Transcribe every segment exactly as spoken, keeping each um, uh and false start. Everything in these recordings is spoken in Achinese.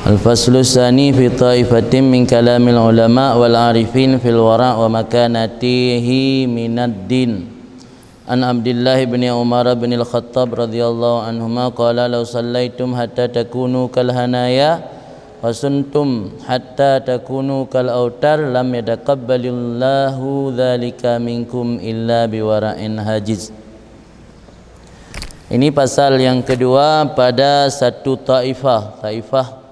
Al-faslu tsani fi thaifatin min kalamil ulama wal arifin fil wara' wa makanatihi minad din. An Abdullah bin Umar bin Al-Khattab radhiyallahu anhuma qala, "Law sallaitum hatta takunu kal hanaya wa sumtum hatta takunu kal autar, lam yataqabbalillahu dzalika minkum illa biwara'in hajiz." Ini pasal yang kedua pada satu taifah. Taifah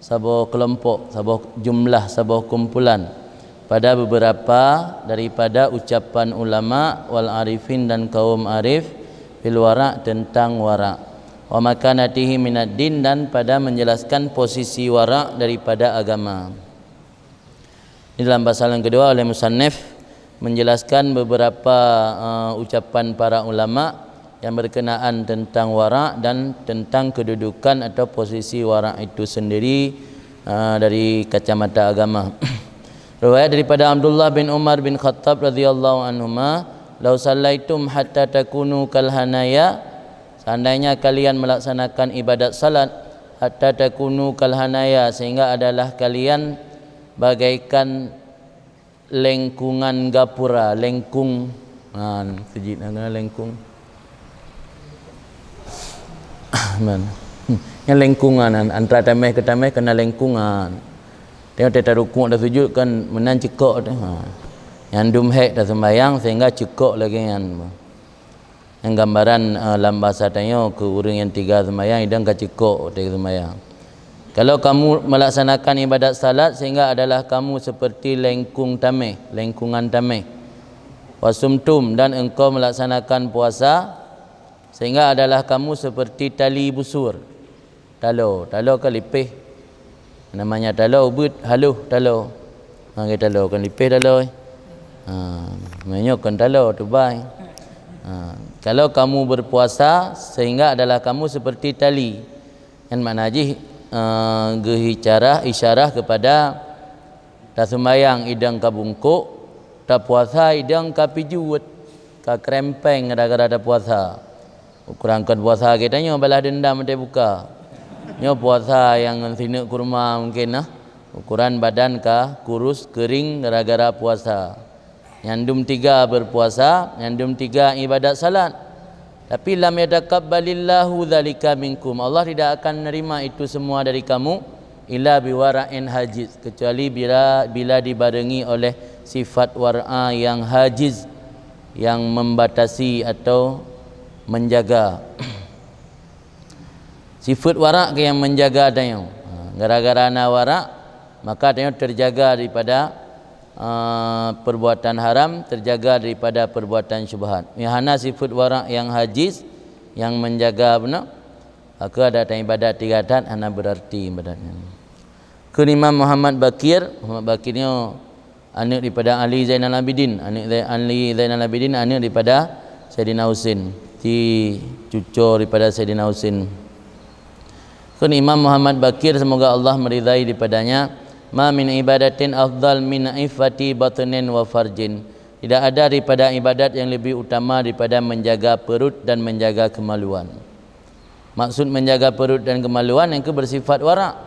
saboh kelompok, saboh jumlah, saboh kumpulan pada beberapa daripada ucapan ulama wal arifin dan kaum arif fil wara' tentang wara'. Wa makanatihi minad din, dan pada menjelaskan posisi wara' daripada agama. Di dalam pasal yang kedua oleh musannif menjelaskan beberapa, eh, ucapan para ulama yang berkenaan tentang wara' dan tentang kedudukan atau posisi wara' itu sendiri, eh, dari kacamata agama. Riwayat daripada Abdullah bin Umar bin Khattab radhiyallahu anhuma, "Lau sallaitum hatta takunu kal hanaya," seandainya kalian melaksanakan ibadat salat, "hatta takunu kal hanaya," sehingga adalah kalian bagaikan lengkungan gapura, lengkung. Ha, sijit na kena lengkung. Man. Nyan lengkungan, an-, antara tameh ke tameh kena lengkungan. Tengok teuh tarukuk tasujud kan meunan cekok teuh. Ha. Nyan dum hék taseumbahyang sehingga cekok lagée nyan. Nyang gambaran, eh, lam bahasa tanyoe keu ureuëng nyang tiga seumayang, idong ka cekok watée seumayang. Kalau kamu melaksanakan ibadat salat sehingga adalah kamu seperti lengkung tameh, lengkungan tameh. Wasumtum, dan engkau melaksanakan puasa sehingga adalah kamu seperti tali busur. Talo, talo kan lipeh. Namanya talo, ubit, haloh talo. Ha, nggih talo kan lipeh talo, eh. Ha, meunyoe kan talo, tubai. Ha, kalau kamu berpuasa sehingga adalah kamu seperti tali. Kan makna jih, eh, geuh isyarah, isyarah kepada taseumayang idong ka bungkôk, tapuasa idong ka pijuet, ka krempeng gara-gara tapuasa. Ukuran kon puasa geutanyoe balas dendam watée buka. Nyoe puasa nyang ngon sineuk kurma mungken nah. Ukuran badan ka kurus keuring gara-gara puasa. Nyang dum tiga berpuasa, nyang dum tiga ibadat salat. Tapi lam yataqabbalillahu dzalika minkum. Allah tidak akan menerima itu semua dari kamu illa biwara'in hajiz, kecuali bila, bila dibarengi oleh sifat wara' yang hajiz, yang membatasi atau menjaga. Sifat wara' ke yang menjaga tanyoe. Ha, gara-gara na wara', maka tanyoe terjaga daripada, eh, perbuatan haram, terjaga daripada perbuatan syubhat. Nyang hana sifat wara' yang hajiz, yang menjaga beuna, maka ada ibadat tiga that hana berarti ibadat nyan. Kheun Imam Muhammad Bakir, Muhammad Bakir nyoe aneuëk daripada Ali Zainal Abidin, aneuëk Zai-, Ali Zainal Abidin, aneuëk daripada Saidina Husin, ti cuco daripada Saidina Husin. Kheun Imam Muhammad Bakir, semoga Allah meridai daripadanya, "Ma min ibadatin afdal min iffati batnin wa farjin." Tidak ada daripada ibadat yang lebih utama daripada menjaga perut dan menjaga kemaluan. Maksud menjaga perut dan kemaluan nyang keu bersifat wara'.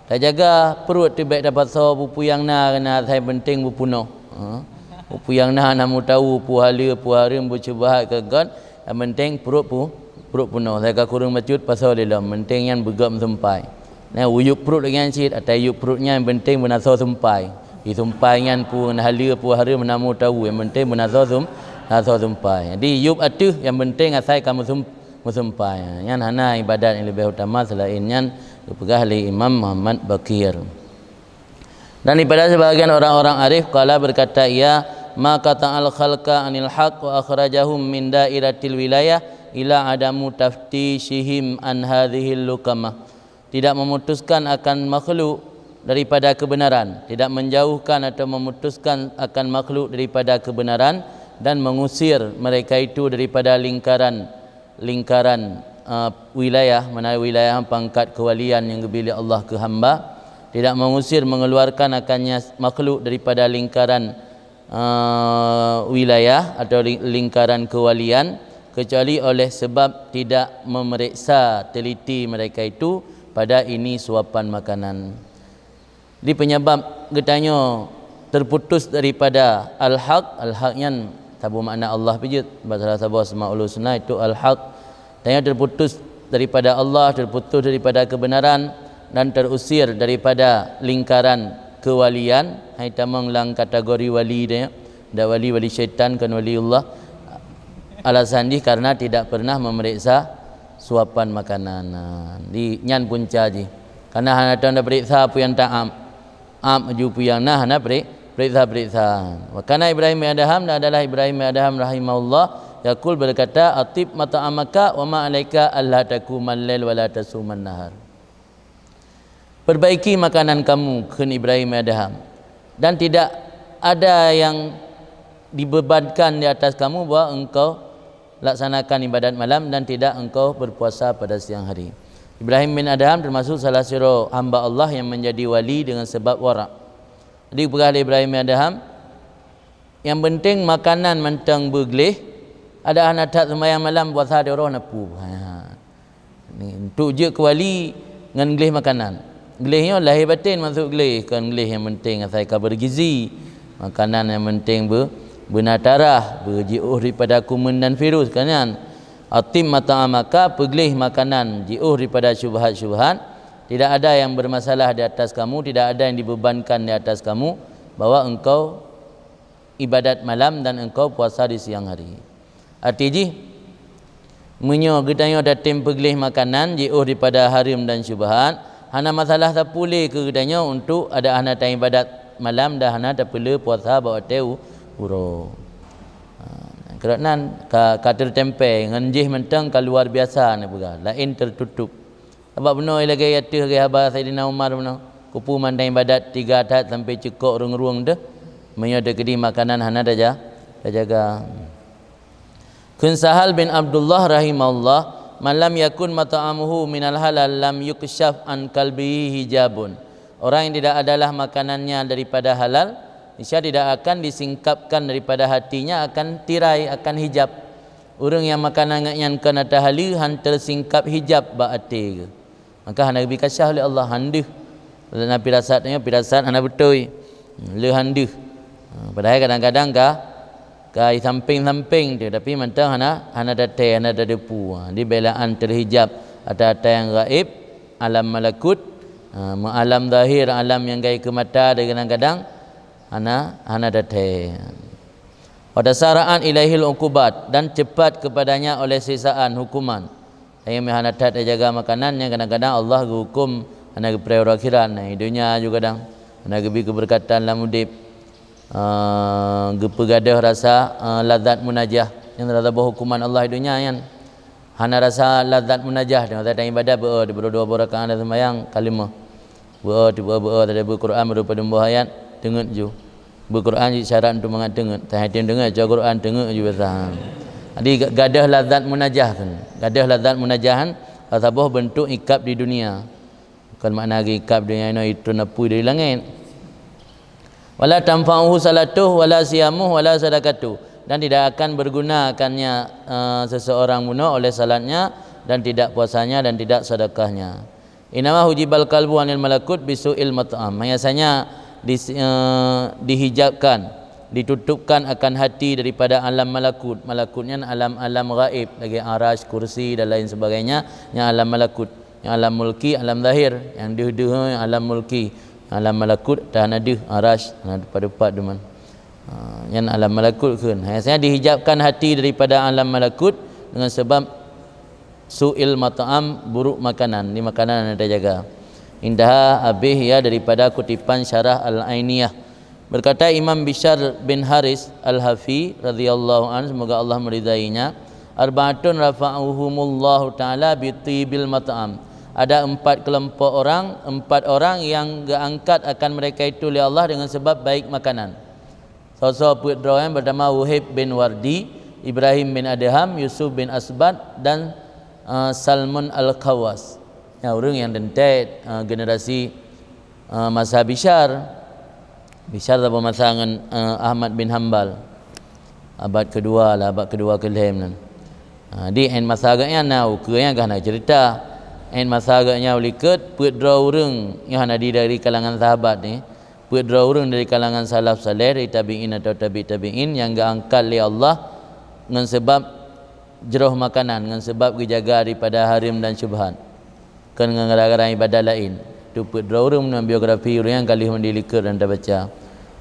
Tajaga perut teuh bék tapasoe peue-peue nyang na, keunan asai penting beupunoh. Ha? Peue-peue nyang na, na meuteumé peue haleue, peue hareuem, beusyubhat keu gét, nyang penting perut pu-, perut punoh. Asai ka kureueng bacut pasoe lé lom, penting nyan beugét meusumpai. Nah, uyueb perut lagée nyan cit, ata yub perut nyan nyang penting beunasoe sumpai. Di sumpai nyan peue haleue, peue hareuem na meuteumé, nyang penting beunasoe sum-, nasoe sumpai. Jadi yub ateueh nyang penting asai ka meusum-, meusumpai. Nyan hana ibadat nyang leubeh utama selain nyan, geupeugah lé Imam Muhammad Bakir. Dan daripada sebahagian orang-orang arif, qala, berkata ia, "Ma qata'al khalqa anil haq wa akhrajahum min dairatil wilayah ila adamu taftishihim an hadzihil luqamah." Tidak memutuskan akan makhluk daripada kebenaran, tidak menjauhkan atau memutuskan akan makhluk daripada kebenaran, dan mengusir mereka itu daripada lingkaran, lingkaran, eh, wilayah, mana wilayah pangkat kewalian yang geubri lé Allah keu hamba, tidak mengusir, mengeluarkan akannya makhluk daripada lingkaran, eh, wilayah atau ling-, lingkaran kewalian, kecuali oleh sebab tidak memeriksa teliti mereka itu, pada ini suapan makanan. Di penyebab geutanyoe terputus daripada al-haq, al-haq nyan saboh makna Allah pih jeuet, bak salah saboh asmaul husna itu al-haq. Tanyoe terputus daripada Allah, terputus daripada kebenaran, dan terusir daripada lingkaran kewalian, hai tamong lam kategori wali dia, dak wali, wali syaitan, kon waliullah. Alasan jih karena tidak pernah memeriksa suapan makanan. Nah, di nyan punca jih. Karena hana tahu dah periksa apa yang taam. Am ju puyang nah hana peri-, periksa-periksa. Wa kana Ibrahim bin Adham, dan adalah Ibrahim bin Adham rahimahullah, yaqul, berkata, "Atib mat'amaka wa ma alaika alla taqumal lail wa la tasuman nahar." Perbaiki makanan kamu, kheun Ibrahim bin Adham, dan tidak ada yang dibebankan di atas kamu bahwa engkau laksanakan ibadat malam dan tidak engkau berpuasa pada siang hari. Ibrahim bin Adham termasuk salah sidroe hamba Allah yang menjadi wali dengan sebab wara'. Jadi peugah lé Ibrahim bin Adham, yang penting makanan mantong beugleh, ada hana that sembahyang malam, puasa di uroe na peue. Ha. Ni untuk jeuet keu wali ngon gleh makanan. Gleh nyoe lahé baten maksud gleh, kon gleh yang penting asai ka bergizi. Makanan yang penting be-, beuna tarah, be-, jiôh daripada kumeun dan virus, kan nyan. Atim mat'amaka, peugleh makanan, jiôh daripada syubhat-syubhat. Tidak ada yang bermasalah di atas kamu, tidak ada yang dibebankan di atas kamu, bahwa engkau ibadat malam dan engkau puasa di siang hari. Arti jih, meunyoe geutanyoe tatem peugleh makanan jiôh daripada hareuem dan syubhat, hana masalah sapeue lé keu geutanyoe untuk ada hana taibadat malam dan hana tapeule puasa bak watée u-, uroe. Ha, keureunan ka, ka teutempée ngon jih mantong ka luar biasa neupeugah, laén teututup. Sabab bunoe lagée ateueh lagée haba Saidina Umar bunoe, kupu mandang ibadat tiga that sampai ceukok rueng-rueng deuh, meunyoe teukeudi makanan hana taja-, tajaga. Kheun Sahal bin Abdullah rahimahullah, "Man lam yakun mat'amuhu minal halal lam yuksyaf an qalbihi hijabun." Orang yang tidak adalah makanannya daripada halal, niscaya tidak akan disingkapkan daripada hatinya akan tirai, akan hijab. Ureuëng nyang makanan geuh nyan kon ata haleue han teusingkap hijab bak até geuh, maka hana geubi kasyaf lé Allah, han deuh. Na pirasat nyoe, pirasat hana beutôi, le han deuh. Ha, padahai kadang-kadang ka, ka sampéng-sampéng tu, tapi mantong hana, hana taté, hana tadepu. Ha, di beulaan teuhijab ata-ata nyang gaéb, alam malakut, ha, meualam zahir, alam nyang gaéb keu mata, dan kadang-kadang hana, hana taté. Wa tasara'at ilaihil uqubat, dan cepat kepadanya oleh siksaan, hukuman. Hai meuhana that jaga makanan nyang kadang-kadang Allah geuhukum hana geupreh uroe akhiran, hai donya ju kadang hana geubi keubeureukatan lam udeb, eh, geupeugadôh rasa, eh, lazat munajah. Nyang rasa boh hukuman Allah di donya nyan. Hana rasa lazat munajah, teuh masa ibadat beu, dibeuroe dua boh rakaat dan sembahyang kalimah. Beu, teuh beu, beu, teuh beu Quran, beu padum boh ayat, teungeut ju. Beu Quran jih syarat untuk mangat teungeut. Teuh teungeut, cok Quran teungeut ju biasa. Jadi ga-, gadôh lazat munajah kan. Gadôh lazat munajah kan, saboh bentuk ikab di dunia. Bukan makna ikab dunia inoe itu napui dari langit. Wala tanfa'uhu salatuh, wala siyamuh, wala sadaqatuh. Dan tidak akan berguna akannya, eh, seseorang bunoe oleh salatnya, dan tidak puasanya, dan tidak sedekahnya. Innama hujibal qalbu anil malakut bisu'il mat'am. Biasanya di, eh, dihijabkan, ditutupkan akan hati daripada alam malakut. Malakut nyan alam-alam gaib, lagi arash, kursi, dan lain sebagainya, nyang alam malakut. Nyang alam mulki, alam zahir, nyang deuh-deuh, nyang alam mulki, nyang alam malakut, teuh hana deuh, arash, hana teumpat-teumpat duman. Ha, nyan alam malakut kheun. Hai, saya dihijabkan hati daripada alam malakut dengan sebab su'il mat'am, buruk makanan, di makanan hana tajaga. Intaha, habéh ya daripada kutipan syarah Al-Ainiyah. Berkata Imam Bishar bin Haris Al-Hafi radhiyallahu anhu, semoga Allah meridainya, "Arba'atun rafa'ahumullahu ta'ala bi tibil mat'am." Ada empat kelompok orang, empat orang yang geuangkat akan mereka itu oleh Allah dengan sebab baik makanan. Soe-soe peuet droe nyan, pertama Wahib bin Wardi, Ibrahim bin Adham, Yusuf bin Asbat, dan, eh, Salmun Al-Khawas. Ya, ureuëng nyang teuntée, eh, generasi, eh, masa Bishar. Bishar saboh masa ngon, eh, Ahmad bin Hambal. Abad kedua lah, abad kedua keu lhée nyan. Ha, di en masa geuh nyan na ukeue nyang ka na cerita. Ét masa geuh nyan u likot, peuet droe ureuëng nyoe hana di dari kalangan sahabat ni, peuet droe ureuëng dari kalangan salaf saleh, dari tabi'in atau tabi' tabi'in nyang geuangkat lé Allah ngon sabab jroh makanan, ngon sabab geujaga daripada haram dan syubhat, kon ngon gara-gara ibadat laén. Tu peuet droe ureuëng ngon biografi ureuëng nyang ka lheueh mandi likot dan tabaca.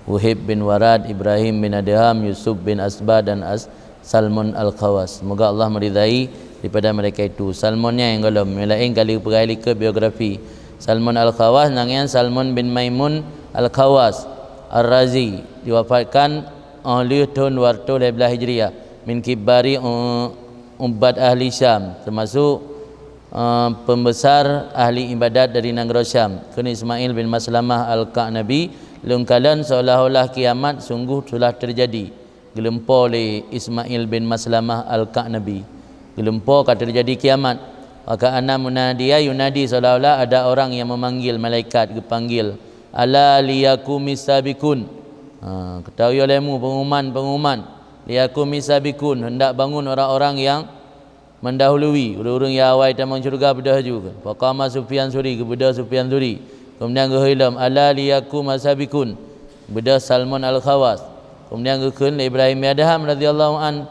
Wuhaib bin Warad, Ibrahim bin Adham, Yusuf bin Asba dan As-, Salmon Al-Khawas. Semoga Allah meridai daripada mereka itu. Salmon nyan nyang gohlom, nyang laén ka lheueh peugah likot biografi. Salmon Al-Khawas, nang nyan Salmon bin Maimun Al-Khawas Ar-Razi, diwafatkan óh lheueh thon dua ratus lhèe blaih Hijriah, min kibari u-, ubbad ahli Syam, termasuk, eh, pembesar ahli ibadat dari nanggroe Syam. Kheun Ismail bin Maslamah Al-Ka'nabi, lôn kalon seolah-olah kiamat sungguh sudah terjadi. Geulumpo lé Ismail bin Maslamah Al-Ka'nabi. Geulumpo ka terjadi kiamat. Wa ka'anna munadiya yunadi, seolah-olah ada orang yang memanggil, malaikat geupanggil, "Ala liyakumis sabiqun." Ha, ketahui olehmu pengumuman-pengumuman. "Liyakumis sabiqun," hendak bangun orang-orang yang mendahului, ureuëng-ureuëng nyang awai tamong syeuruga beudôh laju. Faqama Sufyan Suri, geubeudôh Sufyan Suri. Kemudian geuhôi lom, "Ala liyakumas sabiqun," beudôh Salmon Al-Khawas. Kemudian geukheun lé Ibrahim bin Adham radhiyallahu an,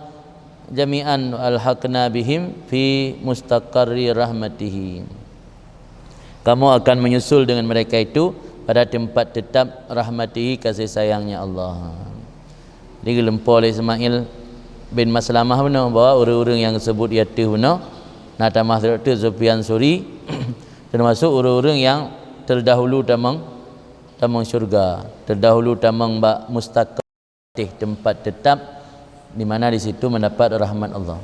"Jami'an alhaqna bihim fi mustaqarri rahmatihi." Kamu akan menyusul dengan mereka itu pada tempat tetap rahmatihi, kasih sayangnya Allah. Jadi geulumpo lé Ismail bin Maslamah bunoe bahwa ureuëng-ureuëng nyang geusebut di ateueh bunoe na tamah trok teuk Sufyan Suri, termasuk ureuëng-ureuëng nyang terdahulu tamong, tamong syurga, terdahulu tamong bak mustaqarr, tempat tetap di mana di situ mendapat rahmat Allah.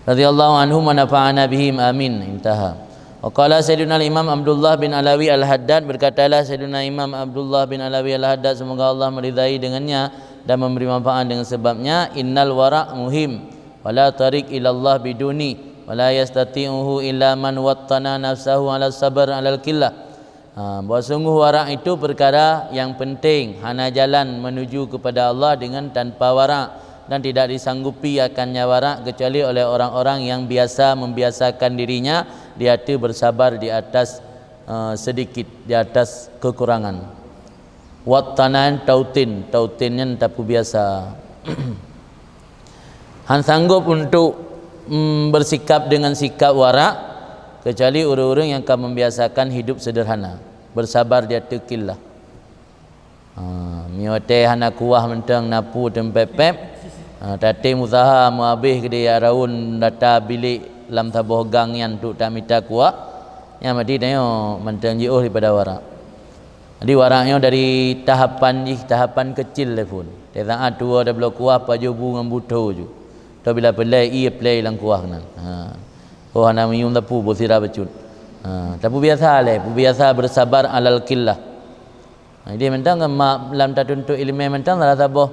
Radhiyallahu anhum wa nafa'ana bihim, amin. Intaha. Wa qala Sayyiduna Imam Abdullah bin Alawi Al-Haddad, berkatalah Sayyiduna Imam Abdullah bin Alawi Al-Haddad, semoga Allah meridai dengannya dan memberi manfaat dengan sebabnya, "Innal wara' muhim, wa la tariq ilallah biduni, wa la yastati'uhu illa man wattana nafsahu ala sabar alal qillah." Ha, bahwa sungguh warak itu perkara yang penting, hana jalan menuju kepada Allah dengan tanpa warak, dan tidak disanggupi akannya warak kecuali oleh orang-orang yang biasa membiasakan dirinya di ateueh bersabar di atas, eh, sedikit, di atas kekurangan. Wattanan tautin, tautin nyan tapeubiasa. Han sanggup untuk, mm, bersikap dengan sikap warak, kecuali ureuëng-ureuëng nyang ka membiasakan hidup sederhana, bersabar di ateueh qillah. Ha, meunyoe watée hana kuah mantong na peue teumpép-pép, ha, tatem useuha meuhabéh keudeh raun data bilék lam saboh gang nyan untuk tamita kuah, nyan berarti tanyoe mantong jiôh daripada warak. Jadi, warak nyoe dari tahapan jih, tahapan kecil lé phon. Teusaat tuwoe tabloe kuah pajoh bu ngon butho ju. Atau bila peureulée, ié peureulée lam kuah keunan. Ha. Oh, hana minyeum sapeue, boh sira bacut. Ha, tapeubiasa lé, peubiasa bersabar alal qillah. Ha, jadi mantong kan ma-, lam tatuntut ileumé mantong salah saboh,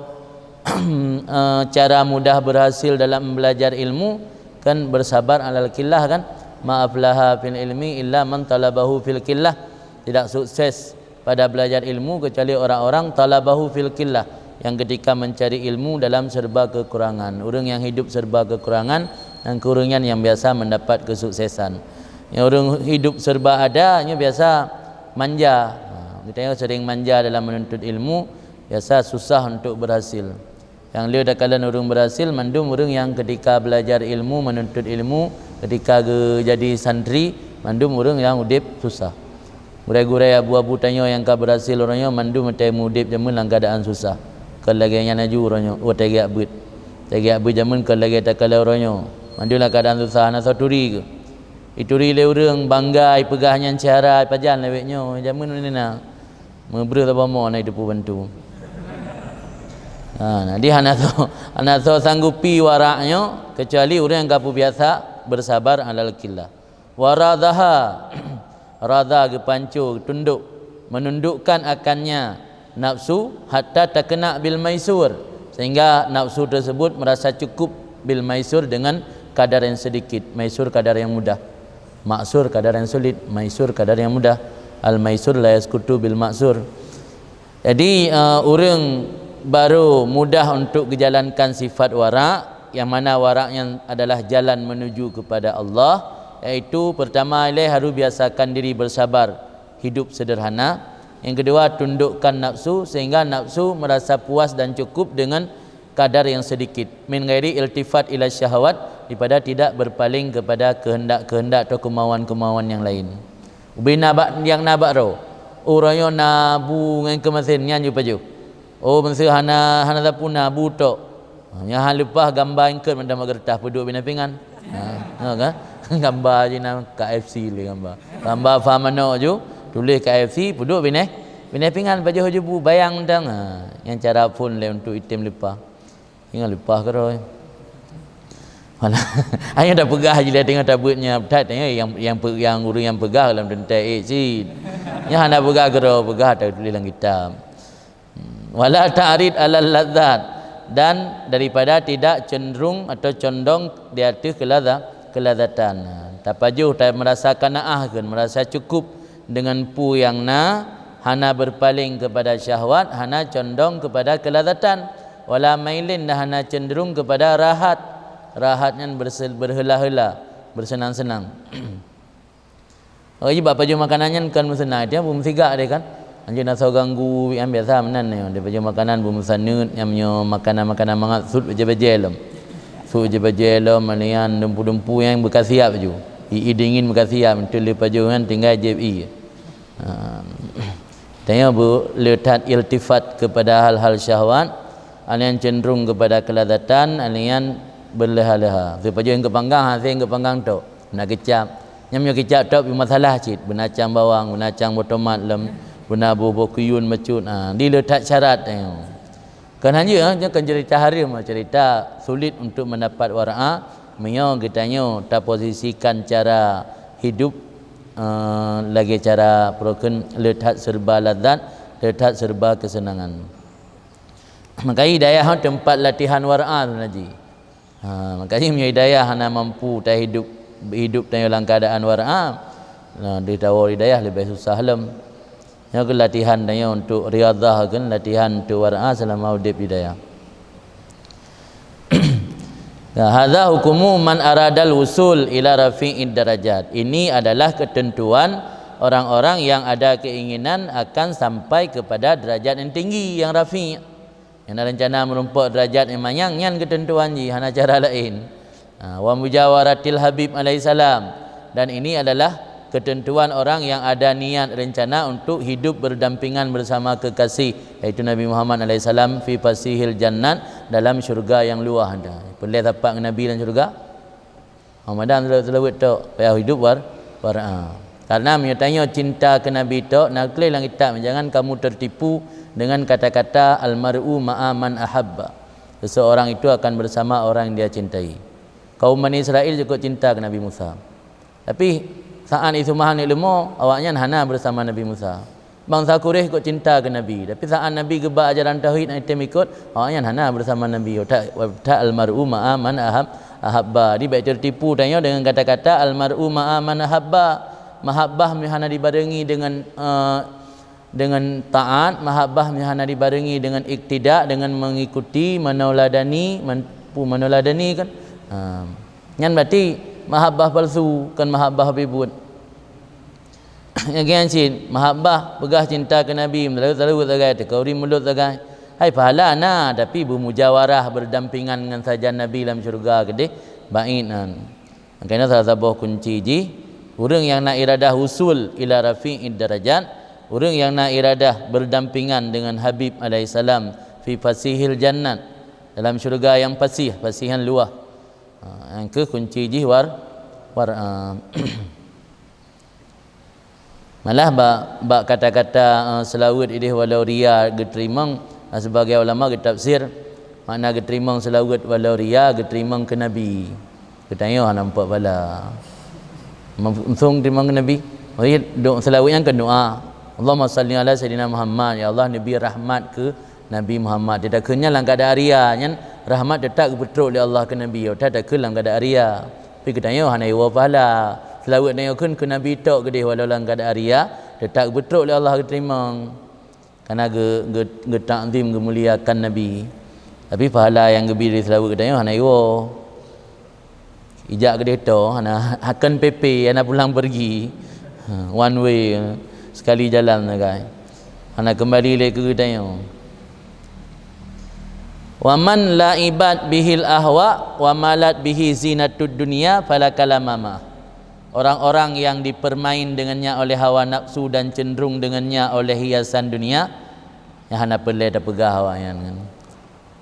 eh, cara mudah berhasil dalam belajar ilmu kan bersabar alal qillah kan. "Ma aflaha fil ilmi illa man talabahu fil qillah." Tidak sukses pada belajar ilmu kecuali orang-orang talabahu fil qillah, yang ketika mencari ilmu dalam serba kekurangan. Ureuëng nyang hidup serba kekurangan, nyang keu ureuëng nyan nyang biasa mendapat kesuksesan. Nyang ureuëng hidup serba ada, nyoe biasa manja. Ha, geutanyoe sering manja dalam menuntut ilmu, biasa susah untuk berhasil. Nyang lheueh takalon ureuëng berhasil, mandum ureuëng nyang ketika belajar ilmu, menuntut ilmu, ketika geujadi santri, mandum ureuëng nyang udeb susah. Gurée-gurée abu-abu tanyoe nyang ka berhasil uroe nyoe, mandum watée meuudeb jameun lam keuadaan susah. Kon lagée nyan laju uroe nyoe, watée geujak beuet. Watée geujak beuet jameun kon lagée takalon uroe nyoe. Mandum lam keuadaan susah, hana soe turi keuh. Ituri lé ureuëng, bangga, ipeugah nyan syedara, ipajan lé awaknyoe, jameun nyan na. Meubreuh saboh mo na jiteupeue bantu. Ha, jadi hana soe, hana soe sanggupi warak nyoe, kecuali ureuëng nyang ka peubiasa bersabar alal qillah. Wa radhaha, radha geupanco, tunduk, menundukkan akannya nafsu, hatta takna bil maisur, sehingga nafsu tersebut merasa cukup bil maisur, dengan kadar yang sedikit, maisur kadar yang mudah. Maksur kadar yang sulit, maisur kadar yang mudah. Al-maisur la yasqutu bil maksur. Jadi, eh, ureuëng baru mudah untuk geujalankan sifat warak, yang mana warak nyan adalah jalan menuju kepada Allah, Yaitu pertama ilée harus biasakan diri bersabar, hidup sederhana. Yang kedua, tundukkan nafsu sehingga nafsu merasa puas dan cukup dengan kadar yang sedikit. Min ghairi iltifat ila syahwat, daripada tidak berpaling kepada kehendak-kehendak atau kemauan-kemauan yang lain. Ubena bak nyang na bak droe. Uroe nyoe na bu ngon keumasin nyan ju pajoh. Oh, meuseu hana, hana sapeue na bu tok. Ha, nyang han leupah gamba ingkeut mantong bak geureutah peuduek binéh pingan. Ha, ha kan? Gamba jih na K F C lé gamba. Gamba fa manok ju, tuléh K F C, peuduek binéh, binéh pingan pajoh ju bu bayang mantong. Ha, nyang cara phon lé untuk item leupah. Ingat leupah keudroe. Malah, hanya dah peugah je lah tengok tabut nya. That tengok yang, yang, pe- yang ureuëng yang peugah dalam teuntée eh cit. Nya hana peugah keudroe, peugah tak tulis dalam kitab. Wala ta'rid alal ladzat, dan daripada tidak cenderung atau condong di atas keladha, kelazatan. Tapajoh, ta merasa kanaah kan, merasa cukup dengan pu yang na, hana berpaling kepada syahwat, hana condong kepada kelazatan, wala mailin, dan hana cenderung kepada rahat. Rahat nyan berse- berhela-hela, bersenang-senang. Oh, iya, bak pajoh makanan nyan kan meuseunang, dia bumeusigak deh kan. Anjing rasa ganggu, yang biasa meunan ni, dia pajoh makanan bumeusaneut, yang nyoe makanan-makanan mangat sut bajai-bajai lom. Sut bajai-bajai lom, malian dumpu-dumpu yang beukasiap ju. I, i dingin beukasiap, betul dia pajoh kan tinggal jeb i. Ha. Tanya bu, le that iltifat kepada hal-hal syahwat, ada yang cenderung kepada kelazatan, ada yang berleha-leha. Siapa yang kepanggang, ha, yang kepanggang tu. Nak kecap. Nyam nyoe kicap tok pih masalah cit, beuna cang bawang, beuna cang boh tomat lom, beuna boh-boh kuyun bacut. Ha, di le that syarat nyoe. Kan hanya, ha, nyoe kan cerita haram, cerita sulit untuk mendapat wara'ah. Meunyoe geutanyoe taposisikan cara hidup, eh, lagée cara peurokon le that serba lazat, le that serba kesenangan. Maka hidayah tempat latihan wara'ah tu naji. Ha, makanya meunyoe hidayah hana mampu tahidup, hidup tanyoe lam keadaan wara'ah, nah, di tawor hidayah leubeh susah lom. Nyoe keu latihan tanyoe untuk riyadhah kan, latihan untuk wara'ah selama udeb hidayah. Nah, hadza hukumu man aradal wusul ila rafi'id darajat. Ini adalah ketentuan orang-orang yang ada keinginan akan sampai kepada derajat yang tinggi, yang rafi'. Nyang na rencana meurumpok derajat nyang manyang, nyan keuteuntuan jih, hana cara laén. Ha, wa mujawaratil Habib alaihissalam. Dan ini adalah keuteuntuan orang yang ada niat rencana untuk hidup berdampingan bersama kekasih, yaitu Nabi Muhammad alaihissalam, fi fasihil jannat, dalam syurga yang luah. Peureulée sapat ngon Nabi lam syurga? Oh, madam seulaweuet tok, payah hidup war, wara'ah. Karena meunyoe tanyoe cinta keu Nabi tok, na tuléh lam kitab, jangan kamu tertipu dengan kata-kata, "Al-mar'u ma'a man ahabba." Seseorang itu akan bersama orang yang dia cintai. Kaum Bani Israel cukup cinta keu Nabi Musa. Tapi, saat itu mahan ilmu, awaknyan hana bersama Nabi Musa. Bangsa Quraisy kok cinta keu Nabi, tapi saat Nabi geuba ajaran tauhid nyang tem ikot, awaknyan hana bersama Nabi. Utak, utak al-mar'u ma'a man ahab, ahabba. Jadi, baik tertipu tanyoe dengan kata-kata al-mar'u ma'a man ahabba. Mahabbah meuhana dibarengi dengan, eh, dengan taat, mahabbah meuhana dibarengi dengan iktidak, dengan mengikuti, menauladani, man-, pu-, menauladani kan. Ha. Nyan berarti mahabbah palsu, kan mahabbah bibut. Nyang geuh cit, mahabbah, peugah cinta keu Nabi, meulalu-lalu sagai, teuka uri mulut sagai. Hai pahala na, tapi beumujawarah, berdampingan ngon sajan Nabi lam syurga keudeh, bait nan. Makanya salah saboh kunci jih, ureuëng nyang na iradah usul ila rafi'id darajat, ureuëng nyang na iradah berdampingan dengan Habib alaihissalam fi fasihil jannat, dalam syurga yang fasih, fasih nyang luah. Ha, nyang keu kunci jih war, war, ha. Malah bak, bak kata-kata, eh, seulaweuet ideh walau riya geuteurimong, eh, sebagai ulama geutafsir, makna geuteurimong seulaweuet walau riya geuteurimong keu Nabi. Geutanyoe hana mupat bala. Langsung teurimong keu Nabi. Oh, iya, do-, seulaweuet nyan keu doa. Allahumma salli ala Sayyidina Muhammad. Ya Allah, Nabi rahmat keu Nabi Muhammad. Teutakheun nyan lam keuadaan riya, nyan rahmat teutap geupeutrok lé Allah keu Nabi, oh, teutakheun lam keuadaan riya. Tapi geutanyoe hana iwoe pahala. Seulaweuet tanyoe kheun keu Nabi tok keudeh walau lam keuadaan riya, teutap geupeutrok lé Allah geuteurimong. Karena geu-, geu-, geutakzim, geumuliakan Nabi. Tapi pahala nyang geubi dari seulaweuet geutanyoe hana iwoe. Ijak keudeh to, hana, hakon P P, hana pulang pergi. Ha, one way, sekali jalan sagai. Hana kembali lé keu geutanyoe. "Wa man la'ibat bihil ahwa wa malat bihi zinatud dunya fala kalama ma'ah." Orang-orang yang dipermain dengannya oleh hawa nafsu dan cenderung dengannya oleh hiasan dunia, nyan hana peureulée tapeugah awaknyan.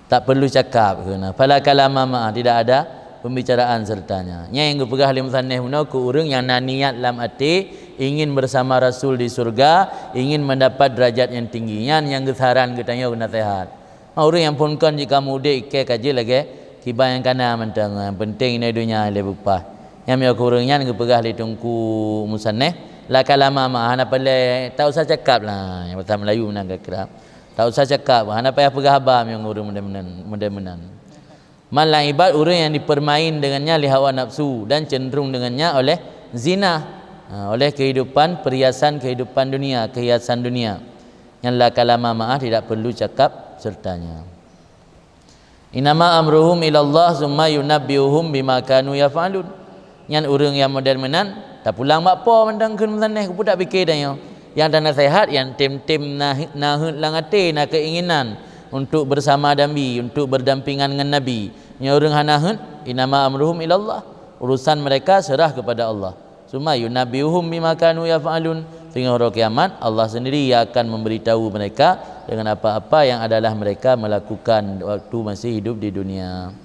Tak perlu cakap kheun. Fala kalama ma'ah, tidak ada pembicaraan sertanya. Nyan nyang geupeugah lé musannif bunoe keu ureuëng nyang na niat lam até ingin bersama Rasul di surga, ingin mendapat derajat yang tinggi. Nyan nyang geusaran geutanyoe geunasehat. Ma ureuëng nyang phon kon jikamu udeb ikée ka jeuet lagée kiban nyang kana mantong, nyang penting inoe donya lé beupah. Nyan meunyoe keu ureuëng nyan geupeugah lé teungku musannif, la kalama ma'ah, hana peureulée, tak usah cakap lah, nyang bahasa Melayu meunan kira-kira. Tak usah cakap, hana payah peugah haba meunyoe ureuëng model meunan, model meunan. Man la'ibat, ureuëng nyang dipermain dengannya lé hawa nafsu dan cenderung dengannya oleh zina, ha, oleh kehidupan, perhiasan kehidupan dunia, kehiasan dunia. Nyan la kalama ma'ah, tidak perlu cakap sertanya. "Innama amruhum ilallah tsumma yunabbiuhum bima kanu yaf'alun." Nyan ureuëng nyang model meunan, tapulang bak Po mantong kheun musannif, keupeue tak pike tanyoe. Nyang tanasehat, nyang tem-tem na, na heuet lam até, na keinginan untuk bersama Nabi, untuk berdampingan ngon Nabi. Nyoe ureuëng hana heuet, "Innama amruhum ilallah." Urusan mereka serah kepada Allah. "Tsumma yunabbiuhum bima kanu yaf'alun." Teungoh uroe kiamat, Allah sendiri yang akan memberitahu mereka dengan apa-apa yang adalah mereka melakukan waktu masih hidup di dunia.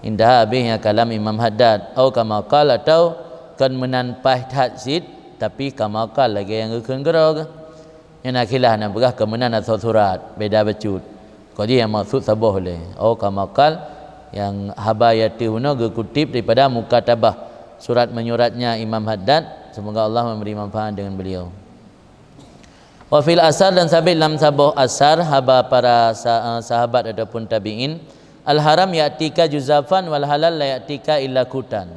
Intaha, habéh nyan kalam Imam Haddad. Au kama qal, atau kon meunan paih that cit, tapi kama qal, lagée nyang geukheun keudroe. Nyan na khilaf na peugah kon meunan asoe surat, beda bacut. Kok jih nyang maksud saboh lé. Au kama qal, nyang haba nyang ateueh bunoe geukutip daripada mukatabah, surat menyuratnya Imam Haddad, semoga Allah memberi manfaat dengan beliau. Wa fil asar, dan sabit lam saboh asar haba para sa-, eh, sahabat ataupun tabi'in, "Al haram ya'tika juzafan wal halal la ya'tika illa kutan."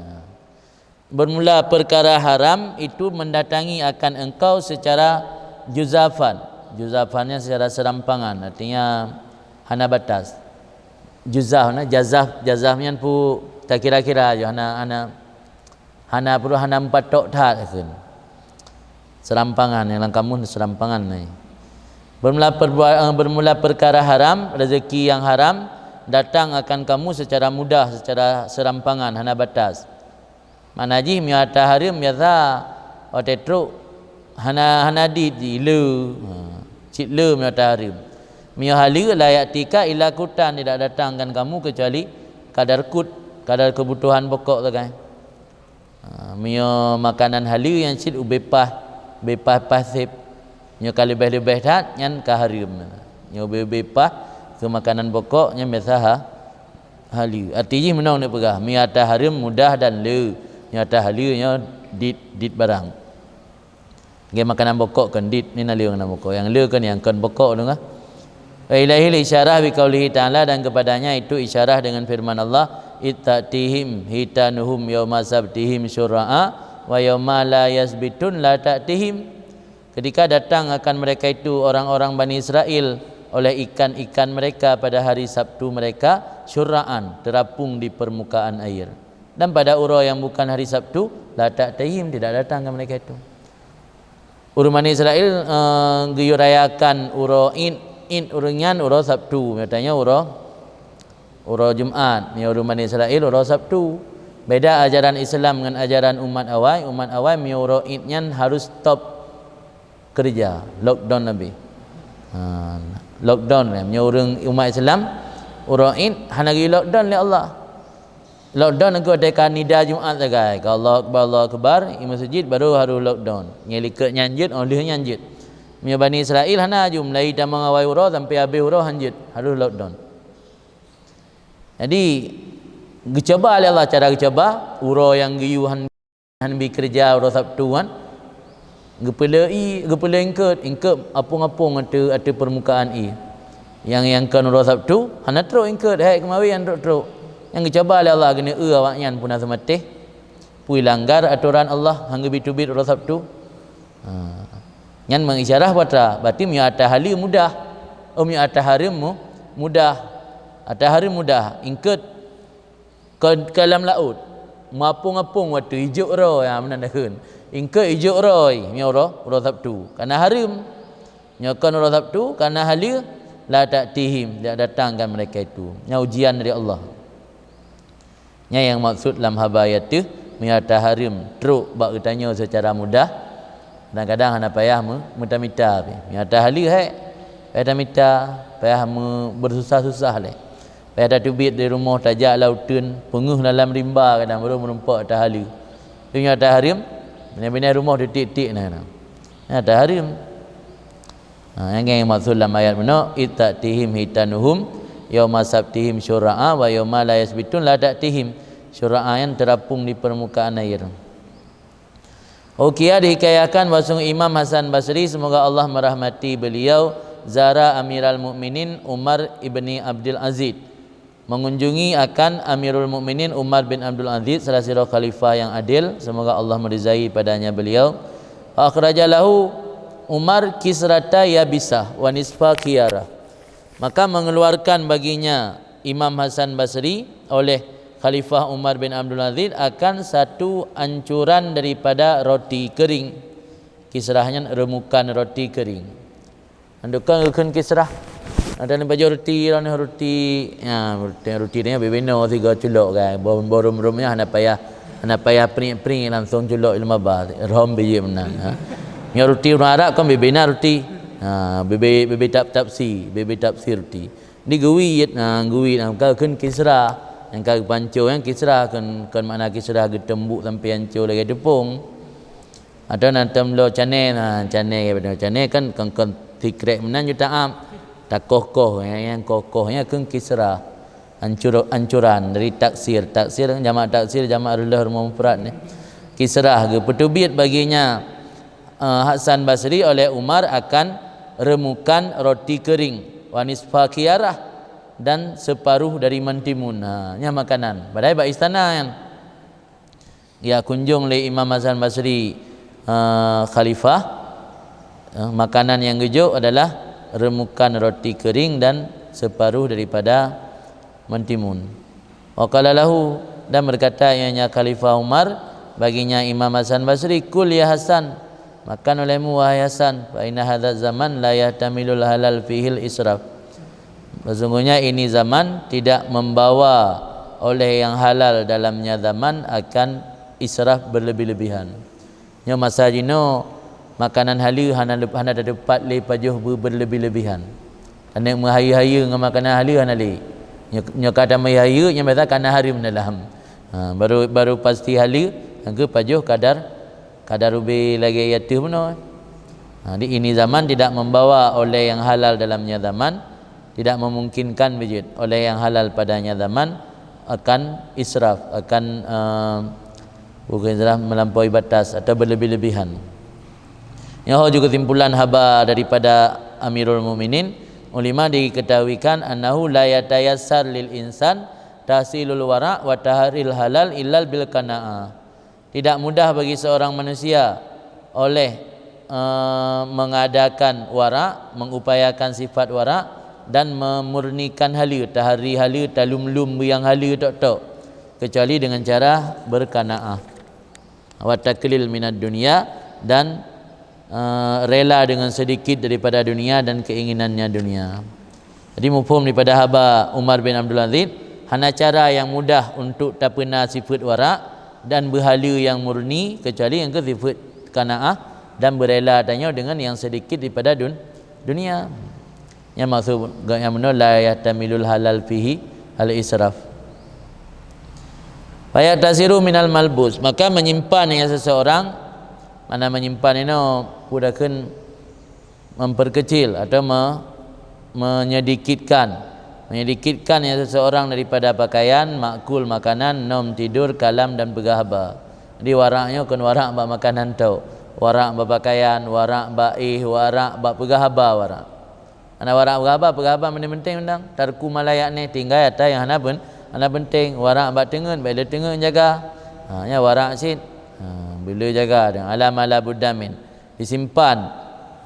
Bermula perkara haram itu mendatangi akan engkau secara juzafan. Juzafan nyan secara serampangan, artinya hana batas. Juzaf, na, jazaf, jazaf nyan pu takira-kira je, hana, hana, hana peuruh, hana meupatok that kheun. Serampangan, nyang lam kamus serampangan nyan. Bermula perbuat, eh, bermula perkara haram, rezeki yang haram datang akan kamu secara mudah, secara serampangan, hana batas. Makna jih, meunyoe atra hareuem biasa watée trok hana, hana dit jih, le. Ha, cit le meunyoe atra hareuem. Meunyoe haleue, la ya'tika illa kutan, tidak datang kan kamu kecuali kadar kut, kadar kebutuhan pokok sagai. Ha, meunyoe makanan haleue nyang cit ubé paih, ubé paih-paih sép. Nyoe ka leubeh-leubeh that, nyan ka hareuem. Nyoe ubé-ubé paih keu makanan pokok, nyan biasa ha-, haleue. Arti jih meunoe neupeugah, meunyoe atra hareuem mudah dan le. Meunyoe atra haleue nyoe dit, dit barang. Lagée makanan pokok kon dit, ni na le makanan pokok. Nyang le kon nyang kon pokok tu kan. Wa ilaihil isyarah bi qaulihi ta'ala, dan kepadanya itu isyarah dengan firman Allah, "Id ta'tihim hitanuhum yauma sabtihim syurra'a wa yauma la yasbitun la ta'tihim." Ketika datang akan mereka itu orang-orang Bani Israel oleh ikan-ikan mereka pada hari Sabtu mereka, syurra'an, terapung di permukaan air. Dan pada uroe yang bukan hari Sabtu, la ta'tihim, tidak datang ke mereka itu. Ureuëng Bani Israel, eh, geuyue rayakan uroe Id, Id ureuëng nyan uroe Sabtu, nyatanya uroe, uroe Jumat, meunyoe ureuëng Bani Israel uroe Sabtu. Beda ajaran Islam ngon ajaran umat awai, umat awai meunyoe uroe Id nyan harus stop keureuja, lockdown leubeh. Ha, lockdown, meunyoe ureuëng umat Islam uroe Id hana geuyue lockdown lé Allah. Lockdown engkau watée ka nida Jumat sagai, ka Allahu Akbar, Allahu Akbar, i meuseujid baru harôh lockdown. Nyoe likot nyan jeuet, óh lheueh nyan jeuet. Meunyoe Bani Israel hana aju, mulai tamong awai uroe sampai habéh uroe han jeuet, harôh lockdown. Jadi, geucuba lé Allah cara geucuba, uroe nyang geuyue han, han bi keureuja uroe Sabtu nyan, Geupeuleu ié, geupeuleu ingkot, ingkot apong-apong ateueh, ateueh peurmukaan ié. Nyang, nyang kon uroe Sabtu, hana trok ingkot, hék keumawe nyang trok-trok. Nyang geucuba lé Allah geuneue awaknyan puna seumatéh. Peue langgar atoran Allah, han geubi teubiet uroe Sabtu. Ha. Nyan meuisyarah bak atra, berarti meunyoe atra haleue mudah. Oh, meunyoe atra hareuem mu-, mudah. Atra hareuem mudah, ingkot. Kon ka lam laôt. Meuapong-apong watèe ijok roe, ha, meunan dahun. Ingkot ijok roe, nyoe uroe, uroe Sabtu. Kana hareuem. Nyoe kon uroe Sabtu, kana haleue, la ta'tihim, tidak datang kan mereka itu. Nyoe ujian dari Allah. Nyan nyang maksud lam haba ayat teuh, meunyoe ata hareuem trok bak geutanyoe seucara mudah, kadang-kadang hana payah meu-, meutamita pih. Meunyoe ata haleue hék, payah tamita, payah meu-, beususah-susah lé. Payah tateubiet dari rumoh tajak lam uteuen, peungeuh lam rimba kadang baru meurumpok ata haleue. Tapi meunyoe ata hareuem, binéh-binéh rumoh titik-titik na. Nyan ata hareuem. Ha, nyang maksud lam ayat bunoe, "Id ta'tihim hitanuhum yauma sabtihim syurra'a wa yauma la yasbitun la ta'tihim." Syurra'a nyan terapung di permukaan air. Ukiya dihikayahkan bahwasanya Imam Hasan Basri, semoga Allah merahmati beliau, zara Amiral Mukminin Umar ibni Abdul Aziz, mengunjungi akan Amirul Mukminin Umar bin Abdul Aziz, salah sidroe khalifah yang adil, semoga Allah meridai padanya beliau. Akhraja lahu Umar kisrata yabisah wa nisfa khiyarah. Maka mengeluarkan baginya Imam Hasan Basri oleh Khalifah Umar bin Abdul Aziz akan satu ancuran daripada roti kering. Kisrah nyan remukan roti kering. Nyan kon geukheun kisrah. Ada ni baju roti, roti, roti. Ya, roti, roti ni bebeno tiga culok kan. Borum-borum nyan hana payah, hana payah pring-pring langsung culok lima bah. Rom biji meunan. Ha. Nyoe roti ureueng Arab kan bebena roti. Ha, bebe, bebe tap-, tapsi, bebe tapsi roti. Di geuwit, ha, geuwit, ha, ka kheun kisrah. Nyang ka geupanco nyan kisrah, kheun, kheun makna kisrah geuteumbuk sampai anco lagèe teupông. Atau na teumlo canai, nah, canai, canai kan kon-kon sikrek meunan ju ta'am. Takoh-koh, nyang, nyang koh-koh nyan kheun kisrah. Ancur-, ancuran dari taksir. Taksir, jamak taksir, jamak reuloh rumoh mufrad ni. Kisrah geupeuteubiet baginya, eh, Hasan Basri oleh Umar akan remukan roti kering, wa nisfa khiyarah, dan separuh dari mentimun. Ha, nyan makanan. Padahai bak istana nyan. Ya, kunjung lé Imam Hasan Basri, eh, khalifah, eh, makanan yang geujok adalah remukan roti kering dan separuh daripada mentimun. Wa qala lahu, dan berkata ianya Khalifah Umar baginya Imam Hasan Basri, "Kul ya Hasan, makan olehmu wahai Hasan, fa inna hadzal zaman la yahtamilul halal fihil israf." Sesungguhnya ini zaman tidak membawa oleh yang halal dalamnya zaman akan israf berlebih-lebihan. Nyoe masa jinoe makanan haleue hana leup-, hana tateupat lé pajoh beu-, berlebih-lebihan. Aneuk meuhayeue-hayeue ngon makanan haleue hana lé. Nyoe, nyoe ka tameuhayeue, nyoe biasa kana hareuem dalam. Ha, baru, baru pasti haleue, nyang keu pajoh kadar, kadar ubé lagèe ateueh bunoe. Ha, di ini zaman tidak membawa oleh yang halal dalamnya zaman, tidak memungkinkan beujeuet oleh yang halal padanya zaman akan israf, akan, eh, bukan israf, melampaui batas atau berlebih-lebihan. Nyoe juga kesimpulan haba daripada Amirul Mukminin, ulama diketahuikan annahu la yatayassar lil insan tahsilul wara' wa taharil halal illal bil qanaah. Tidak mudah bagi seorang manusia oleh, eh, mengadakan wara', mengupayakan sifat wara', dan memurnikan haleue, tahari haleue, talum-lum buyang haleue tok-tok, kecuali dengan cara berqanaah. Wa taqlil minad dunya, dan eh, rela dengan sedikit daripada dunia dan keinginannya dunia. Jadi, muphom daripada haba Umar bin Abdul Aziz, hana cara yang mudah untuk tapeuna sifeuet wara' dan beuhaleue yang murni, kecuali nyang keu sifeuet qanaah dan beurela tanyoe dengan yang sedikit daripada dun-, dunia. Nyang maksud geuh nyang meunoe, "La yahtamilul halal fihi al-israf." Fayatasiru minal malbus, maka menyimpan ya seseorang, mana menyimpan inoe, pudakheun memperkecil atau me-, menyedikitkan. Menyedikitkan ya seseorang daripada pakaian, makul makanan, nom tidur, kalam dan peugah haba. Jadi, wara' nyoe kon wara' bak makanan tok. Wara' bak pakaian, wara' bak éh, wara' bak peugah haba wara'. Hana wara' peugah haba, peugah haba meunan penting mantong. Tarku ma la ya'ni, tinggai atra nyang hana pen-, hana penting. Wara' bak teungeut, bèk lé teungeut jaga. Ha, nyan wara' cit. Ha, beu lé jaga, ala ma la budda min. Disimpan.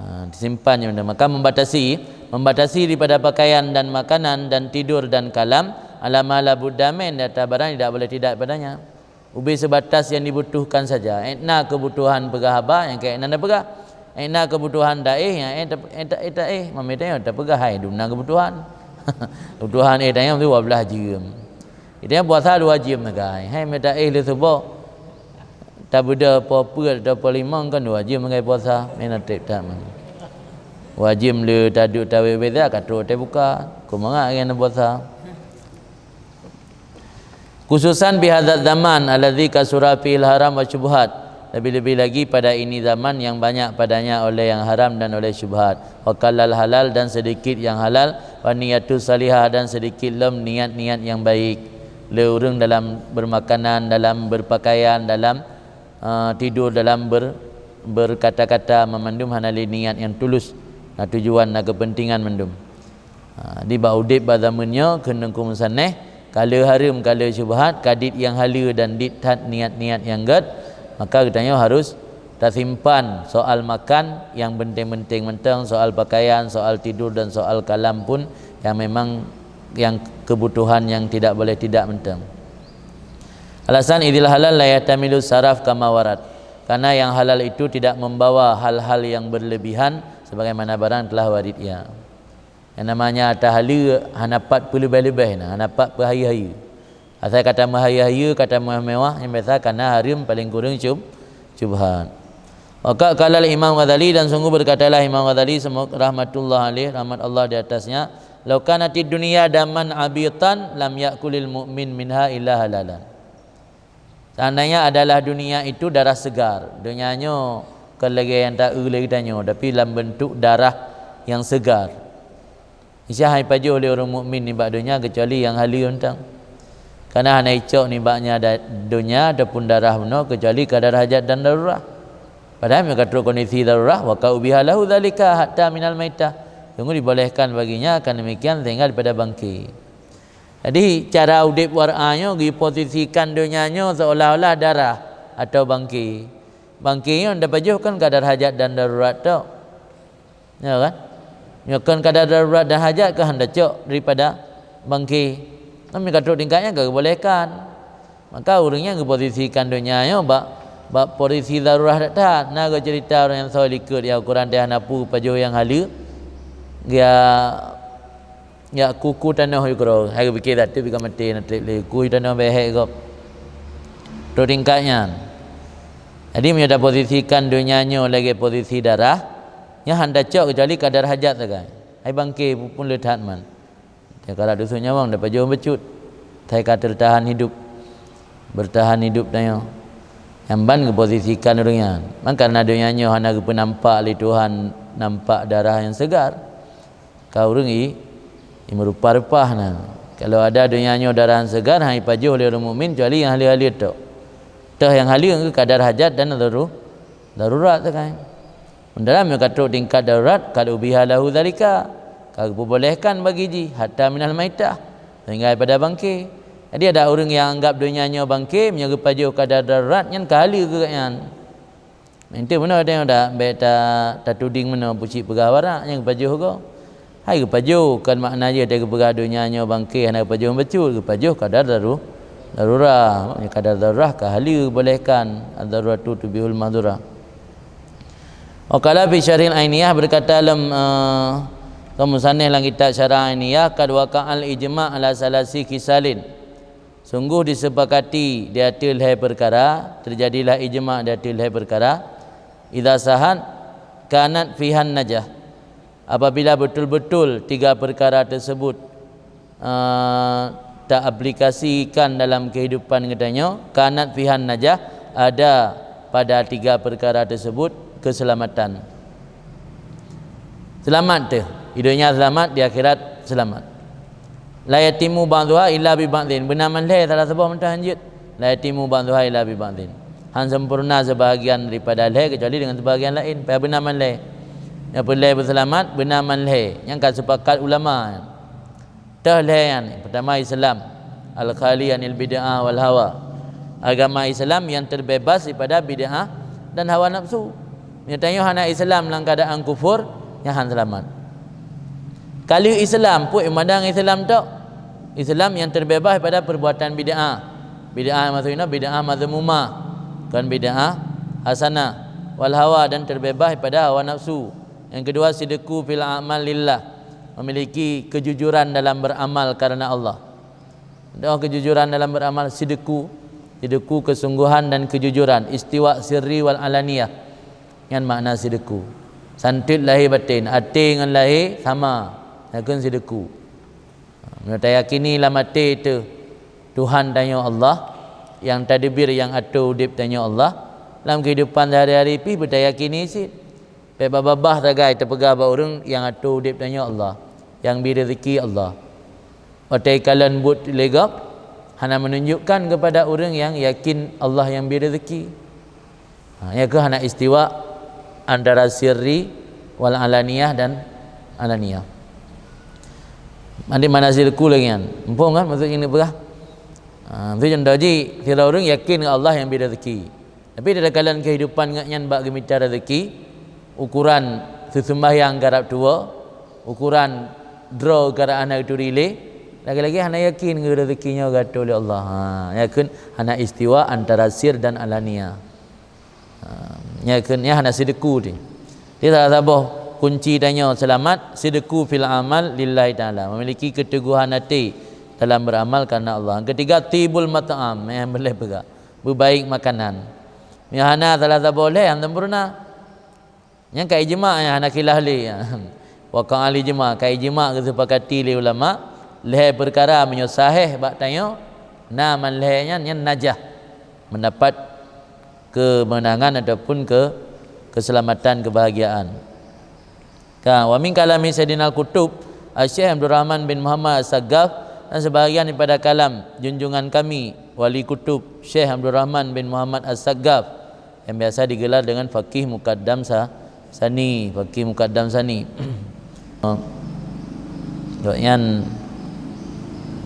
Ha, disimpan nyan mantong. Maka membatasi, membatasi daripada pakaian dan makanan dan tidur dan kalam, ala ma la budda min, di atas barang tidak boleh tidak padanya. Ubé seubatas nyang dibutuhkan saja. Ék na keubutuhan peugah haba, nyang keuh ék na tapeugah. Ék na keubutuhan taéh, nyang ék ta-, ék ta-, ék taéh. Mamé tanyoe tapeugah hai dum na keubutuhan. Keubutuhan éh tanyoe tu dua belas jeuem. Tanyoe puasa dua jeuem sagai. Hai mita éh lé suboh. Tabeudôh poh peuet atau poh limong kan dua jeuem sagai puasa. Meunan trép that meunan. Dua jeuem lé taduek tawét beza ka trok watèe buka. Keu mangat nyan puasa. Khususan fi hadzal zaman alladzi kasura fihil haram wa syubhat, lebih-lebih lagi pada ini zaman yang banyak padanya oleh yang haram dan oleh syubhat, wa qallal halal, dan sedikit yang halal, wa niyatus salihah, dan sedikit lom niat-niat yang baik. Lé ureueng dalam bermakanan, dalam berpakaian, dalam, eh, tidur, dalam ber-, berkata-kata, memandum hana lé niat yang tulus, na tujuan, na kepentingan mandum. Ha, di bak udép bak zaman nyoe, kheun Teungku Meusaneh, ka lheueh hareuem, ka lheueh syubhat, ka dit nyang haleue dan dit that niat-niat nyang gét, maka geutanyoe harus tasimpan soal makan nyang penting-penting mantong, soal pakaian, soal tidur, dan soal kalam pun nyang memang nyang kebutuhan nyang tidak boleh tidak mantong. Alasan, idzil halal la yahtamilu saraf kama warad. Karena yang halal itu tidak membawa hal-hal yang berlebihan sebagaimana barang telah warid ia. Nyang namanya harta haleue hana pat peuleubeh-leubeh na, hana pat peuhayeue-hayeue. Asai ka tameuhayeue-hayeue, ka tameumeumewah, nyang biasa kana hareuem paleng kureueng syub-, syubhat. Wa qad qalal Imam Ghazali, dan sungguh berkatalah Imam Ghazali, semoga rahmatullah alaih, rahmat Allah di atasnya, "Lau kanatid dunya daman abitan lam ya'kulil mu'min minha illa halalan." Seandainya adalah dunia itu darah segar, donya nyoe kon lagèe nyang taeu lé geutanyoe, tapi lam bentuk darah nyang segar. Niscaya han ipajoh lé ureueng mukmin nibak donya keucuali nyang haleue mantong. Karena hana icok nibak nya da-, donya ataupun darah bunoe keucuali kadar hajat dan darurat. Padahai meunyoe ka trok kondisi darurat, wa qad ubiha lahu dzalika hatta minal maitah. Sungguh dibolehkan baginya akan demikian sehingga daripada bangke. Jadi, cara udép war'a nyoe geuposisikan donya nyoe seolah-olah darah atau bangke. Bangke nyoe tapajoh kan kadar hajat dan darurat tok. Ya kan? Nyoe kan kadar darurat dan hajat kan han tacok daripada bangke. Tapi ka trok tingkat nyan ka geubolehkan. Maka ureueng nyan geuposisikan donya nyoe bak, bak posisi darurat that-that. Na geuceurita ureueng nyang soe likot, ya, ukuran teuh hana peue pajoh nyang haleue. Ya, ya, kuku tanoh yukro. Hai geupike that teuk pih ka maté na trép lé. Kuku tanoh bèk hék gob. Trok tingkat nyan. Jadi, meunyoe taposisikan donya nyoe lagèe posisi darah, nyan han tacok keucuali kadar hajat sagai. Hai bangke pun le that man. Teuka rab dusun nyawöng, tapajoh bacut. Thai ka teurtahan hidup. Beurtahan hidup tanyoe. Nyan ban geuposisikan ureueng nyan. Maka na donya nyoe hana geupeunampak lé Tuhan, nampak darah nyang seugar. Ka ureueng i, i meurupa-rupa na. Kalau ada donya nyoe darah nyang seugar, han ipajoh lé ureueng mukmin, kecuali nyang haleue-haleue tok. Toh nyang haleue keu kadar hajat dan daru-, darurat sagai. Sementara meunyoe ka trok tingkat darurat, qad ubiha lahu dzalika, ka geupeubolehkan bagi jih, hatta minal maitah, sehingga daripada bangke. Jadi, ada ureueng nyang anggap donya nyoe bangke, meunyoe geupajoh kadar darurat, nyan ka haleue keu gobnyan. Meunteuek meunoe tanyoe dak, bèk ta-, tatuding meunoe pucit peugah barak, nyan geupajoh gob. Hai geupajoh, kon makna jih watèe geupeugah donya nyoe bangke hana geupajoh bacut, geupajoh kadar daru-, darurah. Maknanya kadar darurah ka haleue geubolehkan, ad-daruratu tubihul mahdzurah. Wa qala fi syarhil Ainiyah, berkata lam, eh, kaum musannif lam kitab Syarah Ainiyah, "Qad waqa'al ijma' ala salasi khisalin." Sungguh disepakati di ateueh lhèe peukara, terjadilah ijma' di ateueh lhèe peukara. Idza sahat kanat fihan najah. Apabila betul-betul tiga perkara tersebut, eh, taaplikasikan dalam kehidupan geutanyoe, kanat fihan najah, ada pada tiga perkara tersebut keselamatan. Seulamat teuh. Di donya seulamat, di akhirat seulamat. La yatimu ba'duha illa bi ba'din. Beuna man lhèe, salah saboh mantong han jeuet. La yatimu ba'duha illa bi ba'din. Han sempurna sebahagian daripada lhèe kecuali dengan sebahagian laén. Payah beuna man lhèe. Nyang peureulèe beuseulamat, beuna man lhèe. Nyang ka sepakat ulama. Toh lhèe nyan, pertama Islam, al-khali anil bid'ah wal hawa. Agama Islam yang terbebas daripada bid'ah dan hawa nafsu. Meunyoe tanyoe hana Islam lam keadaan kufur, nyan han seulamat. Ka lheueh Islam, peue mandang Islam tok? Islam yang terbebas daripada perbuatan bid'ah. Bid'ah maksudnya bid'ah mazmumah, bukan bid'ah hasanah. Wal hawa, dan terbebas daripada hawa nafsu. Yang kedua, sidqu fil amal lillah, memiliki kejujuran dalam beramal karena Allah. Doa kejujuran dalam beramal, sidqu, sidqu kesungguhan dan kejujuran, istiwa sirri wal alaniyah. Nyan makna sidqu. Santit lahé batén, até ngon lahé sama. Nyan kheun sidqu. Meunyoe tayakini lam até teuh Tuhan tanyoe Allah, nyang tadbir, nyang atô udép tanyoe Allah, lam keuhidupan sehari-hari pih beutayakini cit. Bék babah-babah sagai teupeugah bak ureuëng nyang atô udép tanyoe Allah, nyang bi rezeki Allah. Watée kalon buet lé gob hana menunjukkan kepada ureuëng nyang yakin Allah nyang bi rezeki. Ha, nyan keuh hana istiwa antara sirri wal alaniyah dan alaniyah. Adik mana sirku lagi kan? Muphom kan maksud nyang dipeugah? Ha, maksud contoh jih, sidroe ureuëng yakin ngon Allah nyang bi rezeki. Tapi dalam kehidupan gobnyan bak geumita rezeki, ukuran seuseumbahyang karab tuwoe, ukuran droe karab hana geuturi lé, lagi-lagi hana yakin ngon rezeki nyoe geuatô lé Allah. Ha, nyan kheun hana istiwa antara sir dan alaniyah. Ha, nyan kheun nyan hana sidqu teuh. Jadi salah saboh kunci tanyoe seulamat, sidqu fil amal lillahi ta'ala, memiliki keteguhan até dalam beramal karena Allah. Yang ketiga, thibul mat'am, nyang beulée peugah, beubaik makanan. Nyang hana salah saboh lhée nyang sempurna. Nyan ka ijma, nyang hana khilaf lé. Waqa'al ijma, ka ijma geusepakati lé ulama, lhée peukara meunyoe sahih bak tanyoe, na man lhée nyan, nyan najah, mendapat kemenangan ataupun ke, keselamatan, kebahagiaan. Ka, wa min kalami Sayyidina Al-Qutub Syekh Abdurrahman bin Muhammad As-Saggaf, dan sebahagian daripada kalam junjungan kami, Wali Kutub Syekh Abdurrahman bin Muhammad As-Saggaf, yang biasa digelar dengan Faqih Muqaddam Sa-, Sani, Faqih Muqaddam Sani. Gobnyan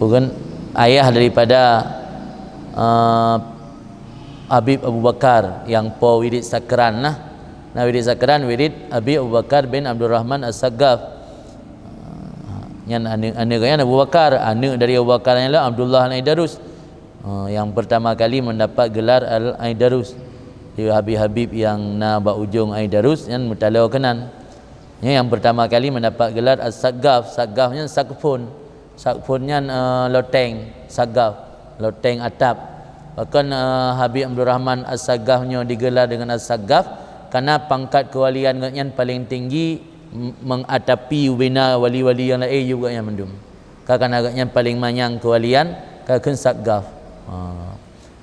bukan ayah daripada, eh, Habib Abu Bakar nyang po wirid Sakran lah. Nah, wirid Sakran wirid Habib Abu Bakar bin Abdurrahman As-Saggaf. Nyan aneuk, aneuk nyan Abu Bakar, aneuk dari Abu Bakar nyan lah Abdullah Al-Aidarus. Ha, nyang pertama kali mendapat gelar Al-Aidarus. Di habib-habib nyang na bak ujong Aidarus nyan meutaloe keunan. Nyan nyang pertama kali mendapat gelar As-Saggaf. Saggaf nyan sakfon. Sakfon nyan, eh, loteng. Saggaf, loteng atap. Bahkan, eh, Habib Abdurrahman As-Saggaf nyoe digelar dengan As-Saggaf karena pangkat kewalian gobnyan paling tinggi, m-, mengatapi ubena wali-wali nyang laén yub gobnyan mandum. Ka kana gobnyan paling manyang kewalian, ka kheun Saggaf. Ha.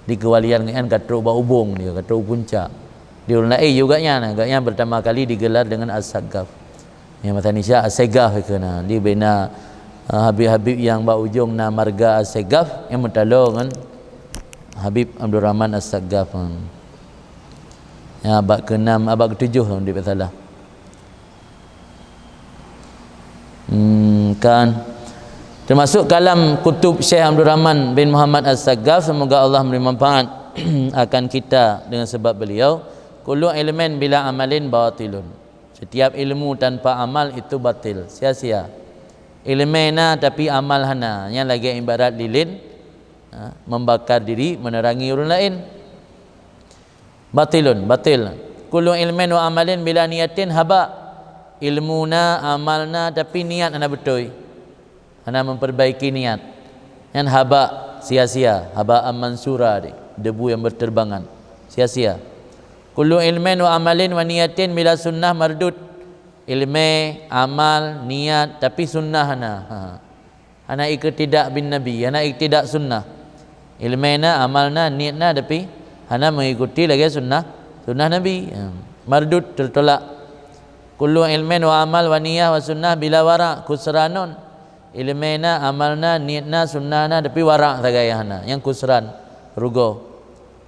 Di kewalian gobnyan ka trok bak ubong dia, ka trok puncak. Di ureuëng laén yub gobnyan, gobnyan pertama kali digelar dengan As-Saggaf. Nyang masa Indonesia As-Segaf kheun na. Di bena, ha, habib-habib nyang bak ujong na marga As-Segaf, nyang meutaloe ngon Habib Abdurrahman As-Saggaf. Hmm. Ya, abad keenam, abad ketujuh lah, dik tak salah. Hmm, kan. Termasuk kalam Kutub Syekh Abdurrahman bin Muhammad As-Saggaf, semoga Allah memberi manfaat akan kita dengan sebab beliau. Kullu ilmin bila amalin batilun. Setiap ilmu tanpa amal itu batil, sia-sia. Ilmu na tapi amal hana, nyan lagée ibarat lilin, ha, membakar diri, menerangi ureuëng laén. Batilun, batil. Kullu ilmin wa amalin bila niyatin haba. Ilmu na, amal na, tapi niat hana beutôi. Hana memperbaiki niat. Nyan haba, sia-sia, haba mansura deh, debu yang berterbangan. Sia-sia. Kullu ilmin wa amalin wa niyatin bila sunnah mardud. Ilmu, amal, niat, tapi sunnah hana. Ha. Hana iktidak bin Nabi, hana iktidak sunnah. Ilmu na, amal na, niat na, tapi hana mengikuti lagée sunnah, sunnah Nabi. Ha. Mardud, tertolak. Kullu ilmin wa amal wa niyah wa sunnah bila wara, khusranun. Ilmu na, amal na, niat na, sunnah na, tapi wara sagai hana. Nyang khusran, rugoe.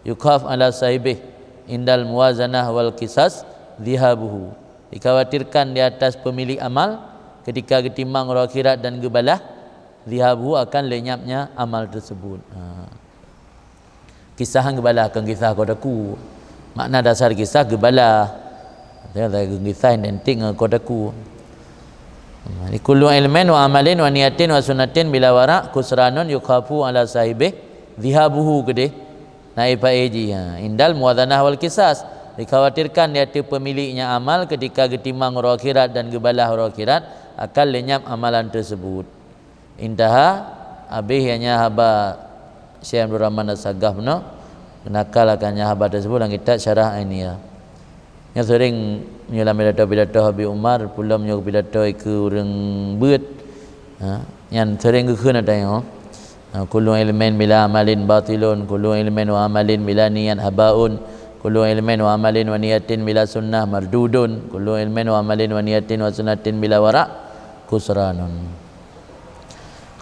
Yukhaf ala sahibih indal muwazanah wal qisas dhihabuhu. Dikhawatirkan di atas pemilik amal ketika geutimang uroe akhirat dan geubalah, dhihabuhu, akan lenyapnya amal tersebut. Ha. Kisah geubalah, kon kisah kotaku. Makna dasar kisah geubalah. Kisah identik ngon kotaku. Kullu ilmin wa amalin wa niyatin wa sunnatin bila wara, khusranun yukhafu ala sahibih. Zihabuhu keudeh, naib fa'il jih, ha. Indal muwazanah wal qisas, dikhawatirkan di ateueh pemiliknya amal ketika geutimang uroe akhirat dan geubalah uroe akhirat, akan lenyap amalan tersebut. Intaha, habéh nyang haba Syekh Abdul Rahman As-Saggaf bunoe, nakal akan nyang haba tersebut dalam kitab Syarah Ainiyah. Nyan seuring meunyoe lam pidato-pidato Habib Umar, pulom nyoe pidato keu ureuëng beuet. Ha, nyan seuring geukheun ata nyoe. Ha, kullu ilmin bila amalin batilun, kullu ilmin wa amalin bila niyat habaun, kullu ilmin wa amalin wa niyatin bila sunnah mardudun, kullu ilmin wa amalin wa niyatin wa sunnatin bila wara' khusranun.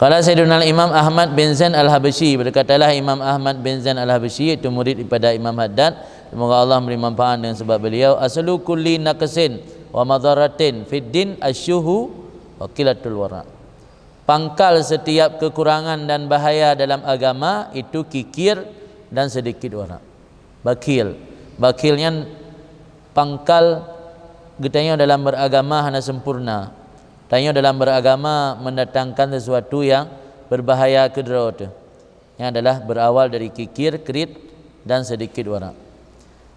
Qala Sayyiduna Imam Ahmad bin Zain Al-Habsyi, berkatalah Imam Ahmad bin Zain Al-Habsyi, itu murid daripada Imam Haddad, semoga Allah memberi manfaat dengan sebab beliau, "Aslu kulli naqsin wa madharatin fid din asyuhu wa qillatul wara." Pangkal setiap kekurangan dan bahaya dalam agama itu kikir dan sedikit wara. Bakhil. Bakhil nyan pangkal geutanyoe dalam beragama hana sempurna. Tanyoe dalam beragama mendatangkan sesuatu yang berbahaya keu droe teuh. Nyan adalah berawal dari kikir, kriet dan sedikit wara.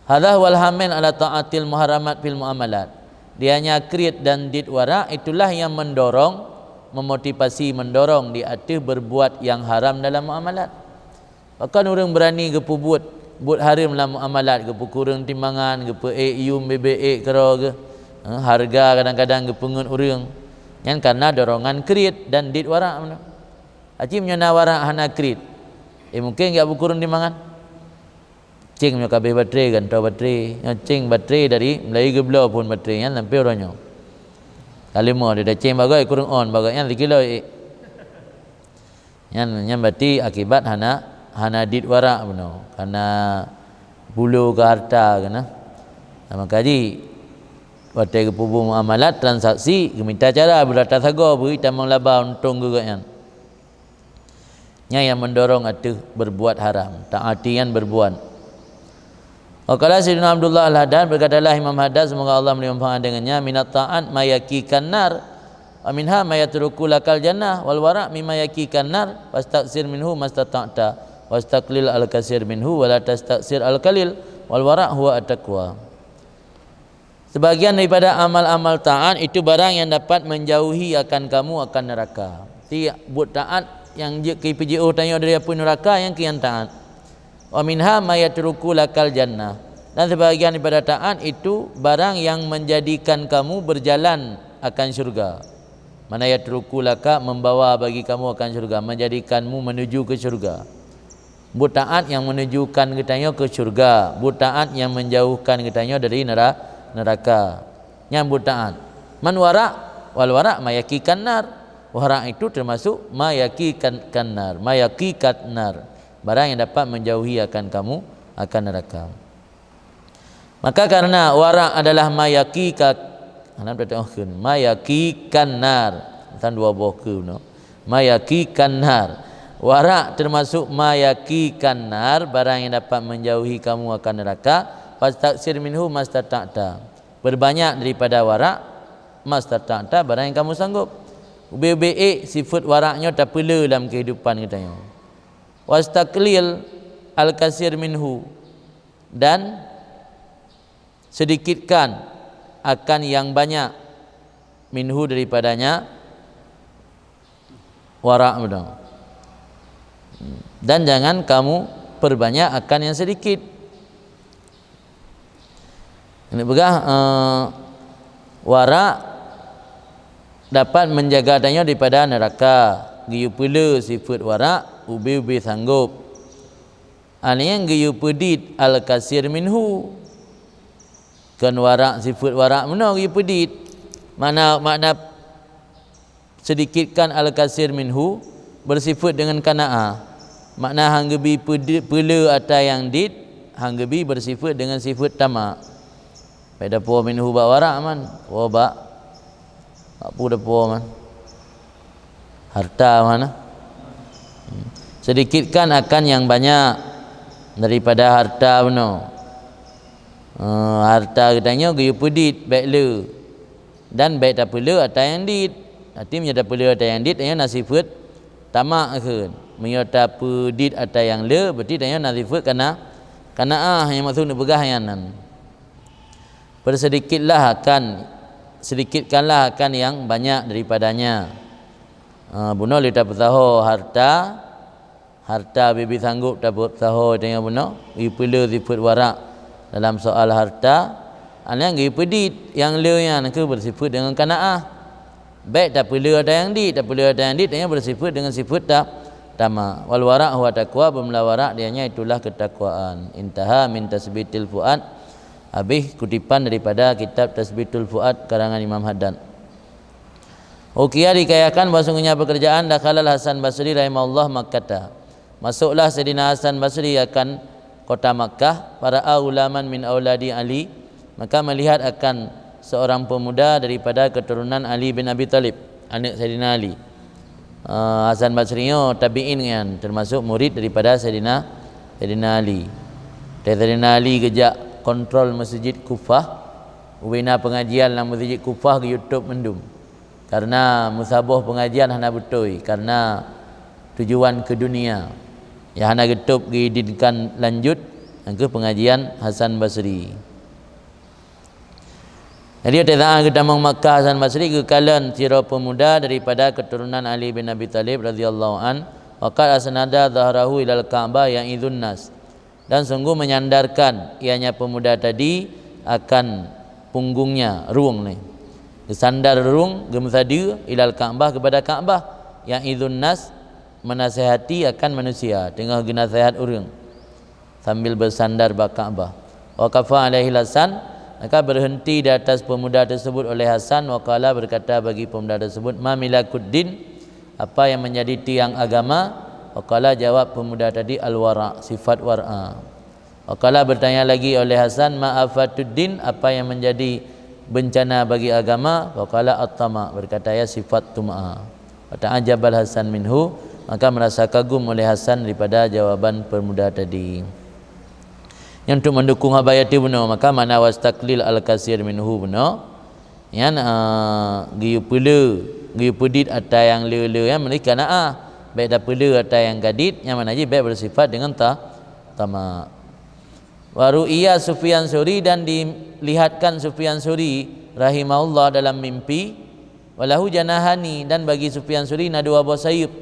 Hadza huwal hamil ala ta'atil muharramat fil muamalat. Dianya kriet dan dit wara itulah yang mendorong, memotivasi, mendorong di ateueh berbuat yang haram dalam muamalat. Pakon ureuëng beurani geupeubuet buet hareuem lam muamalat, geupeukureueng timbangan, geupeuék yum bibée ék keudroe geuh, eh, hareuga kadang-kadang geupeungeut ureuëng. Nyan kareuna dorongan kriet dan dit wara meunan. Aci meunyoe na wara hana kriet, eh, mungken geujak peukureueng timbangan. Céng meunyoe ka habéh baterai, gantoe baterai. Nyoe céng baterai dari meulayeue geubloe phon baterai nyan sampoe uroe nyoe. Ka leumoh, dada céng bagoe, kureueng on bagoe nyan sikilo ék. Nyan, nyan berarti akibat hana, hana dit wara bunoe, hana pulo keu harta keunan. Nah, maka jih watée geupeubuet muamalat transaksi, geumita cara beurata sagoe beu tamong laba untông geuh nyan. Nyan nyang mendorong ateueh berbuat haram, ta'ati nyan berbuat. Wa qala Sayyidina Abdullah Al-Haddad, berkatalah Imam Haddad, semoga Allah memberi manfaat dengannya, "Minat ta'at ma yaqikan nar, wa minha ma yatruku lakal jannah, wal wara' mimma yaqikan nar, fastaksir minhu mastata'ta, wastaqlil al-kasir minhu, wa la tastaksir al-qalil, wal wara' huwa at-taqwa." Sebagian daripada amal-amal taat itu barang yang dapat menjauhi akan kamu akan neraka. Ti buet taat nyang jeuet keu peujiôh tanyoe dari apui neraka, nyang keu nyang taat. Wa minha ma yatruku lakal jannah. Dan sebahagian daripada taat itu barang yang menjadikan kamu berjalan akan syurga. Mana yatruku laka, membawa bagi kamu akan syurga, menjadikanmu menuju ke syurga. Buet taat nyang menujukan geutanyoe keu syurga, buet taat nyang menjauhkan geutanyoe dari nera-, neraka. Nyan buet taat. Man wara', wal wara' ma yaqikan nar. Wara' itu termasuk ma yaqikan, kan nar, ma yaqikan nar. Barang yang dapat menjauhi akan kamu akan neraka. Maka karena wara' adalah ma yaqikat, hana tateu'oh kheun, ma yaqikan nar. Tan dua boh keu no. Ma yaqikan nar. Wara' termasuk ma yaqikan nar, barang yang dapat menjauhi kamu akan neraka, fastaksir minhu mastata'ta. Perbanyak daripada wara' mastata'ta, barang yang kamu sanggup. Ubé-ubé ék sifeuet wara' nyoe tapeule lam kehidupan geutanyoe. Wastaqlil al-kasir minhu, dan sedikitkan akan yang banyak, minhu daripadanya, wara' beudong. Dan jangan kamu perbanyak akan yang sedikit. Ini peugah, eh, wara' dapat menjaga tanyoe daripada neraka. Geuyue peule sifeuet wara' ubé-ubé sanggup. Aneuëk geuyue peudit al-kasir minhu. Kon wara' sifeuet wara' meunoe geuyue peudit. Makna, makna sedikitkan al-kasir minhu bersifeuet dengan qanaah. Makna han geubi peudit, peule ata nyang dit, han geubi bersifeuet dengan sifeuet tamak. Bèk tapuwoe minhu bak wara' man, puwoe bak, bak peue tapuwoe man? Harta man. Sedikitkan akan nyang banyak daripada harta bunoe. Eh, harta geutanyoe geuyue peudit, bèk le. Dan bèk tapeule ata nyang dit. Arti meunyoe tapeule ata nyang dit, nyan na sifeuet tamak kheun. Meunyoe tapeudit ata nyang le, berarti tanyoe na sifeuet kana, kanaah nyang maksud neupeugah nyan nan. Persedikitlah akan, sedikitkanlah akan yang banyak daripadanya. Ha, bunoe lé tapeusaho harta, harta bibi sanggup tapeusaho tanyoe bunoe, ipeule sifeuet warak dalam soal harta, nyang geupeudit nyang le nyan keuh bersifeuet dengan kanaah. Bèk tapeule ata nyang dit, tapeule ata nyang dit, tanyoe bersifeuet dengan sifeuet ta-, tamak. Wal wara' huwa taqwa, beumula warak dia nyan itulah ketakwaan. Intaha min tasbitil fuad. Habis kutipan daripada kitab Tasbitul Fuad karangan Imam Haddad. Ukiya dikayakan bahwa sungguhnya pekerjaan dakhalal Hasan Basri rahimahullah Makkata. Masuklah Saidina Hasan Basri akan kota Makkah, fara'a ghulaman min auladi Ali, maka melihat akan seorang pemuda daripada keturunan Ali bin Abi Thalib, aneuk Saidina Ali. Ah, Hasan Basri nyoe tabi'in nyan, termasuk murid daripada Saidina, Saidina Ali. Watèe Saidina Ali geujak kontrol meuseujid Kufah, ubena pengajian lam meuseujid Kufah geuyue tôb mandum. Karena meusaboh pengajian hana beutôi, karena tujuan keu dunia. Nyang hana geutôb geuidinkan lanjut, nyang keuh pengajian Hasan Basri. Jadi, watèe saát geutamong Makkah Hasan Basri geukalon sidroe peumuda daripada keuturonan Ali bin Abi Thalib radhiyallahu anh, wa qad asnada dhahrahu ilal Ka'bah ya'idhun nas. Dan sungguh menyandarkan ianya pemuda tadi akan punggungnya, rhueng nyan. Geusandar rhueng, geumeusadeue ilal Ka'bah, kepada Ka'bah, ya'idhun nas, menasihati akan manusia, teungoh geunaseuhat ureuëng sambil beusandar bak Ka'bah. Waqafa alaihi Hasan, maka berhenti di atas pemuda tersebut oleh Hasan, wa qala, berkata bagi pemuda tersebut, "Ma milakuddin, apa yang menjadi tiang agama?" Wa qala, jawab pemuda tadi, "Al-wara', sifat wara'." Wa qala, bertanya lagi oleh Hasan, "Ma afatuddin, apa yang menjadi bencana bagi agama?" Wa qala, "At-tama'," berkata ia, sifat tuma'a. Wa ta'ajjabal Hasan minhu, maka merasa kagum oleh Hasan daripada jawaban pemuda tadi. Nyang untuk mendukung haba nyang teubunoe, maka makna wastaqlil al-katsir minhu bunoe, nyan, ah, geuyue peule, geuyue peudit ata nyang le-le nyan meunurot qanaah. Bèk tapeule ata nyang ka dit, nyan makna jih bèk bersifat dengan ta-, tama'. Wa ru'iya Sufyan Tsauri, dan dilihatkan Sufyan Tsauri rahimahullah dalam mimpi, wa lahu janahani, dan bagi Sufyan Tsauri na dua boh sayeup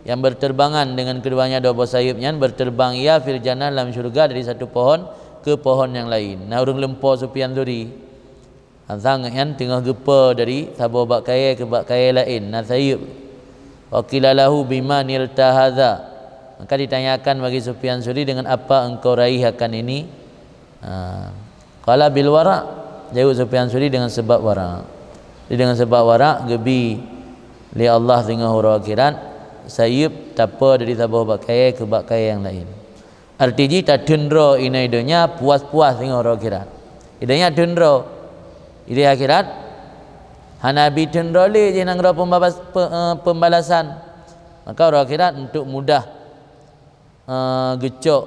yang berterbangan, dengan keduanya dua boh sayeup nyan berterbang ia fil jannah, lam syurga, dari satu pohon ke pohon yang lain. Na ureuëng lumpo Sufyan Tsauri. Sang-sang nyan teungoh geupo dari saboh bak kayèe keu bak kayèe laén, na sayeup. Wa qila lahu, "Bima nilta hadza?" Maka ditanyakan bagi Sufyan Tsauri, "Dengan apa engkau raih akan ini?" Ha. Qala, "Bil wara'." Jaweueb Sufyan Tsauri, "Dengan sebab wara'." Jadi dengan sebab wara' geubi lé Allah teungoh uroe akhirat sayeup tapo dari saboh bak kayèe keu bak kayèe nyang laén. Arti jih tateun droe inoe donya puas-puas teungoh uroe akhirat. Idonya teun droe. Ideh akhirat hana bi teun droe lé jih nanggroe pembabas-, pe-, eh, pembalasan. Maka uroe akhirat untuk mudah, eh, geucok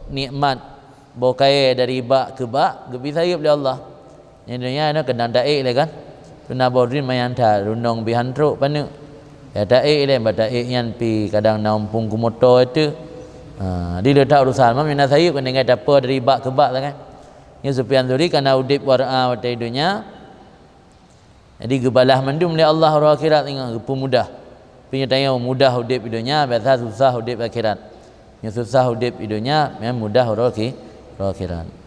nikmat boh kayèe dari bak keu bak geubi sayeup lé Allah. Nyang donya nyoe keunong taék lé kan. Tuna boh drien manyang that, runong bi han trok paneuk. Ya taék lé, bak taék nyan pi kadang na umpung keu moto itu. Ha, di leutak urusan, mam nyang na sayeup keuneuk tapo dari bak keu bak kan. Nyoe Sufyan Tsauri kana udép wara' watèe donya. Jadi geubalah mandum lé Allah uroe akhirat ingat geupeumudah. Tapi nyatanya mudah udép di donya, biasa susah udép akhirat. Nyang susah udép di donya, nyang mudah uroe akhi-, uroe akhirat.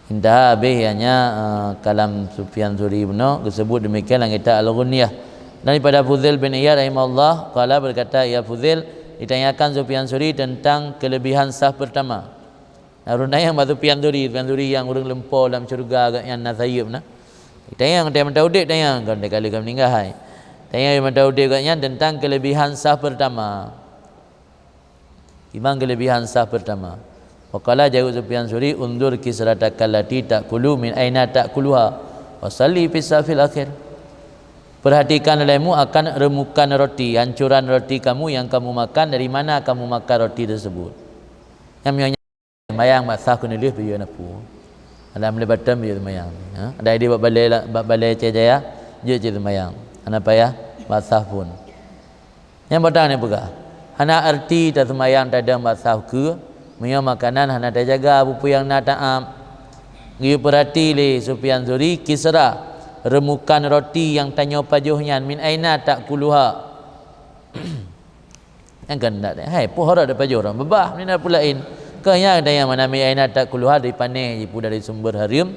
Intaha habéh ianya, eh, kalam Sufyan Tsauri bunoe, geusebut demikian lam kitab Al-Ghunyah. Dan daripada Fudail bin Iyad rahimahullah, qala, berkata ia Fudail, ditanyakan Sufyan Tsauri tentang kelebihan saf pertama. Nah, ureuëng tanyong bak Sufyan Tsauri, Sufyan Tsauri nyang ureuëng lumpo lam syeuruga gobnyan na sayeup na. Tanyong, tanyong mantong udép tanyong, kon teuka lheueh ka meuninggai. Tanyong mantong udép gobnyan tentang kelebihan saf pertama. Kiban kelebihan saf pertama. Wa qala, jaweueb Sufyan Tsauri, "Unzur kisrataka allati ta'kulu min aina ta'kuluha, wa salli fis safil akhir." Perhatikan olehmu akan remukan roti, ancuran roti kamu yang kamu makan, dari mana kamu makan roti tersebut. Nyang miyueb nyan seumayang bak saf keuneulheueh piyeue na peue. Ada mulai bottom piyeue seumayang. Ha? Ada idéh bak balai la-, bak balai Aceh Jaya, jeuet cit seumayang. Hana payah bak saf pun. Nyang bak tan nyang peugah. Hana arti taseumayang tadong bak saf keu, meunyoe makanan hana tajaga, peue-peue nyang na ta'am. Geuyue peurati lé Sufyan Tsauri, Kisra, reumukan roti nyang tanyoe pajoh nyan, min aina ta'kuluha. Nyang keunan, hai, peue rot tapajoh, rot beubah, min aina peue laén. Keu nyang tanyoe meunan, min aina ta'kuluha, dari pané, peue dari sumber hareuem,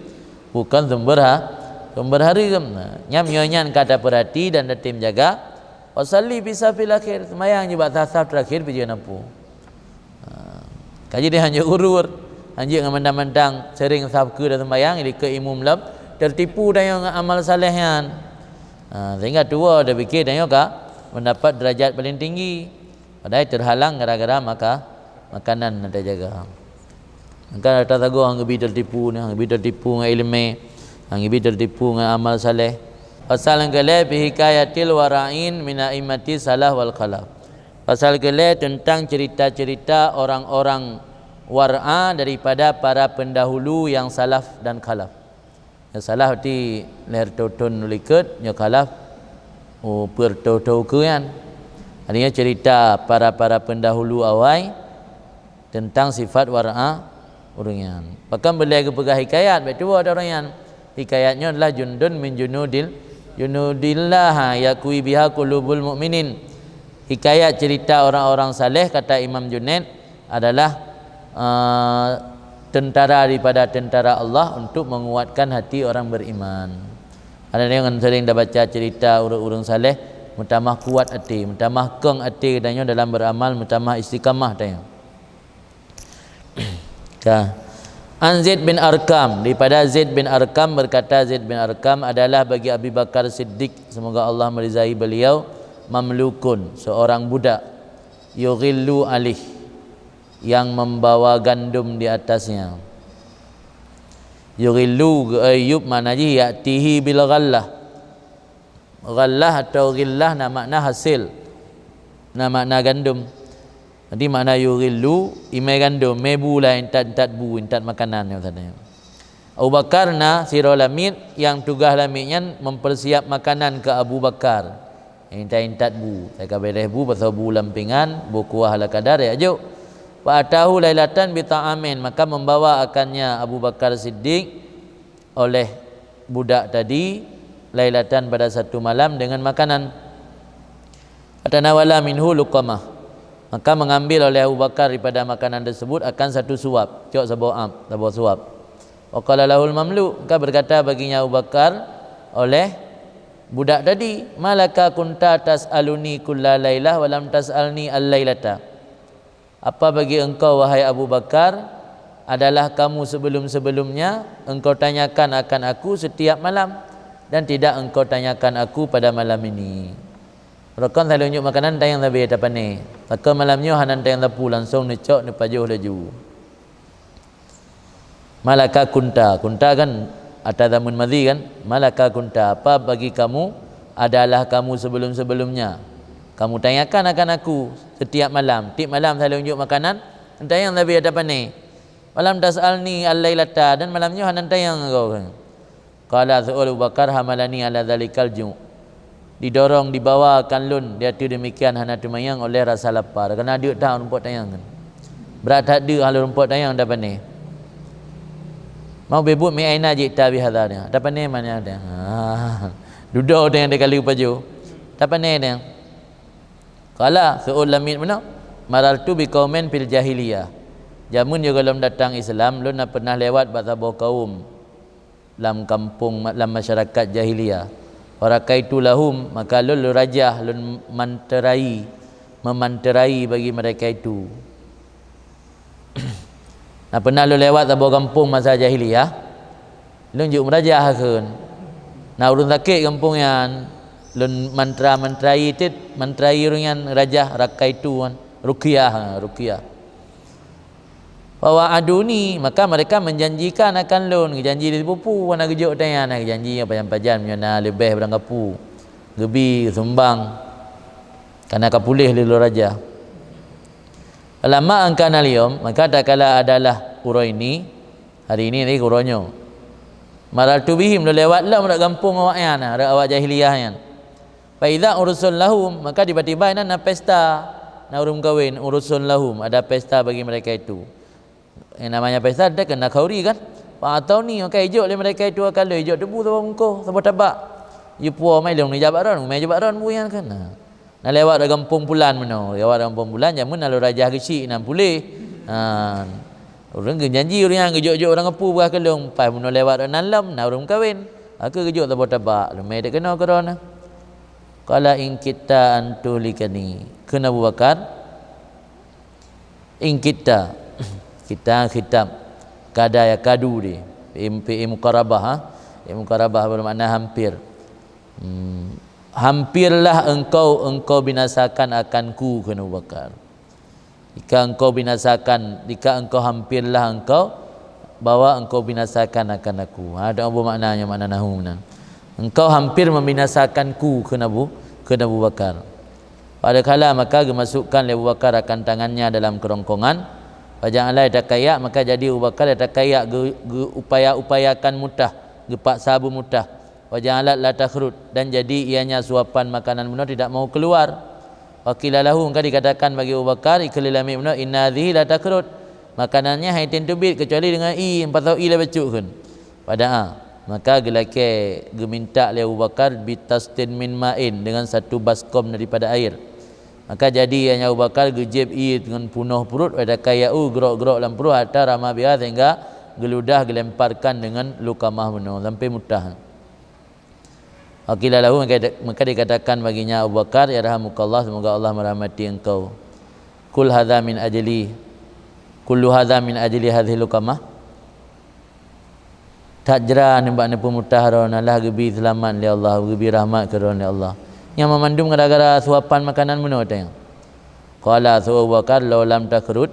bukon sumber ha-, sumber hareuem. Nah, nyan meunyoe nyan ka tapeurati dan tatem jaga, Wasalli fi safil akhir, seumayang nibak saf-saf teurakhir, pih jeuet na peue. Ha, kaji deh hanjeuet ureuëng, hanjeuet ngon mantang-mantang seuring saf keu dan seumayang, jadi keu imum lom, teurtipu tanyoe ngon amal saleh nyan. Ha, sehingga tuwoe tapike tanyoe ka mendapat derajat paling tinggi, padahai terhalang gara-gara maka-, makanan hana tajaga. Maka ata sagoe han geubi teurtipu nyan, han geubi teurtipu ngon iéleumé, han geubi teurtipu ngon amal saleh. Pasal nyang keulhée, fi hikayatil wara'in min a'immati salaf wal khalaf. Pasal keulhée teuntang cerita-cerita orang-orang war'a daripada para pendahulu yang salaf dan khalaf. Nyang salaf ti lhée reutôh thon likot, nyang khalaf, oh, peuet reutôh thon ukeue nyan. Artinya cerita para-para pendahulu awai teuntang sifat war'a ureuëng nyan. Pakon beulée geupeugah hikayat, bék tuwoe ata ureuëng nyan. Hikayat nyoe adalah jundun min junudil, junudillah, yakwi biha qulubul mu'minin. Hikayat cerita orang-orang saleh, kata Imam Junaid, adalah, eh, tentara daripada tentara Allah untuk menguatkan hati orang beriman. Ada yang sering dah baca cerita ureuëng-ureuëng saleh, meutamah kuat até, meutamah kong até tanyoe dalam beramal, meutamah istiqamah tanyoe. Ka. An Zaid bin Arkam, daripada Zaid bin Arkam, berkata Zaid bin Arkam, adalah bagi Abi Bakar Siddiq, semoga Allah meridai beliau, mamlukun, seorang budak, yughillu alaih, yang membawa gandum di atasnya. Yughillu, geuaiyub, makna jih ya'tihi bil ghalla. Ghallah atau ghillah na makna hasil, na makna gandum. Jadi makna yughillu, imé gandum, mé bu lah, intat-intat bu, intat makanan nyoe tadi. Abu Bakar na sidroe lamiet, nyang tugaih lamiet nyan mempersiap makanan keu Abu Bakar. Intat-intat bu, ka beureh bu, pasoe bu lam pingan, bu kuah ala kadar, ya jok. Fa atahu lailatan bi ta'amin, maka membawa akannya Abu Bakar Siddiq oleh budak tadi, lailatan, pada satu malam, dengan makanan. Fatanawala minhu luqamah, maka mengambil oleh Abu Bakar daripada makanan tersebut akan satu suap, cok saboh ap, saboh suap. Wa qala lahul mamluk, maka berkata baginya Abu Bakar oleh budak tadi, "Malaka kunta tas'aluni kulla lailah wa lam tas'alni al-lailata?" Apa bagi engkau, wahai Abu Bakar, adalah kamu sebelum-sebelumnya engkau tanyakan akan aku setiap malam, dan tidak engkau tanyakan aku pada malam ini. Rokon selalu nyuk makanan tayang sabe tapané. Maka malam nyoe hana tayang sapu, langsung neucok neupajoh laju. Malaka kunta. Kunta kan ata zaman madhi kan? Malaka kunta. Apa bagi kamu adalah kamu sebelum-sebelumnya? Kamu tanyakan akan aku setiap malam. Tiep malam selalu unjuk makanan, tayang sabe ata pané. Walam tas'alni al-lailata, dan malam nyoe hana tayang kau. Qala, seuôt Abu Bakar, hamalani ala dzalikal ju'. Didorong, dibawakan lôn di ateueh demikian hana teumanyang oleh rasa lapar. Karena deuk that rumpok tayang kan. Brat that deuk hana rumpok tayang tapané. Mau bebut mi aina ji'ta bihadza, tapané mana ada. Ha. Dudoe tayang dikali pajoh. Tapané tayang. Qala, seuôt lamiet meunoe. Marartu biqaumin fil jahiliyah. Jameun jigohlom datang Islam, lôn na pernah lewat bak saboh kaum lam kampung, lam masyarakat jahiliyah. Farakaitu lahum, maka lôn, lôn rajah, lôn manterai, memanterai bagi mereka itu. Na pernah lôn lewat saboh gampông masa jahiliyah, lôn jeuet meurajah kheun. Na ureuëng sakét gampông nyan, lôn mantra-mantrai cit, mantrai ureuëng nyan rajah, rakaitu kan, ruqyah, ruqyah. Fa wa'aduni, maka mereka menjanjikan akan lôn, geujanji di sipupu, hana geujok tanyan, hana geujanji pajan-pajan, meunyoe na leubeh barang kapeue, geubi, sumbang, kana ka puléh lé lôn rajah. Falamma an kana al-yaum, maka tatkala adalah uroe ini, hari ini, hari uroe nyoe. Marartu bihim, lôn lewat lom rot gampông awaknyan, rot awak jahiliyah nyan. Fa idza ursun lahum, maka tiba-tiba inan na pesta. Na ureuëng meukawen, urusun lahum, ada pesta bagi mereka itu. Yang namanya pesta, ada kena khauri kan? Fa atauni, maka ijok lé mereka itu akan lé, ijok tebu saboh bungkôh, saboh tabak. Jipuwoe mai lôn ijak bak droen, mai ijak bak droen bu nyan kan. Nah. Na lewat gampông pulan meunoe, lewat gampông pulan, jameun nalôn rajah geuchik nan puléh. Ha. Ureuëng geujanji ureuëng nyan geujok-jok ureuëng geupeu beurah keu lôn, pas meunoe lewat nan lom, na ureuëng meukawen. Maka geujok saboh tabak, leumé dek keunoe keudroe na. Qala in kitta an tuhlikani. Kheun Abu Bakar, in kitta. Kitta khitab. Kada yakadu di. Fi'il, fi'il muqarabah, ha? Fi'il muqarabah bermakna hampir. Hmm. Hampirlah engkau, engkau binasakan akan ku, kheun Abu Bakar. Jika engkau binasakan, jika engkau hampirlah engkau, bahwa engkau binasakan akan aku. Ha, dak apa maknanya, makna nahwu meunan. Engkau hampir membinasakan ku, kheun Abu, kheun Abu Bakar. Pada kala maka geumasukkan lé Abu Bakar akan tangannya dalam kerongkongan. Faja'ala yatakayya, maka jadi Abu Bakar yatakayya geu-, geuupaya-upayakan mutah, geupaksa beumutah. Wa ja'alat la takhrud, dan jadi ianya suapan makanan bunoe tidak mau keluar. Wa qila lahu, maka dikatakan bagi Abu Bakar, ikheun lé lamiet bunoe, inna hadhihi la takhrud, makanannya hai tem teubiet kecuali dengan ie, pasoe ie lé bacut kheun. Fada'a, maka geulakée geuminta lé Abu Bakar bitastin min ma'in, dengan satu baskom daripada air. Maka jadi ianya Abu Bakar geujieb ie dengan punoh pruet, wa takayya'u, geurok-geurok lam pruet, hatta rama biha, sehingga geuludah geulemparkan dengan lukamah bunoe sampai mutah. Wa qila lahu, maka, maka dikatakan baginya Abu Bakar, yarhamukallah, semoga Allah merahmati engkau. Kul hadza min ajli, kullu hadza min ajli hadhil lukamah. That jra nibak neupeumutah droe nyan lah geubi seulamat lé Allah, geubi rahmat keu droe lé Allah. Nyang mandum gara-gara suapan makanan bunoe teuh. Qala, seuôt Abu Bakar, law lam takhrud,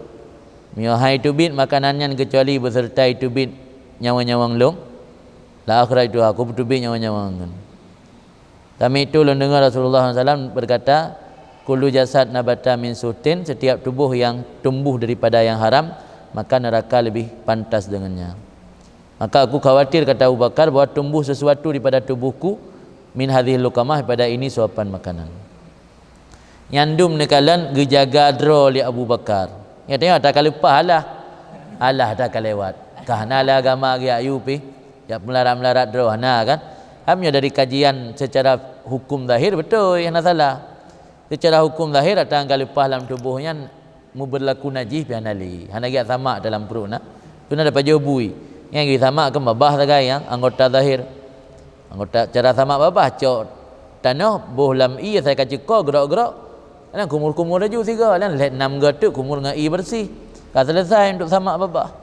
meunyoe han teubiet makanan nyan keucuali beuseureuta teubiet nyawöng-nyawöng lôn, la akhrajtuha, kupeuteubiet nyawöng-nyawöng nyan. Sami'tu, lôn deungoe Rasulullah sallallahu alaihi wasallam beukata, kullu jasad nabata min suhtin, setiap tuboh nyang tumbuh daripada nyang haram, maka neuraka leubeh pantas deungon nyan. Maka aku khawatir, kata Abu Bakar, bahwa tumbuh sesuatu daripada tubuhku, min hadhil lukamah, daripada ini suapan makanan. Nyan dum neukalon geujaga droe lé Abu Bakar. Nyan teuh ata ka leupah alah. Alah ata ka lewat. Ka hana lé agama geujak yue pih. Jak meularat-meularat droe hana kan. Ham nyoe dari kajian secara hukum zahir beutôi, hana salah. Secara hukum zahir ata nyang ka leupah lam tuboh nyan meubeurlaku najih pih hana lé. Hana geujak samak dalam pruet na. Tu na dapat jobui. Nyang geusamak kan babah sagai nyang anggota zahir. Anggota cara samak babah, cok tanoh, boh lam ie, asai ka ceuko, geurok-geurok. Kadang kumur-kumur laju sigoe, kadang lhèe nam goe teuk kumur ngon ie beureuséh. Ka seuleusoe untuk samak babah.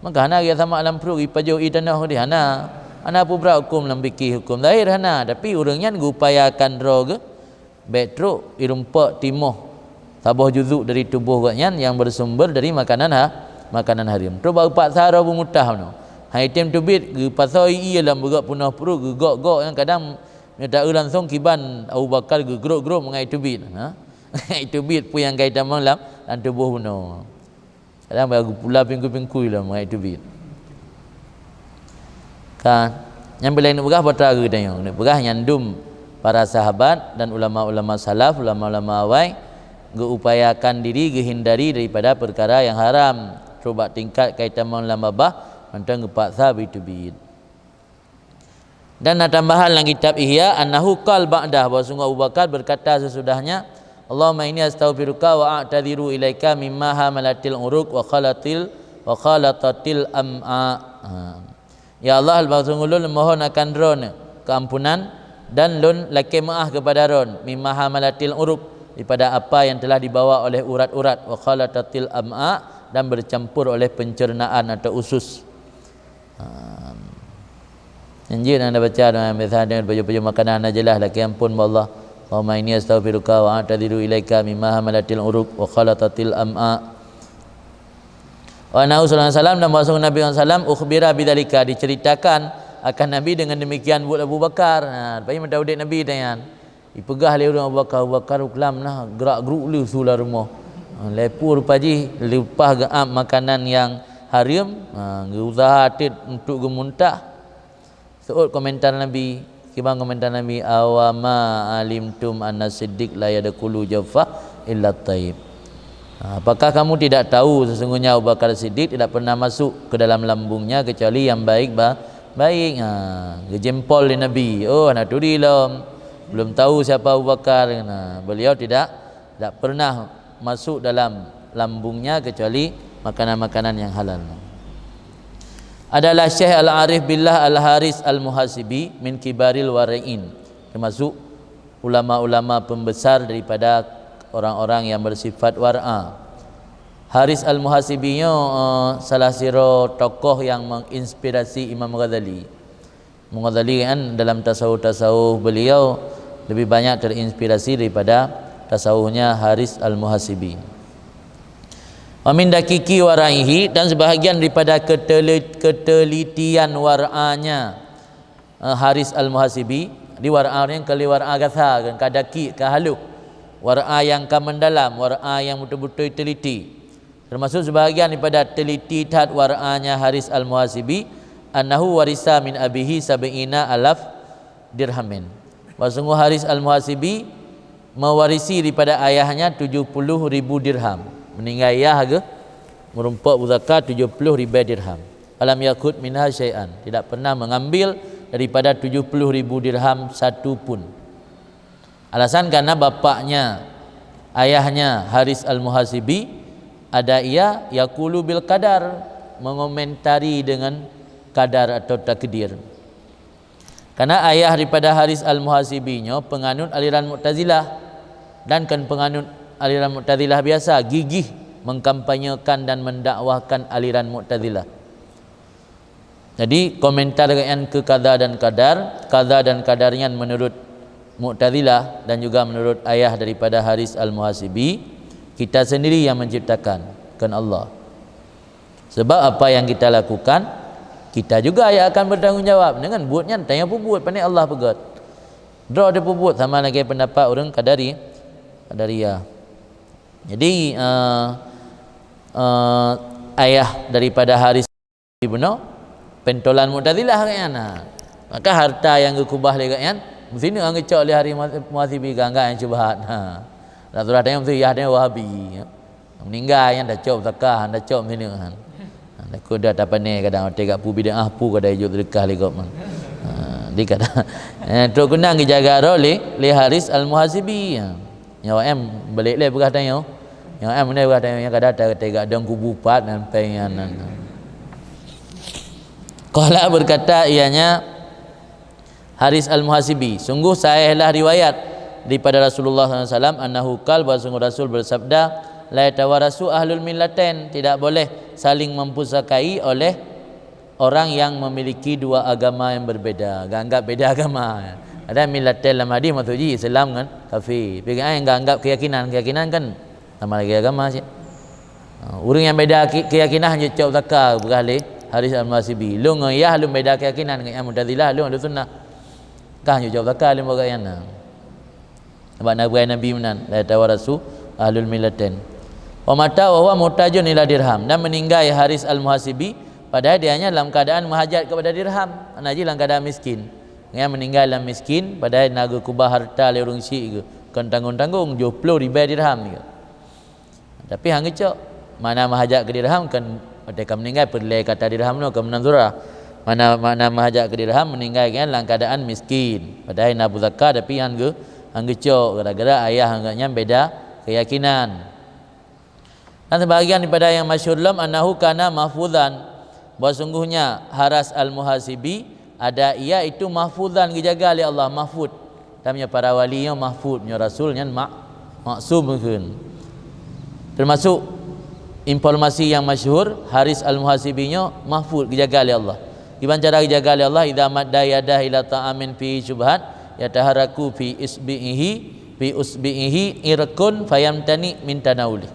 Maka hana geusamak lam pruet, geupajoh ie tanoh di hana. Hana peubrat huköm lam fikih, huköm zahir hana, tapi ureuëng nyan geuupayakan droe geuh, bèk trok irumpok timoh saboh juzuk dari tuboh gobnyan nyang beusumber dari makanan ha-, makanan hareuem. Trok bak geupaksa droe beumutah bunoe. Han item teubiet, geupasoe ie lam beugöt peunoh pruet, geugok-gok nyang kadang meunyoe ta-eu langsong kiban Abu Bakar geugrok-grok meungai teubiet. Ha? Meungai teubiet peue nyang ka itamong lam, lam tuboh bunoe. Kadang bak geupula pingkui-pingkui lom meungai teubiet. Ka, nyang peureulèe neupeugah peue teuma geutanyoe. Neupeugah nyan dum para sahabat dan ulama-ulama salaf, ulama-ulama awai geuupayakan diri geuhindari daripada peukara nyang haram. Trok bak tingkat ka itamong lam babah, mantong geupaksa beuteubiet. Dan na tambahan lam kitab Ihya, annahu qal ba'dah, bahwa sungguh Abu Bakar berkata sesudahnya, Allahumma inni astaghfiruka wa a'tadziru ilaika mimma hamalatil uruq wa khalatil, wa khalatatil am'a. Ha. Ya Allah, bahwa sungguh lôn mohon akan Droeneuh keampunan dan lôn lakèe meu'ah keupada Droeneuh, mimma hamalatil uruq, daripada apa yang telah dibawa oleh urat-urat, wa khalatatil am'a, dan bercampur oleh pencernaan atau usus. Ha. Nyan jeuet na baca doa biasa deungon pajoh-pajoh makanan na jeulaih lakèe ampôn bak Allah. Allahumma inni astaghfiruka wa a'tadziru ilaika mimma hamalatil uruq wa khalatatil am'a. Wa annahu sallallahu alaihi wasallam, dan bahwasanya Nabi sallallahu alaihi wasallam ukhbira bidzalika, diceritakan akan Nabi dengan demikian buet Abu Bakar. Nah, lepas nyan meunan udép Nabi tanyan. Ipeugah lé ureueng Abu Bakar, Abu Bakar, uklam nah gerak-geruk lé su lam rumoh. Ha, lhèe ploh rupa jih leupah geuab makanan nyang hareuem, ha, geuusaha teuk untuk geumuntah. Seuôt komentar Nabi, kiban komentar Nabi, "Awa ma alimtum anna siddiq la yadkhulu jawfa illa thayyib. Ha, apakah kamu tidak tahu sesungguhnya Abu Bakar Siddiq tidak pernah masuk ke dalam lambungnya kecuali yang baik ba-, baik? Ha, geujempol lé Nabi. Oh, hana turi lom. Belum tahu siapa Abu Bakar. Nah, beliau tidak, tidak pernah masuk dalam lambungnya kecuali makanan-makanan yang halal. Adalah Syekh Al-Arif Billah Al-Haris Al-Muhasibi min kibaril wari'in, termasuk ulama-ulama pembesar daripada orang-orang yang bersifat war'a. Haris Al-Muhasibi nyoe, eh, salah sidroe tokoh yang menginspirasi Imam Ghazali. Imam Ghazali kan dalam tasawuf-tasawuf beliau lebih banyak terinspirasi daripada tasawufnya Haris Al-Muhasibi. Wa min daqiqi wara'ihi, dan sebahagian daripada ketele-, ketelitian war'anya, eh, Haris Al-Muhasibi, di war'a yang kali war'a gasa, kan, ka daqiq, ka halus. War'a yang ka mendalam, war'a yang betul-betul teliti. Termasuk sebahagian daripada teliti that war'anya Haris Al-Muhasibi, annahu warisa min abihi sab'ina alaf dirhamin. Bahwa sungguh Haris Al-Muhasibi mewarisi daripada ayahnya tujuh puluh ribu dirham. Meninggai ayah geuh, meurumpok pusaka tujuh puluh ribu dirham. Falam yakhud minha syai'an. Tidak pernah mengambil daripada tujuh puluh ribu dirham satu pun. Alasan karena bapaknya, ayahnya Haris Al-Muhasibi, ada ia yaqulu bil qadar, mengomentari dengan qadar atau takdir. Karena ayah daripada Haris Al-Muhasibi nyoe penganut aliran Mu'tazilah, dan kon penganut aliran Mu'tazilah biasa, gigih mengkampanyekan dan mendakwahkan aliran Mu'tazilah. Jadi, komentar gobnyan keu qada dan qadar, qada dan qadar nyan menurut Mu'tazilah dan juga menurut ayah daripada Haris Al-Muhasibi, kita sendiri yang menciptakan, kon Allah. Sebab apa yang kita lakukan, kita juga yang akan bertanggung jawab. Dengan buet nyan, tanyoe peubuet, pané Allah peugét. Droe tapeubuet, sama lagée pendapat ureuëng Qadari, Qadariyah. Jadi, eh, eh, ayah daripada Haris bunoe, pentolan Mu'tazilah gobnyan, ha. Maka harta nyang geukubah lé gobnyan, meusineuk nyang geucok lé Haris Muhasibi, geuanggap nyang syubhat, ha. Dak surah tanyoe meusineuk yah tanyoe Wahabi, ya. Meuninggai nyan tacok pusaka, han tacok meusineuk, han. Ha, takot dah tapané kadang watée gak peue bid'ah, peue kadang ijok seudeukah lé gob, man. Ha, di kadang, eh, trok keunong geujaga droe lé, lé Haris Al-Muhasibi, ha. Nyoe em balik lé peugah tanyoe. Nyoe em meunan peugah tanyoe nyang kada ta-, teuga dong kubu pat nan pèng nyan nan. Qala berkata ianya Haris Al-Muhasibi, sungguh sahihlah riwayat daripada Rasulullah sallallahu alaihi wasallam, annahu qal, bahwa sungguh Rasul bersabda, la yatawarasu ahlul millatain, tidak boleh saling mempusakai oleh orang yang memiliki dua agama yang berbeda, geuanggap beda agama. Ada millatain lam hadis maksud jih Islam ngon kafé. Tapi nyang geuanggap keyakinan, keyakinan kan sama lagée agama cit. Ha, ureuëng nyang beda ke-, keyakinan hana cok pusaka peugah lé Haris Al-Muhasibi. Lôn ngon yah lôn beda keyakinan, ngon nyang Mu'tazilah, lôn Ahlussunnah. Ka hana cok pusaka lôn bak gobnyan. Sabab na peugah Nabi meunan, la yatawarasu ahlul millatain. Wa mata wa huwa muhtajun ila dirham, dan meninggai Haris Al-Muhasibi, padahal dia nyan dalam keadaan meuhajat kepada dirham, makna jih dalam keadaan miskin. Nyan meninggai lam miskin, padahal na geukubah harta lé ureuëng syik geuh, kon tanggong-tanggong, jôh ploh ribèe dirham geuh. Tapi han geucok. Makna meuhajat keu dirham kan, watée ka meuninggai peureulée kata dirham nyoe keu meunan surah. Makna, makna meuhajat keu dirham, meuninggai geuhnyan lam keuadaan miskin. Padahai na pusaka tapi han geu-, han geucok gara-gara ayah geuhnyan beda keuyakinan. Dan sebahagian daripada yang masyhur lom, annahu kana mahfuzan, bahwa sungguhnya Haris Al-Muhasibi ada ia itu mahfuzan, geujaga lé Allah, mahfuz. Tapi meunyoe para wali nyoe mahfuz, meunyoe rasul nyan mak-, maksum kheun. Termasuk informasi yang masyhur, Haris Al-Muhasibi nyoe mahfuz, geujaga lé Allah. Kiban cara geujaga lé Allah, idza madda yadah ila ta'amin fi syubhat, yataharraku fi isbihi, fi usbihi irqun fayamtani min tanawulih.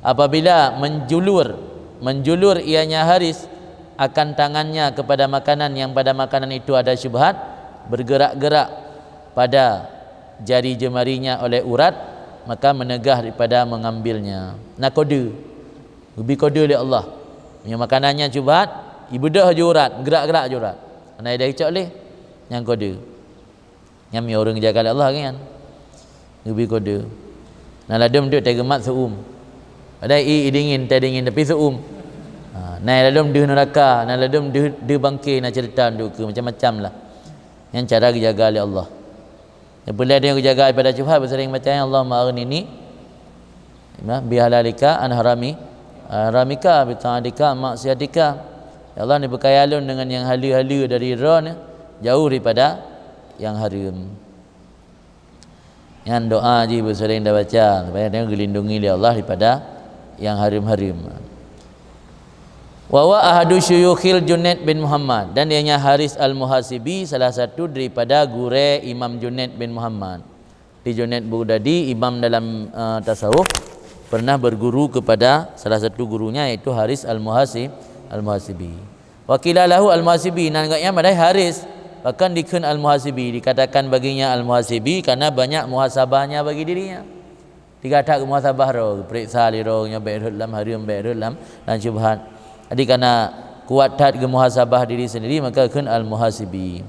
Apabila menjulur, menjulur ianya Haris akan tangannya kepada makanan yang pada makanan itu ada syubhat, bergerak-gerak pada jari jemarinya oleh urat, maka meunegah daripada mengambilnya. Na kode, geubi kode lé Allah. Meunyoe makanan nyan syubhat, ibeudôh ju urat, gerak-gerak ju urat. Hana ideh icok lé, nyan kode. Nyan meunyoe ureuëng geujaga lé Allah nyan. Geubi kode. Na ladôm deuh teuh geumat seu-uem. Padahai ié dingin, teuh dingin tapi seu-uem. Ha, na ladôm deuh nuraka, na ladôm deuh, deuh bangke, na ceurita deuh keu macam-macam lah. Nyan cara geujaga lé Allah. Nyang peureulée tanyoe geujaga daripada syubhat, beuseuring baca, "Allahumma aghnini bi halalika an harami, haramika, bi taatika, maksiatika." Ya Allah, neupeukaya lôn deungon nyang haleue-haleue dari Droeneuh, jauh daripada nyang hareuem. Nyan doa jih beuseuring tabaca, supaya tanyoe geulindungi lé Allah daripada nyang hareuem-hareuem. Wa huwa ahadu syuyukhil Junaid bin Muhammad, dan ianya Haris Al-Muhasibi salah satu daripada gurée Imam Junaid bin Muhammad. Di Junaid Baghdadi, imam dalam, eh, tasawuf, pernah berguru kepada salah satu gurunya, yaitu Haris Al-Muhasi-, Al-Muhasibi. Wa qila lahu Al-Muhasibi, nan gobnyan padahai Haris, bahkan dikheun Al-Muhasibi, dikatakan baginya Al-Muhasibi karena banyak muhasabahnya bagi dirinya. Tiga that geumuhasabah droe, geupeuriksa lé droe nyoe bék rhot lam hareuem, bék rhot lam, lam syubhat. Jadi, karena kuat that geumuhasabah diri sendiri, maka kheun Al-Muhasibi.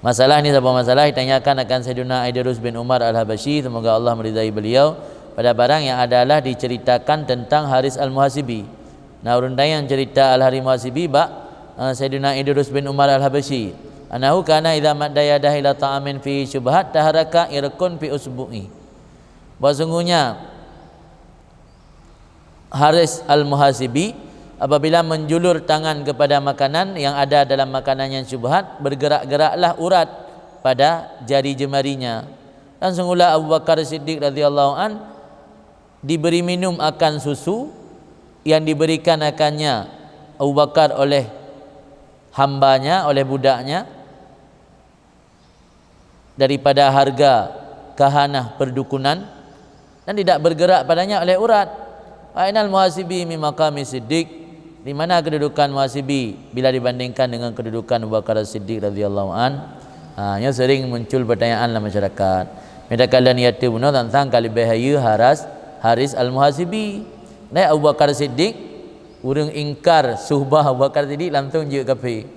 Masalah ni saboh masalah ditanyakan akan Saidina Idrus bin Umar Al-Habasyi, semoga Allah meridai beliau, pada barang yang adalah diceritakan tentang Haris Al-Muhasibi. Nah, ureuëng tanyoe cerita Al-Haris Muhasibi bak, eh, Saidina Idrus bin Umar Al-Habasyi. Annahu kana idza madda yadahu ila ta'amin fi syubhat taharaka irqun fi usbu'i. Bahwa sungguhnya Haris Al-Muhasibi, apabila menjulur tangan kepada makanan yang ada dalam makanan yang syubhat, bergerak-geraklah urat pada jari jemarinya. Dan sungguhlah Abu Bakar Siddiq radhiyallahu an diberi minum akan susu yang diberikan akannya Abu Bakar oleh hambanya, oleh budaknya, daripada harga kahanah perdukunan, dan tidak bergerak padanya oleh urat. Ainal muhasibi min maqami siddiq, di mana kedudukan muhasibi bila dibandingkan dengan kedudukan Abu Bakar Siddiq radhiyallahu an? Ha, nyoe sering muncul pertanyaan lam masyarakat. Meunyoe takalon ié bunoe tantang ka leubeh hayeue Haras, Haris Al-Muhasibi. Nah, Abu Bakar Siddiq, ureuëng ingkar suhbah Abu Bakar Siddiq langsung jeuet kafé.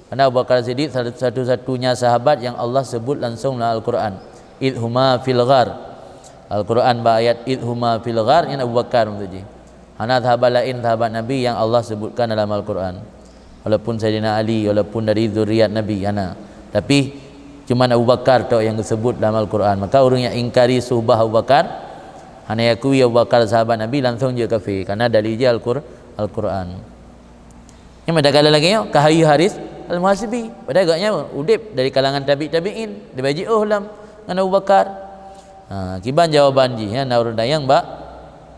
Karena Abu Bakar Siddiq satu-, satu-satunya sahabat yang Allah sebut langsung dalam Al-Quran. "Idh huma fil ghar." Al-Quran bak ayat "Idh huma fil ghar" nyan Abu Bakar maksud jih. Hana sahabat laén sahabat Nabi yang Allah sebutkan dalam Al-Quran. Walaupun Saidina Ali, walaupun dari zuriat Nabi, hana. Tapi cuman Abu Bakar tok yang disebut dalam Al-Quran. Maka ureuëng yang ingkari suhbah Abu Bakar, hana yakui Abu Bakar sahabat Nabi, langsung jeuet kafé karena dalil jih Al-Qur-, Al-Quran. Nyang meutakala lagée nyoe ka hayeue Haris Al-Muhasibi. Padahai gobnyan udeb dari kalangan tabi' tabi'in, leubeh jiôh lom ngon Abu Bakar. Ha, kiban jawaban jih, ya, na ureuëng dayang bak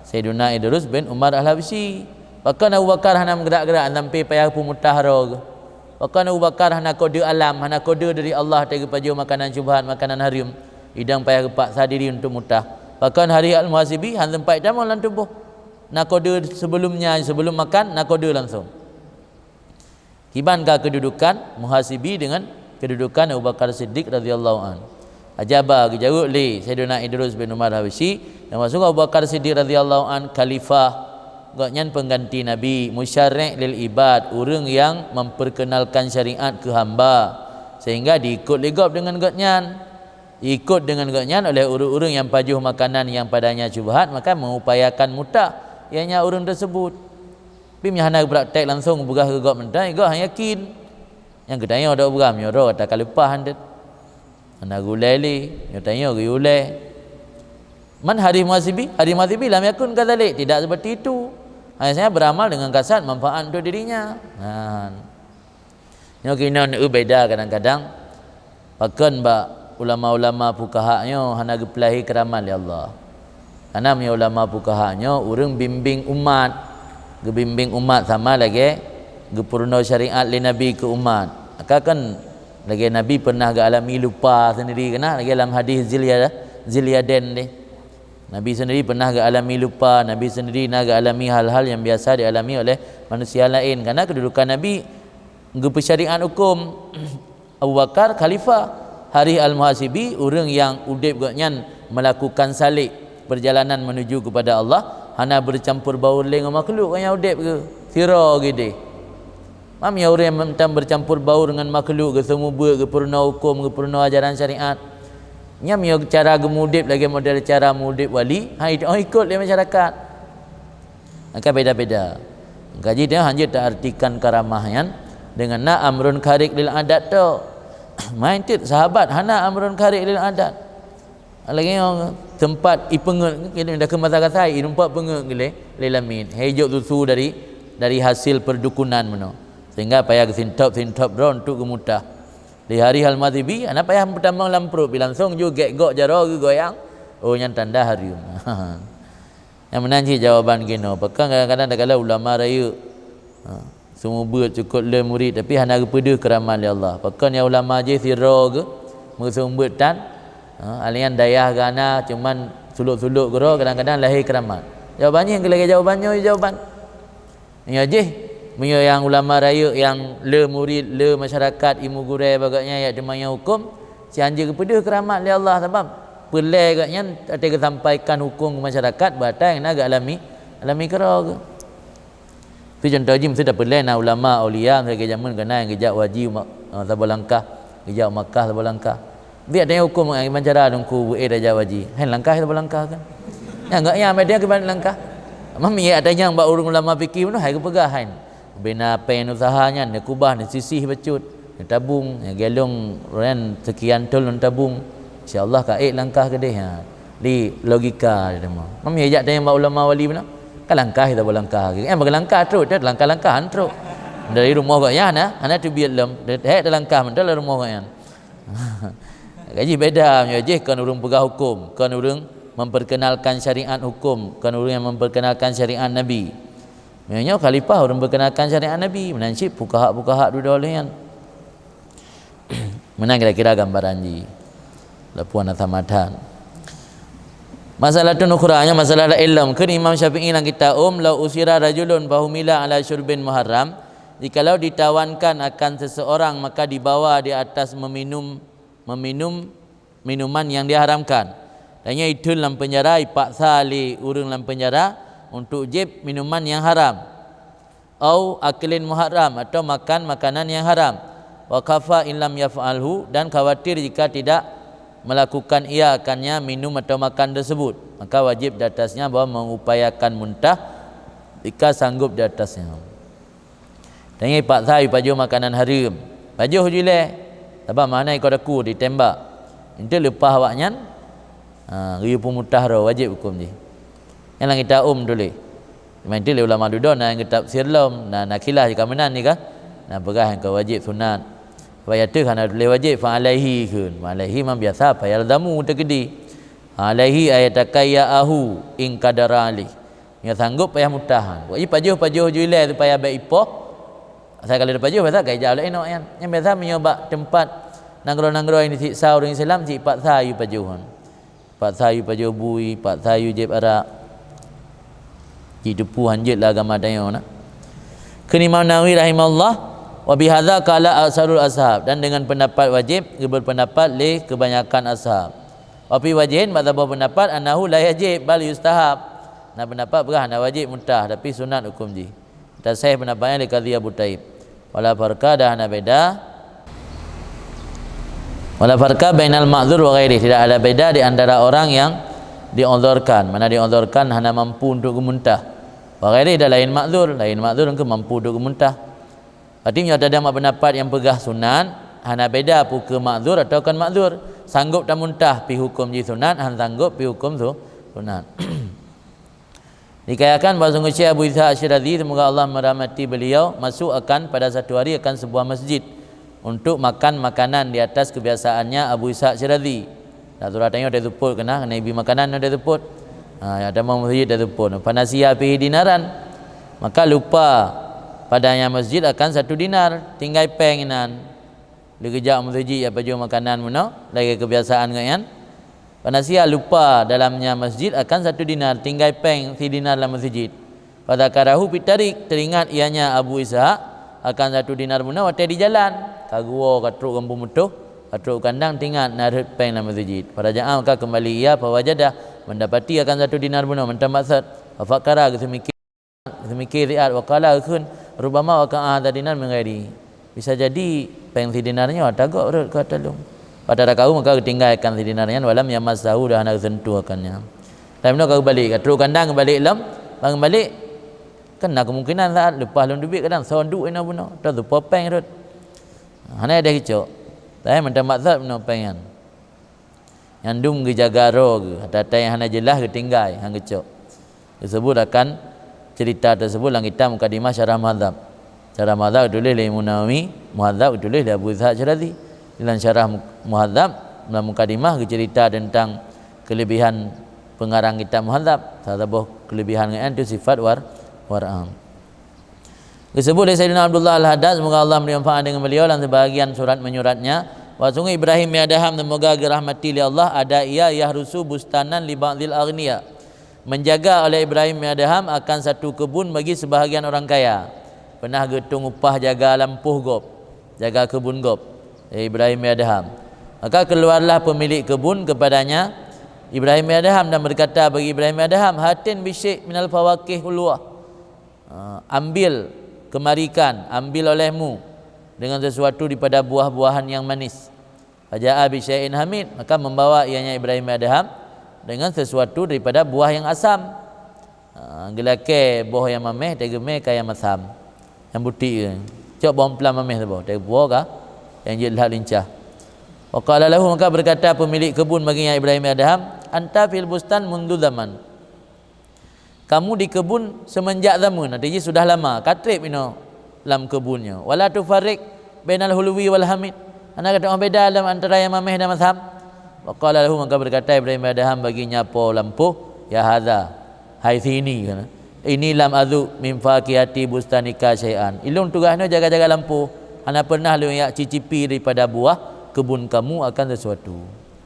Saidina Idrus bin Umar Al-Habsyi. Pakon Abu Bakar hana meugerak-gerak sampai payah peumutah droe geuh? Pakon Abu Bakar hana kode alam, hana kode dari Allah teuh geupajoh makanan syubhat, makanan hareuem, idang payah geupaksa diri untuk mutah? Pakon Haris Al-Muhasibi hana sempat tamong lam tuboh? Na kode sebelumnya, sebelum makan, na kode langsung. Kiban ka kedudukan Muhasibi dengan kedudukan Abu Bakar Siddiq radhiyallahu anhu? Ajaba, geujaweueb lé Saidina Idrus bin Umar Habsyi, dan masuk Abu Bakar Siddiq radhiyallahu anhu khalifah, gobnyan pengganti Nabi, musyarri' lil ibad, ureuëng yang memperkenalkan syariat keu hamba, sehingga diikot lé gob deungon gobnyan. Ikot deungon gobnyan oleh ureuëng-ureuëng nyang pajoh makanan nyang padanya syubhat, maka mengupayakan mutah ianya ureuëng tersebut. Tapi meunyo hana geupraktek langsung, peugah keu gob mantong, gob hana yakin. Nyang geutanyoe dok peugah, meunyoe droe ka leupah han deuh. Hana geulée lé, nyoe tanyoe geuyue lée. Man Haris Muhasibi, Haris Muhasibi lam yakun kadzalik, tidak seperti itu. Hanya saja beramal dengan kasat manfaat untuk dirinya. Nah. Nyoe keunoe beda kadang-kadang. Pakon bak ulama-ulama fukaha nyoe hana geupeulahé keuramat lé Allah. Karena meunyoe ulama fukaha nyoe ureuëng bimbing umat, geubimbing umat sama lagée geupeurunoe syariat lé Nabi keu umat. Maka kan lagée Nabi pernah geualami lupa sendiri, keunan lagée lam hadis Zil-, Zilyadain deh. Nabi sendiri pernah geualami lupa, Nabi sendiri na geualami hal-hal yang biasa dialami oleh manusia laén. Karena kedudukan Nabi geupeusyariat huköm. Abu Bakar khalifah, Haris Al-Muhasibi ureuëng nyang udeb gobnyan melakukan salik, perjalanan menuju kepada Allah, hana bercampur baur lé ngon makhluk, gobnyan udeb geuh, sidroe geuh deh. Mam nyang ureuëng mantong bercampur baur ngon makhluk, geuseumeubeuet, geupeurunoe huköm, geupeurunoe ajaran syariat. Nyan meunyoe cara geumudeb lagée model cara mudeb wali, hai, oh, ikot lé masyarakat. Maka beda-beda. Maka jih dia hanya taartikan karamah nyan dengan na amrun kharik lil adat tu. Main cit sahabat hana amrun kharik lil adat. Lagi nyoe teumpat ipeungeut, kita dah ke masa kasai, irumpak peungeut geuh lé, lé lamiet. Hai jok susu dari, dari hasil perdukunan meunoe. Sehingga payah geusintop-sintop droe untuk geumutah. Di hari hal mazibi, hana payah meutamong lam pruet, pi langsung ju gek gok jaroe geugoyang. Oh, nyan tanda hareuem. Nyang meunan cit jawaban keunoe. Pakon kadang-kadang takalon ulama rayeuk. Ha, seumeubeuet cukop le murit, tapi hana geupeudeuh keuramat lé Allah. Pakon nyang ulama jih sidroe geuh meuseumeubeuet tan. Ha, alian dayah geuh hana, cuman sulok-sulok keudroe kadang-kadang lahé keuramat. Jawaban nyan keu lagée jawaban nyoe, jawaban. Nyoe jih, meunyoe nyang ulama rayeuk nyang le murit, le masyarakat, imeum gurée bak gobnyan jak teumanyong huköm, si hanjeuet geupeudeuh keuramat lé Allah, sabab peureulée gobnyan watée geusampaikan huköm keu masyarakat, beuatai na geualami, alami keudroe geuh. Pi contoh jih, meusti tapeureulée na ulama, aulia, lagée jameun keunan nyang geujak haji ma-, eh, saboh langkah, geujak Makkah saboh langkah. Biet tanyong huköm, eh, kiban cara Teungku beu-éh tajak haji. Hai langkah saboh langkah kan? Nyang gobnyan meunan kiban langkah. Mam ya tanyong bak ureuëng ulama fikih meunoe, hai geupeugah hai. Bina péng useuha nyan, neukubah, neusisih bacut, neutabong, neugalong, nyan seukian thon lôn tabong. Insya Allah ka ék langkah keudeh, ha. Di logika dia mah. Mam ya jak tanyong bak ulama wali meunoe. Ka langkah kita beulangkah. Eh, bak langkah trok, dia langkah-langkah trok. Dari rumoh gobnyan hana, hana teubiet lom. Dia hek talangkah mantong lam rumoh gobnyan. Gaji beda, meunyoe jih kon ureuëng peugah huköm, kon ureuëng memperkenalkan syariat huköm, kon ureuëng yang memperkenalkan syariat Nabi. Meunyoe nyoe khalifah ureuëng memperkenalkan syariat Nabi, meunan cit fukaha-fukaha dudoe lé nyan. Meunan kira-kira gambaran jih. Lapuan na sama that. Masalah tu ukhra, nyoe masalah laén lom. Kheun Imam Syafi'i lam kitab Umm, "Lau usira rajulun fahumila ala syurbin muharram." Jikalau ditawankan akan seseorang, maka dibawa di atas meminum, meminum minuman yang diharamkan. Dan nyan itheun lam penjara, ipaksa lé ureuëng lam penjara untuk jieb minuman yang haram. Au aklin muharram, atau makan makanan yang haram. Wa khafa in lam yaf'alhu, dan khawatir jika tidak melakukan ia akannya minum atau makan tersebut, maka wajib di atasnya bahwa mengupayakan muntah jika sanggup di atasnya. Tanyoe paksa ipajoh makanan hareuem. Pajoh ju ilée. Sabab meuhana iko daku ditembak. Enteuk leupah awaknyan, ha, geuyue peumutah droe, wajéb huköm jih. Nyan lam kitab Umm tuléh. Cuma enteuk lé ulama dudoe na nyang geutafsir lom, na, na khilaf jih ka meunan jih kan. Na peugah nyang ka wajéb sunat. Sabab ateueh hana tuléh wajéb, fa alaihi kheun. Fa alaihi memang biasa, fa yalzamu teukeudi. Fa alaihi ay yatakayya'ahu in qadara alaih. Nyang sanggup payah mutah. Buet jih pajoh-pajoh ju ilée supaya bék ipoh. Asai ka lheueh pajoh, biasa ka ijak lé inong nyan. Nyang biasa meunyoe bak teumpat nanggroe-nanggroe nyang disiksa ureuëng Islam, cit paksa yue pajoh. Paksa yue pajoh bui, paksa yue jieb arak. Cit teupeu hanjeuet lah agama tanyoe na. Kheun Imam Nawawi rahimahullah, "Wa bihadza qala aksarul ashab," dan dengan pendapat wajéb geupeue pendapat lé kebanyakan ashab. Wa fi wajhin, bak saboh pendapat, annahu la yajib bal yustahab. Na pendapat peugah hana wajéb mutah, tapi sunat huköm jih. Tasahih pendapatnya li Qadhi Abu Taib. Wala farqa, dan hana beda. Wala farqa bainal ma'dzur wa ghairih, tidak ada beda di antara orang yang diuzurkan. Mana diuzurkan hana mampu untuk geumuntah. Wa ghairih, dan laén ma'dzur, laén ma'dzur engkau mampu untuk geumuntah. Berarti meunyoe tadong mak pendapat nyang peugah sunat, hana beda peu keuh ma'dzur atawa kon ma'dzur. Sanggup tamuntah pi huköm jih sunat, han sanggup pi huköm su-, sunat. Dikayakan bahwa sungguh Syekh Abu Ishaq Syirazi, semoga Allah merahmati beliau, masuk akan pada satu hari akan sebuah masjid untuk makan makanan di atas kebiasaannya Abu Ishaq Syirazi. Dak surah tanyoe taseupôt keunan, keunan ibi makanan nyoe taseupôt. Ha, nyang tamong masjid taseupôt. Fanasiya fihi dinaran. Maka lupa padanya masjid akan satu dinar, tinggai péng inan. Lé geujak masjid ya pajoh makanan meunoe, lagée kebiasaan gobnyan. Fanasiya lupa dalamnya masjid akan satu dinar, tinggai péng si dinar lam masjid. Fadzakarahu fit tariq, teringat ianya Abu Ishaq akan satu dinar bunoe watée di jalan. Ka geuwoe, ka trok lam peumeutoh, ka trok kandang, teuingat na rhot péng lam masjid. Faraja'a, maka kembali ia, fawajadah, mendapati akan satu dinar bunoe mantong bak sot. Fafakkara, geuseumiké, geuseumiké siat, wa qala, geukheun, "Rubbama waqa'a hadzal dinar min ghairi." Bisa jadi péng si dinar nyoe tagok rhot keu ata lôn. Fatarakahu, maka geutinggai akan si dinar nyan, walam yamassahu, dan hana geusentuh akan nyan. Tapi meunyoe ka geubalek, ka trok kandang geubalek lom, ban geubalek, kan na kemungkinan saat leupah lôn teubiet kadang sonduk inoe bunoe, atau teupo péng rot. Hana ideh geucok. Tapi mantong maksud bunoe péng nyan. Nyan dum geujaga droe geuh, ata-ata nyang hana jeulaih geutinggai, han geucok. Geuseubut akan ceurita teuseubut lam kitab Mukadimah Syarah Muhadzab. Syarah Muhadzab geutuléh lé Imam Nawawi, Muhadzab geutuléh lé Abu Ishaq Syirazi. Lam Syarah Mu-, Muhadzab, lam Mukadimah geuceurita teuntang keuleubihan peungarang kitab Muhadzab. Salah saboh keuleubihan nyan tu sifat war-, warang. Geuseubut lé Saidina Abdullah Al-Haddad, semoga Allah meuri manfaat deungon beuliau, lam seubahagian surat menyuratnya, bahwa sungguh Ibrahim bin Adham, semoga geurahmati lé Allah, ada ia yahrusu bustanan li ba'dil aghniya, menjaga oleh Ibrahim bin Adham akan satu keubun bagi seubahagian orang kaya. Peunah geutung upah jaga lampôh gob, jaga keubun gob, eh, Ibrahim bin Adham. Maka keluarlah pemilik kebun kepadanya Ibrahim bin Adham dan berkata bagi Ibrahim bin Adham, "Hatin bisyai' minal fawakih hulwah." Ah, ambil kemarikan, ambil olehmu dengan sesuatu daripada buah-buahan yang manis. Faja'a bisyai'in hamid, maka membawa ianya Ibrahim bin Adham dengan sesuatu daripada buah yang asam. Ah, geulakée boh nyang mameh, teugeumé ka nyang masam. Nyang buti, cok boh amplam mameh saboh, teupuwoe ka nyang jeuet that lincah. Wa qala lahu, maka berkata pemilik kebun bagi Ibrahim bin Adham, "Anta fil bustan mundu zaman." Kamu di keubun seumeunjak zameun, arti jih sudah lama, ka treb inoe lam keubun nyoe. "Wala tufarriq bainal hulwi wal hamid." Hana gata beda lam antara nyang mameh dan masam. Wa qala lahu, maka berkata Ibrahim bin Adham bagi nyan po lampôh, "Ya hadza, hai si ini, ini lam azuq min fakihati bustanika syai'an." Ilôn tugaih nyoe jaga-jaga lampôh, hana pernah lôn jak cicipi daripada buah keubun kamu akan sesuatu.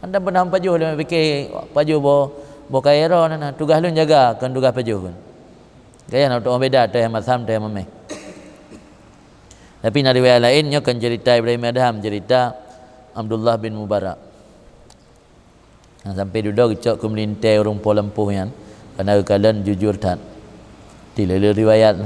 Hana pernah pajoh lôn pike pajoh boh, boh kayèe droe na, tugaih lôn jaga, kon tugaih pajoh kon. Gaya na teuh beda, teuh nyang masam, teuh nyang mameh. Tapi na riwayat laén, nyoe kon cerita Ibrahim bin Adham, cerita Abdullah bin Mubarak. Nyang sampai dudoe geucok keu meulintèe ureueng po lampôh nyan, karena geukalon jujur that. Di lé-lé riwayat.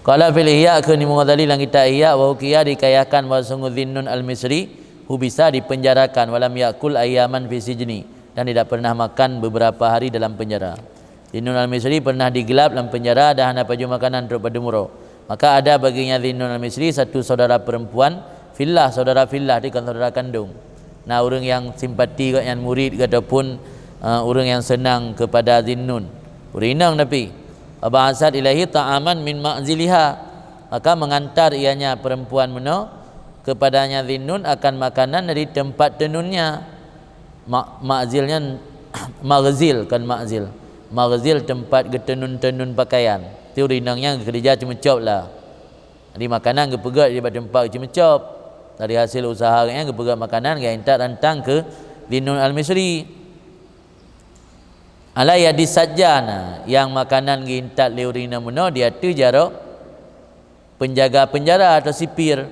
Qala fil Ihya, kheun Imam Ghazali lam kitab Ihya, wa hukiya, dikayahkan bahwa sungguh Zinnun Al-Misri hubisa, dipenjarakan, walam yakul ayyaman fi sijni, dan tidak pernah makan beberapa hari dalam penjara. Zinnun Al-Misri pernah digelap lam penjara dan hana pajoh makanan trok padum uroe. Maka ada baginya Zinnun Al-Misri satu saudara perempuan fillah, saudara fillah, dikon saudara kandong. Na ureueng nyang simpati gobnyan, murid ataupun, eh, ureueng nyang seunang kepada Zinnun. Ureueng inong tapi. Faba'asat ilaihi ta'aman min ma'ziliha. Maka mengantar ianya perempuan meunoe kepadanya Zinnun akan makanan dari tempat tenunnya. Ma-, ma'zil nyan maghzil, kon ma'zil. Maghzil tempat geutenun-tenun pakaian. Ti ureueng inong nyan geukeureuja ceumeucop lah. Jadi makanan geupeugöt di bak teumpat geuceumeucop. Dari hasil usaha gobnyan geupeugöt makanan geuintat rantang keu Zinnun Al-Misri. Ala yadi sajjan, nyang makanan geuintat lé ureueng inong meunoe di ateueh jaroe penjaga penjara atau sipir.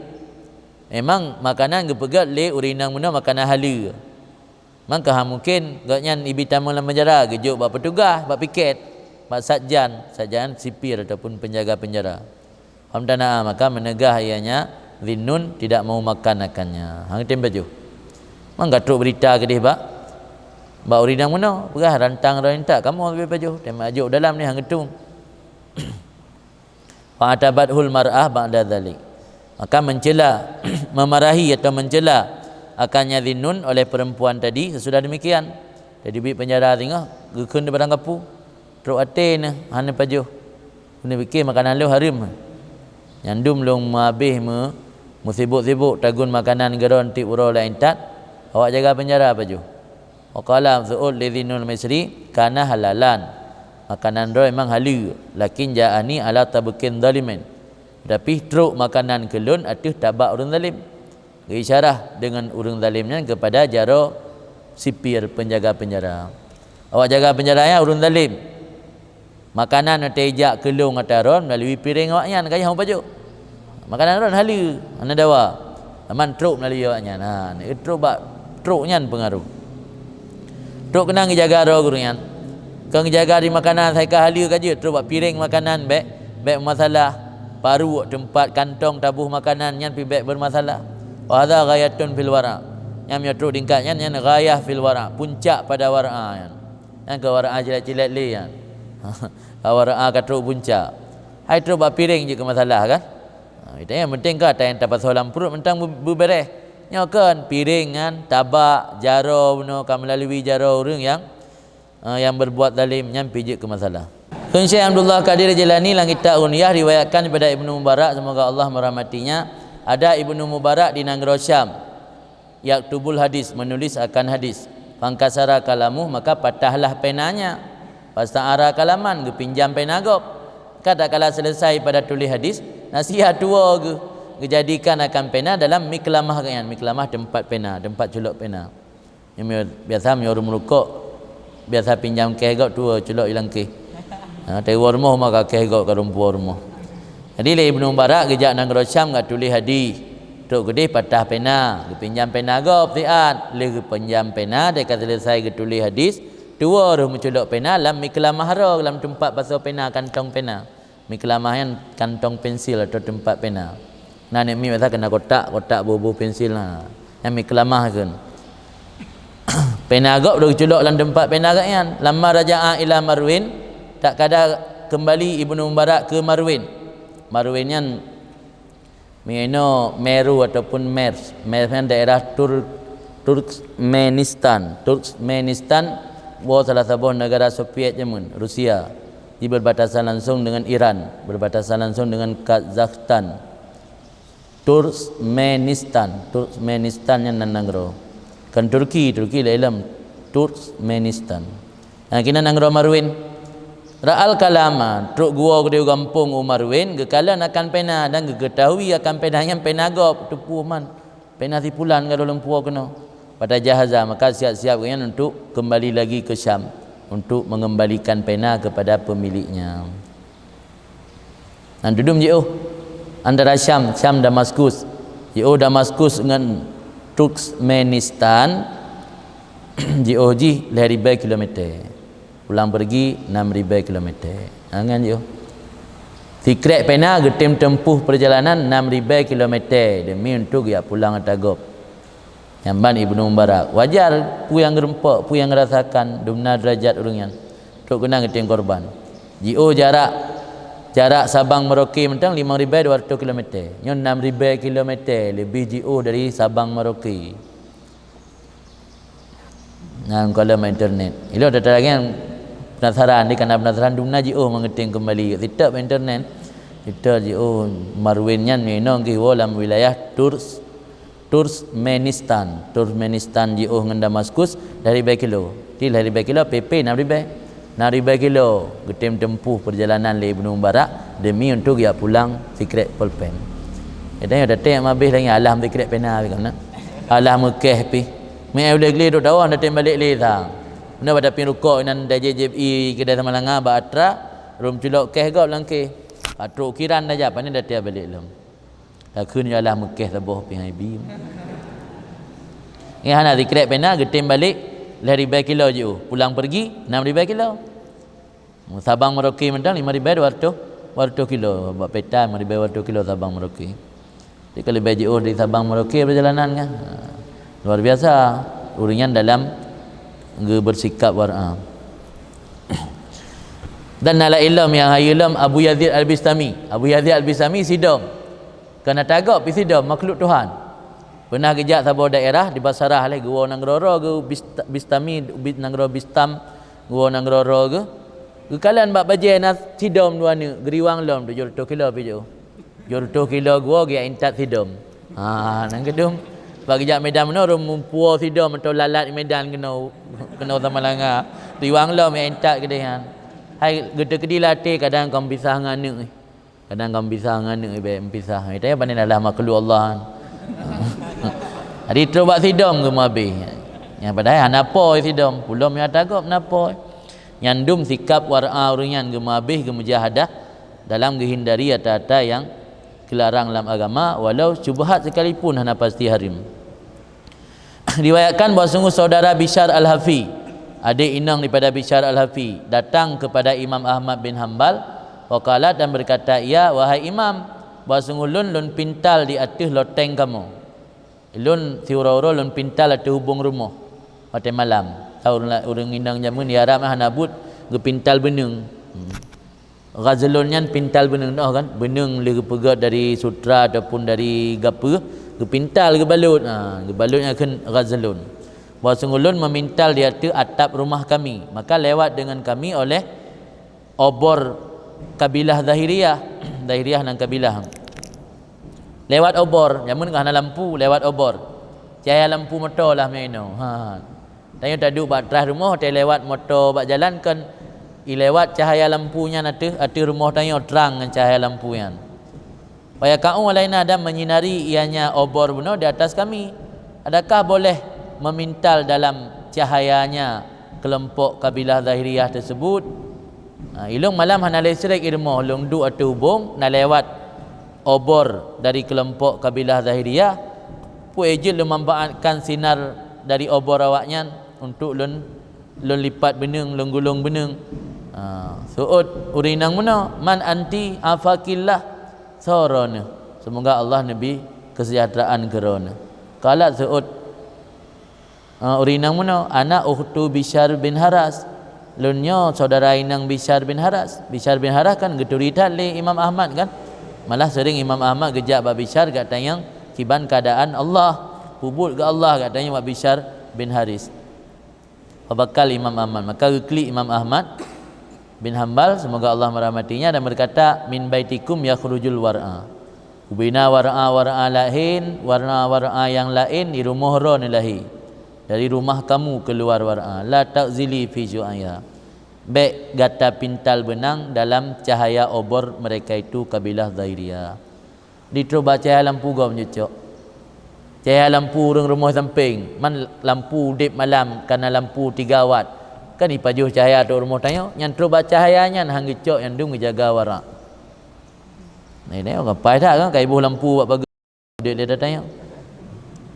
Memang makanan geupeugöt lé ureueng inong meunoe makanan haleue. Maka hana mungken gobnyan ibi tamong lam penjara, geujok bak petugas, bak piket, bak satjan, satjan sipir ataupun penjaga penjara. Famtana'a, maka meunegah ianya Zinnun tidak mau makan akannya. Hana tem pajoh. Mangka trok beurita keudeh bak, bak ureueng inong meunoe, peugah rantang droe intat, kamoe leubeh pajoh, tem ajok dalam ni hana geutung. Fa'atabathul mar'ah ba'da dzalik. Maka mencela, memarahi atau mencela akannya Zinnun oleh perempuan tadi sesudah demikian. Jadi biet penjara singoh, geukheun di padang kapu. Trok até neuh, hana pajoh. Guna pike makanan lôn hareuem. Nyan dum lôn meuhabéh meu-, meusibok-sibok tagun makanan geuron tiep uroe lam intat, awak jaga penjara pajoh. Wa qala Mas'ud li Zinnul Misri, "Kana halalan." Makanan droe memang haleue, "lakin ja'ani ala tabqin zalimin." Tapi trok makanan keu lôn ateueh tabak ureueng zalim. Geuisyarah deungon ureueng zalim nyan keupada jaroe sipir penjaga penjara. Awak jaga penjara nyan ureueng zalim. Makanan watèe ijak keu lôn ata droe meulalu piréng awaknyan, ka jeuet hana pajoh. Makanan droe haleue, hana dawa. Aman trok meulalu awaknyan. Ha, trok bak trok nyan peungaroh. Trok keunan geujaga droe geuh nyan. Kon geujaga di makanan, sai ka haleue ka jeuet, trok bak piréng makanan bèk, bèk meumasalah. Paruek teumpat kantong taboh makanan nyan pih bèk beureumasalah. Wa hadza ghayatun fil wara'. Nyang meunyoe trok tingkat nyan, nyan ghayah fil wara', puncak pada wara' nyan. Nyan keu wara' cilek-cilek lé nyan. Wara' ka trok puncak. Hai trok bak piréng jeuet keu masalah kan? Ha, itu yang penting ka ata nyang tapasoe lam pruet mantong beu-, beubeureh. Nyoe kan piréng nyan, tabak, jaroe bunoe ka meulalui jaroe ureuëng nyang, ha, nyang berbuat zalim nyan pih jeuet keu masalah. Kheun Syekh Abdullah Qadir Jailani lam kitab Ghunyah riwayatkan daripada Ibnu Mubarak, semoga Allah merahmatinya, ada Ibnu Mubarak di nanggroe Syam. Yaktubul hadis, menulis akan hadis. Fankasara kalamuh, maka patahlah penanya. Fasta'ara kalaman, geupinjam pena gob. Ka tatkala selesai pada tuléh hadis, nasiha tuwoe geuh, geujadikan akan pena dalam miklamah geuh nyan. Miklamah teumpat pena, teumpat culok pena. Nyang biasa meunyoe ureuëng meurukok, biasa pinjam keh gob tuwoe culok ilang keh. Ha, teuwoe rumoh maka keh gob ka lumpuwoe rumoh. Jadi lé Ibnu Mubarak geujak nanggroe Syam geutuléh hadis. Trok keudeh patah pena, geupinjam pena gob siat. Lheueh geupinjam pena, deka selesai geutuléh hadis, tuwoe roh meuculok pena lam miklamah roe, lam teumpat pasoe pena, kantong pena. Miklamah nyan kantong pensil atau teumpat pena. Na aneuk miet biasa keunan kotak, kotak boh-boh pensil na. Nyan miklamah kheun. Pena gob deuh culok lam teumpat pena geuh nyan. Lamma raja'a ila Marwin, tatkala keumbali Ibnu Mubarak keu Marwin. Marwin nyan meuinoe Meru ataupun Mers. Mers nyan daerah Tur-, Turkmenistan. Turkmenistan woe salah saboh negara Soviet jameun, Rusia. Di berbatasan langsung dengan Iran, berbatasan langsung dengan Kazakhstan. Turkmenistan, Turkmenistan nyan nan nanggroe. Kon Turki, Turki laén lom. Turkmenistan. Nah, keunan nanggroe Marwin. Ra'al kalama, trok geuwoe keudeh gampông u Marwin, geukalon akan pena dan geukeutahui akan pena nyan pena gob, teupeue man. Pena sipulan ka lôn puwoe keunoe. Fatajahaza, maka siap-siap geuhnyan untuk kembali lagi ke Syam, untuk mengembalikan pena kepada pemiliknya. Nyan dum jiôh antara Syam, Syam Damaskus. Jiôh Damaskus ngon Turkmenistan, jiôh jih lhèe ribèe kilometer. Pulang pergi enam ribèe kilometer. Ha, nyan jiôh. Sikrek pena geutem tempuh perjalanan enam ribèe kilometer demi untuk geujak pulang ata gob. Nyan ban Ibnu Mubarak. Wajar peue nyang geureumpok, peue nyang geurasakan, dumna derajat ureuëng nyan. Trok keunan geutem korban. Jiôh jarak, jarak Sabang Merauke mantong limong ribèe dua ratus kilometer. Nyoe enam ribèe kilometer leubeh jiôh dari Sabang Merauke. Nyan kalon bak internet. Ilôn ata lagèe nyan penasaran, di kana penasaran dumna jiôh meungeuteng keumbali. Sitôk bak internet. Sitôk jiôh Marwin nyan meuinoe geuh woe lam wilayah Turs-, Turkmenistan. Turkmenistan jiôh ngon Damaskus lhèe ribèe kilo. Di lhèe ribèe kilo, P P enam ribèe. Enam ribèe kilo geutem tempuh perjalanan lé Ibnu Mubarak demi untuk geujak pulang sikrek polpen. Katanya dah tengok mabeh lagi alah sikrek pena pih kena. Alah meukeh pih. Meu'èn ulèe glé dok dawa dah tem balek lé sang. Beuna pada pih rukok inan dah jép-jép i keudè Samalanga bak atra, rhom culok keh gob lam keh. Patrok kiran dah jak, pane dah tiap balek lom. Takheun ya Allah meukeh saboh pih hai bi. Nyan hana sikrek pena geutem balek lhèe ribèe kilo jiôh. Pulang pergi enam ribèe kilo. Sabang Merauke mantong lima ribèe dua ratus, dua ratus kilo. Bak peta lima ribèe dua ratus kilo Sabang Merauke. Jadi ka leubeh jiôh dari Sabang Merauke perjalanan kan. Ha. Luar biasa. Ureuëng nyan dalam geubersikap wara'. Dan na laén lom nyang hayeue lom Abu Yazid Al-Bistami. Abu Yazid Al-Bistami sidom. Keunan ata gob pih sidom makhluk Tuhan. Peunah geujak saboh daerah di Basrah lé geuwoe nanggroe roe geuh Bist-, Bistami, Bi-, nanggroe Bistam geuwoe nanggroe roe geuh. Geukalon bak bajèe na sidom dua neuk, geuriwang lom tujoh reutôh kilo pih jiôh. Tujoh reutôh kilo geuwoe geujak intat sidom. Ha, nyan keudum. Bak geujak Medan meunoe rhom meupuwoe sidom atau lalat Medan keunoe, keunoe Samalanga. Riwang lom geujak intat keudeh nyan. Hai geuteukeudi lam até kadang kon pisah ngon aneuk. Kadang kon pisah ngon aneuk ibèe pisah. Tapi pane adalah makhluk Allah. Jadi trok bak sidom geumeuabéh. Nyang padahai hana po sidom, pulom nyang ata gob na po. Nyan dum sikap wara' ureuëng nyan geumeuabéh geumujahadah dalam geuhindari ata-ata nyang geularang lam agama, walau syubhat sekalipun hana pasti haram. Riwayatkan bahwa sungguh saudara Bishar Al-Hafi, adék inong daripada Bishar Al-Hafi, datang kepada Imam Ahmad bin Hambal, waqalat, dan berkata ia, "Wahai Imam, bahwa sungguh lôn, lôn pintal di ateueh loteng kamoe." Lôn siuroe-uroe lôn pintal ateueh ubông rumoh watée malam. Tahu ureuëng la-, ureuëng inong jameun di Arab hana buet geupintal beuneueng. Hmm. Ghazlun nyan pintal beuneueng noh kan, beuneueng lé geupeugét dari sutra ataupun dari gapeue, geupintal, geubalot. Ha, geubalot nyan kheun ghazlun. Bahwa sungguh lôn memintal di ateueh atap rumah kami, maka lewat dengan kami oleh obor kabilah Zahiriyah. Zahiriyah nan kabilah. Lewat obor, jameun ka hana lampu, lewat obor. Cahya lampu moto lah meunoe. Ha. Tanyoe taduek bak traih rumoh, watée lewat moto bak jalan kan, ilewat cahya lampu nyan ateueh, ateueh rumoh tanyoe trang ngon cahya lampu nyan. Fayaqa'u alaina, dan menyinari ianya obor bunoe di atas kami. Adakah boleh memintal dalam cahayanya kelompok kabilah Zahiriyah tersebut? Ha, ilong malam hana listrik i rumoh, lôn duek ateueh ubông, na lewat obor dari kelompok kabilah Zahiriyah. Peue jeuet lôn manfaatkan sinar dari obor awaknyan untuk lôn, lôn lipat beuneueng, lôn gulong beuneueng. Ha, seuôt ureuëng inong bunoe, "Man anti, afakillah?" Soe droeneuh? Semoga Allah neubi kesejahteraan keu droeneuh. Qalat, seuôt, ha, ureuëng inong bunoe, "Ana ukhtu Bisyar bin Haras." Lôn nyoe saudara inong Bisyar bin Haras. Bisyar bin Haras kan geuturi that lé Imam Ahmad kan? Malah sering Imam Ahmad geujak bak Bisyar geutanyong kiban keadaan Allah, peubuet keu Allah geutanyong bak Bisyar bin Haris. Fabakal Imam Ahmad, maka geuklik Imam Ahmad bin Hambal, semoga Allah merahmatinya, dan berkata, "Min baitikum yakhrujul war'a." Ubena war'a-war'a laén, warna-warna nyang laén di rumoh droeneuh lahé. Dari rumah kamu keluar war'a. "La ta'zili fi syu'aiha." Bék gata pintal beunang dalam cahaya obor mereka itu, kabilah Zahiriyah. Di trok bak cahya lampu gob jicok. Cahya lampu ureuëng rumoh sampéng, man lampu udeb malam kana lampu tiga wat. Kan ipajoh cahya trok rumoh tanyoe, nyan trok bak cahya nyan han geucok nyang dum geujaga warak. Nah, ini orang pai that kan, ka iboh lampu bak pageue udeb lé tanyoe.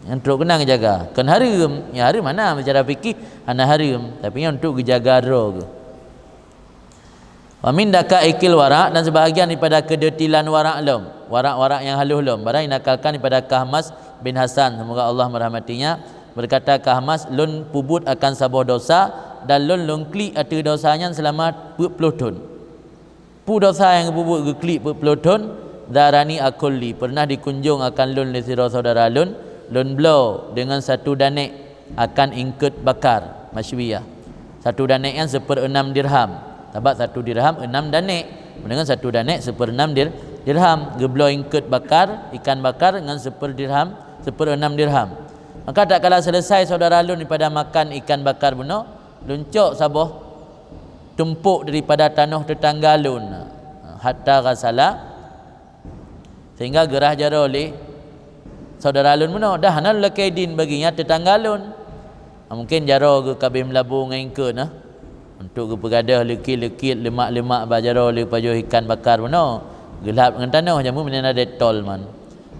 Nyan trok keunan geujaga. Kon hareuem, nyang hareuem hana, bicara fikih hana hareuem, tapi nyan untuk geujaga droe geuh. Wa min daqaiqil waraq, dan sebahagian daripada keudetilan waraq lom, waraq-waraq nyang halôh lom, barang dinakalkan daripada Kahmas bin Hasan, semoga Allah merahmatinya, berkata Kahmas, "Lôn peubuet akan saboh dosa, dan lôn lôn klik ateueh dosa nyan seulama peuet ploh thon." Peue dosa nyang geupeubuet geuklik peuet ploh thon? Zarani akhul li, pernah dikunjung akan lôn lé sidroe syedara lôn, lôn bloe deungon satu danék akan ingkeut bakar, masyuwiyah. Satu danék nyan seupeureuenam dirham. Sabab satu dirham enam danék. Deungon satu danék seupeureuenam dir-, dirham. Geubloe ingkeut bakar, ikan bakar ngon seupeurdirham, seupeureuenam dirham. Maka tatkala seuleusai syedara lôn daripada makan ikan bakar bunoe, lôn cok saboh tumpok daripada tanoh teutangga lôn. Hatta ghasala, sehingga geurhah jaroe lé syedara lôn bunoe, dah hana lôn lakée idin bagi nyan teutangga lôn. Mungken jaroe geuh ka abéh meulabô ngon ingkeut nah, untuk geupeugadôh leukit-leukit, leumak-leumak bak jaroe lé pajoh ikan bakar bunoe, geulhab ngon tanoh, jameun meunan na Dettol man.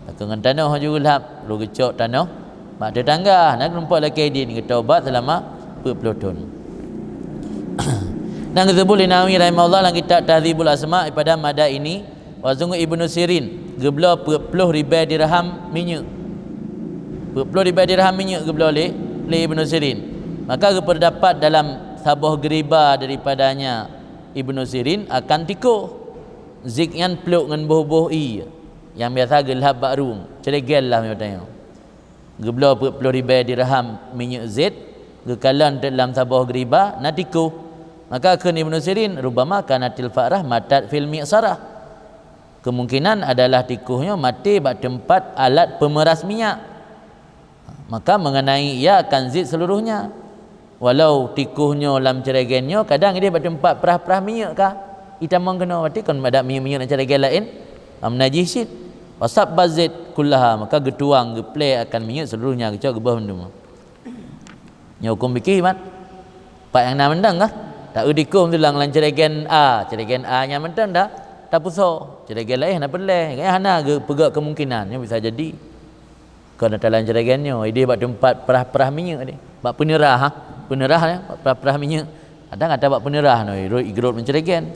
Takheun ngon tanoh laju geulhab, laju geucok tanoh bak teutangga, na geureumpok lakée idin, geutobat seulama peuet ploh thon. Nyang geuseubut lé Nawawi rahimahullah lam kitab Tahdzibul Asma, pada mada ini, bahwasungguh Ibnu Sirin geubloe peuet ploh ribée dirham minyeuk. Peuet ploh ribée dirham minyeuk geubloe lé, lé Ibnu Sirin. Maka geupeurdapat dalam saboh geuriba daripadanya Ibnu Sirin akan tikoh. Zik nyan plôk ngon boh-boh ié nyang biasa geulhab bak rueng, ceureugen lah meunyoe tanyoe. Geubloe peuet ploh ribée dirham minyeuk zait, geukalon teuk lam saboh geuriba, na tikoh. Maka kheun Ibnu Sirin, "Rubbama kanatil fa'rah matat fil mi'sarah." Kemungkinan adalah tikoh nyoe maté bak teumpat alat peumeuras minyak. Maka mengenai ia akan zait seluruhnya. Walau tikoh nyoe lam ceureugen nyoe, kadang ideh bak teumpat prah-prah minyeuk ka itamong keunoe, berarti kon adak minyeuk-minyeuk lam ceureugen laén, am najih cit. Wasabba zait kullaha, maka geutuang, geuplée akan minyeuk seluruhnya, geucok geuboh mandum. Nyoe huköm fikih, mat. Pat nyang na mantong kah? Taeu tikoh tulang lam ceureugen A, ceureugen A nyan mantong dah tapusoe, ceureugen laén hana peureulée, hana geupeugah kemungkinan, nyoe bisa jadi. Kon ata lam ceureugen nyoe, ideh bak teumpat prah-prah minyeuk deh. Bak peuneurah, ha? Peuneurah, ya, bak prah-prah minyeuk. Kadang ata bak peuneurah nyoe, rot igrot meuceureugen.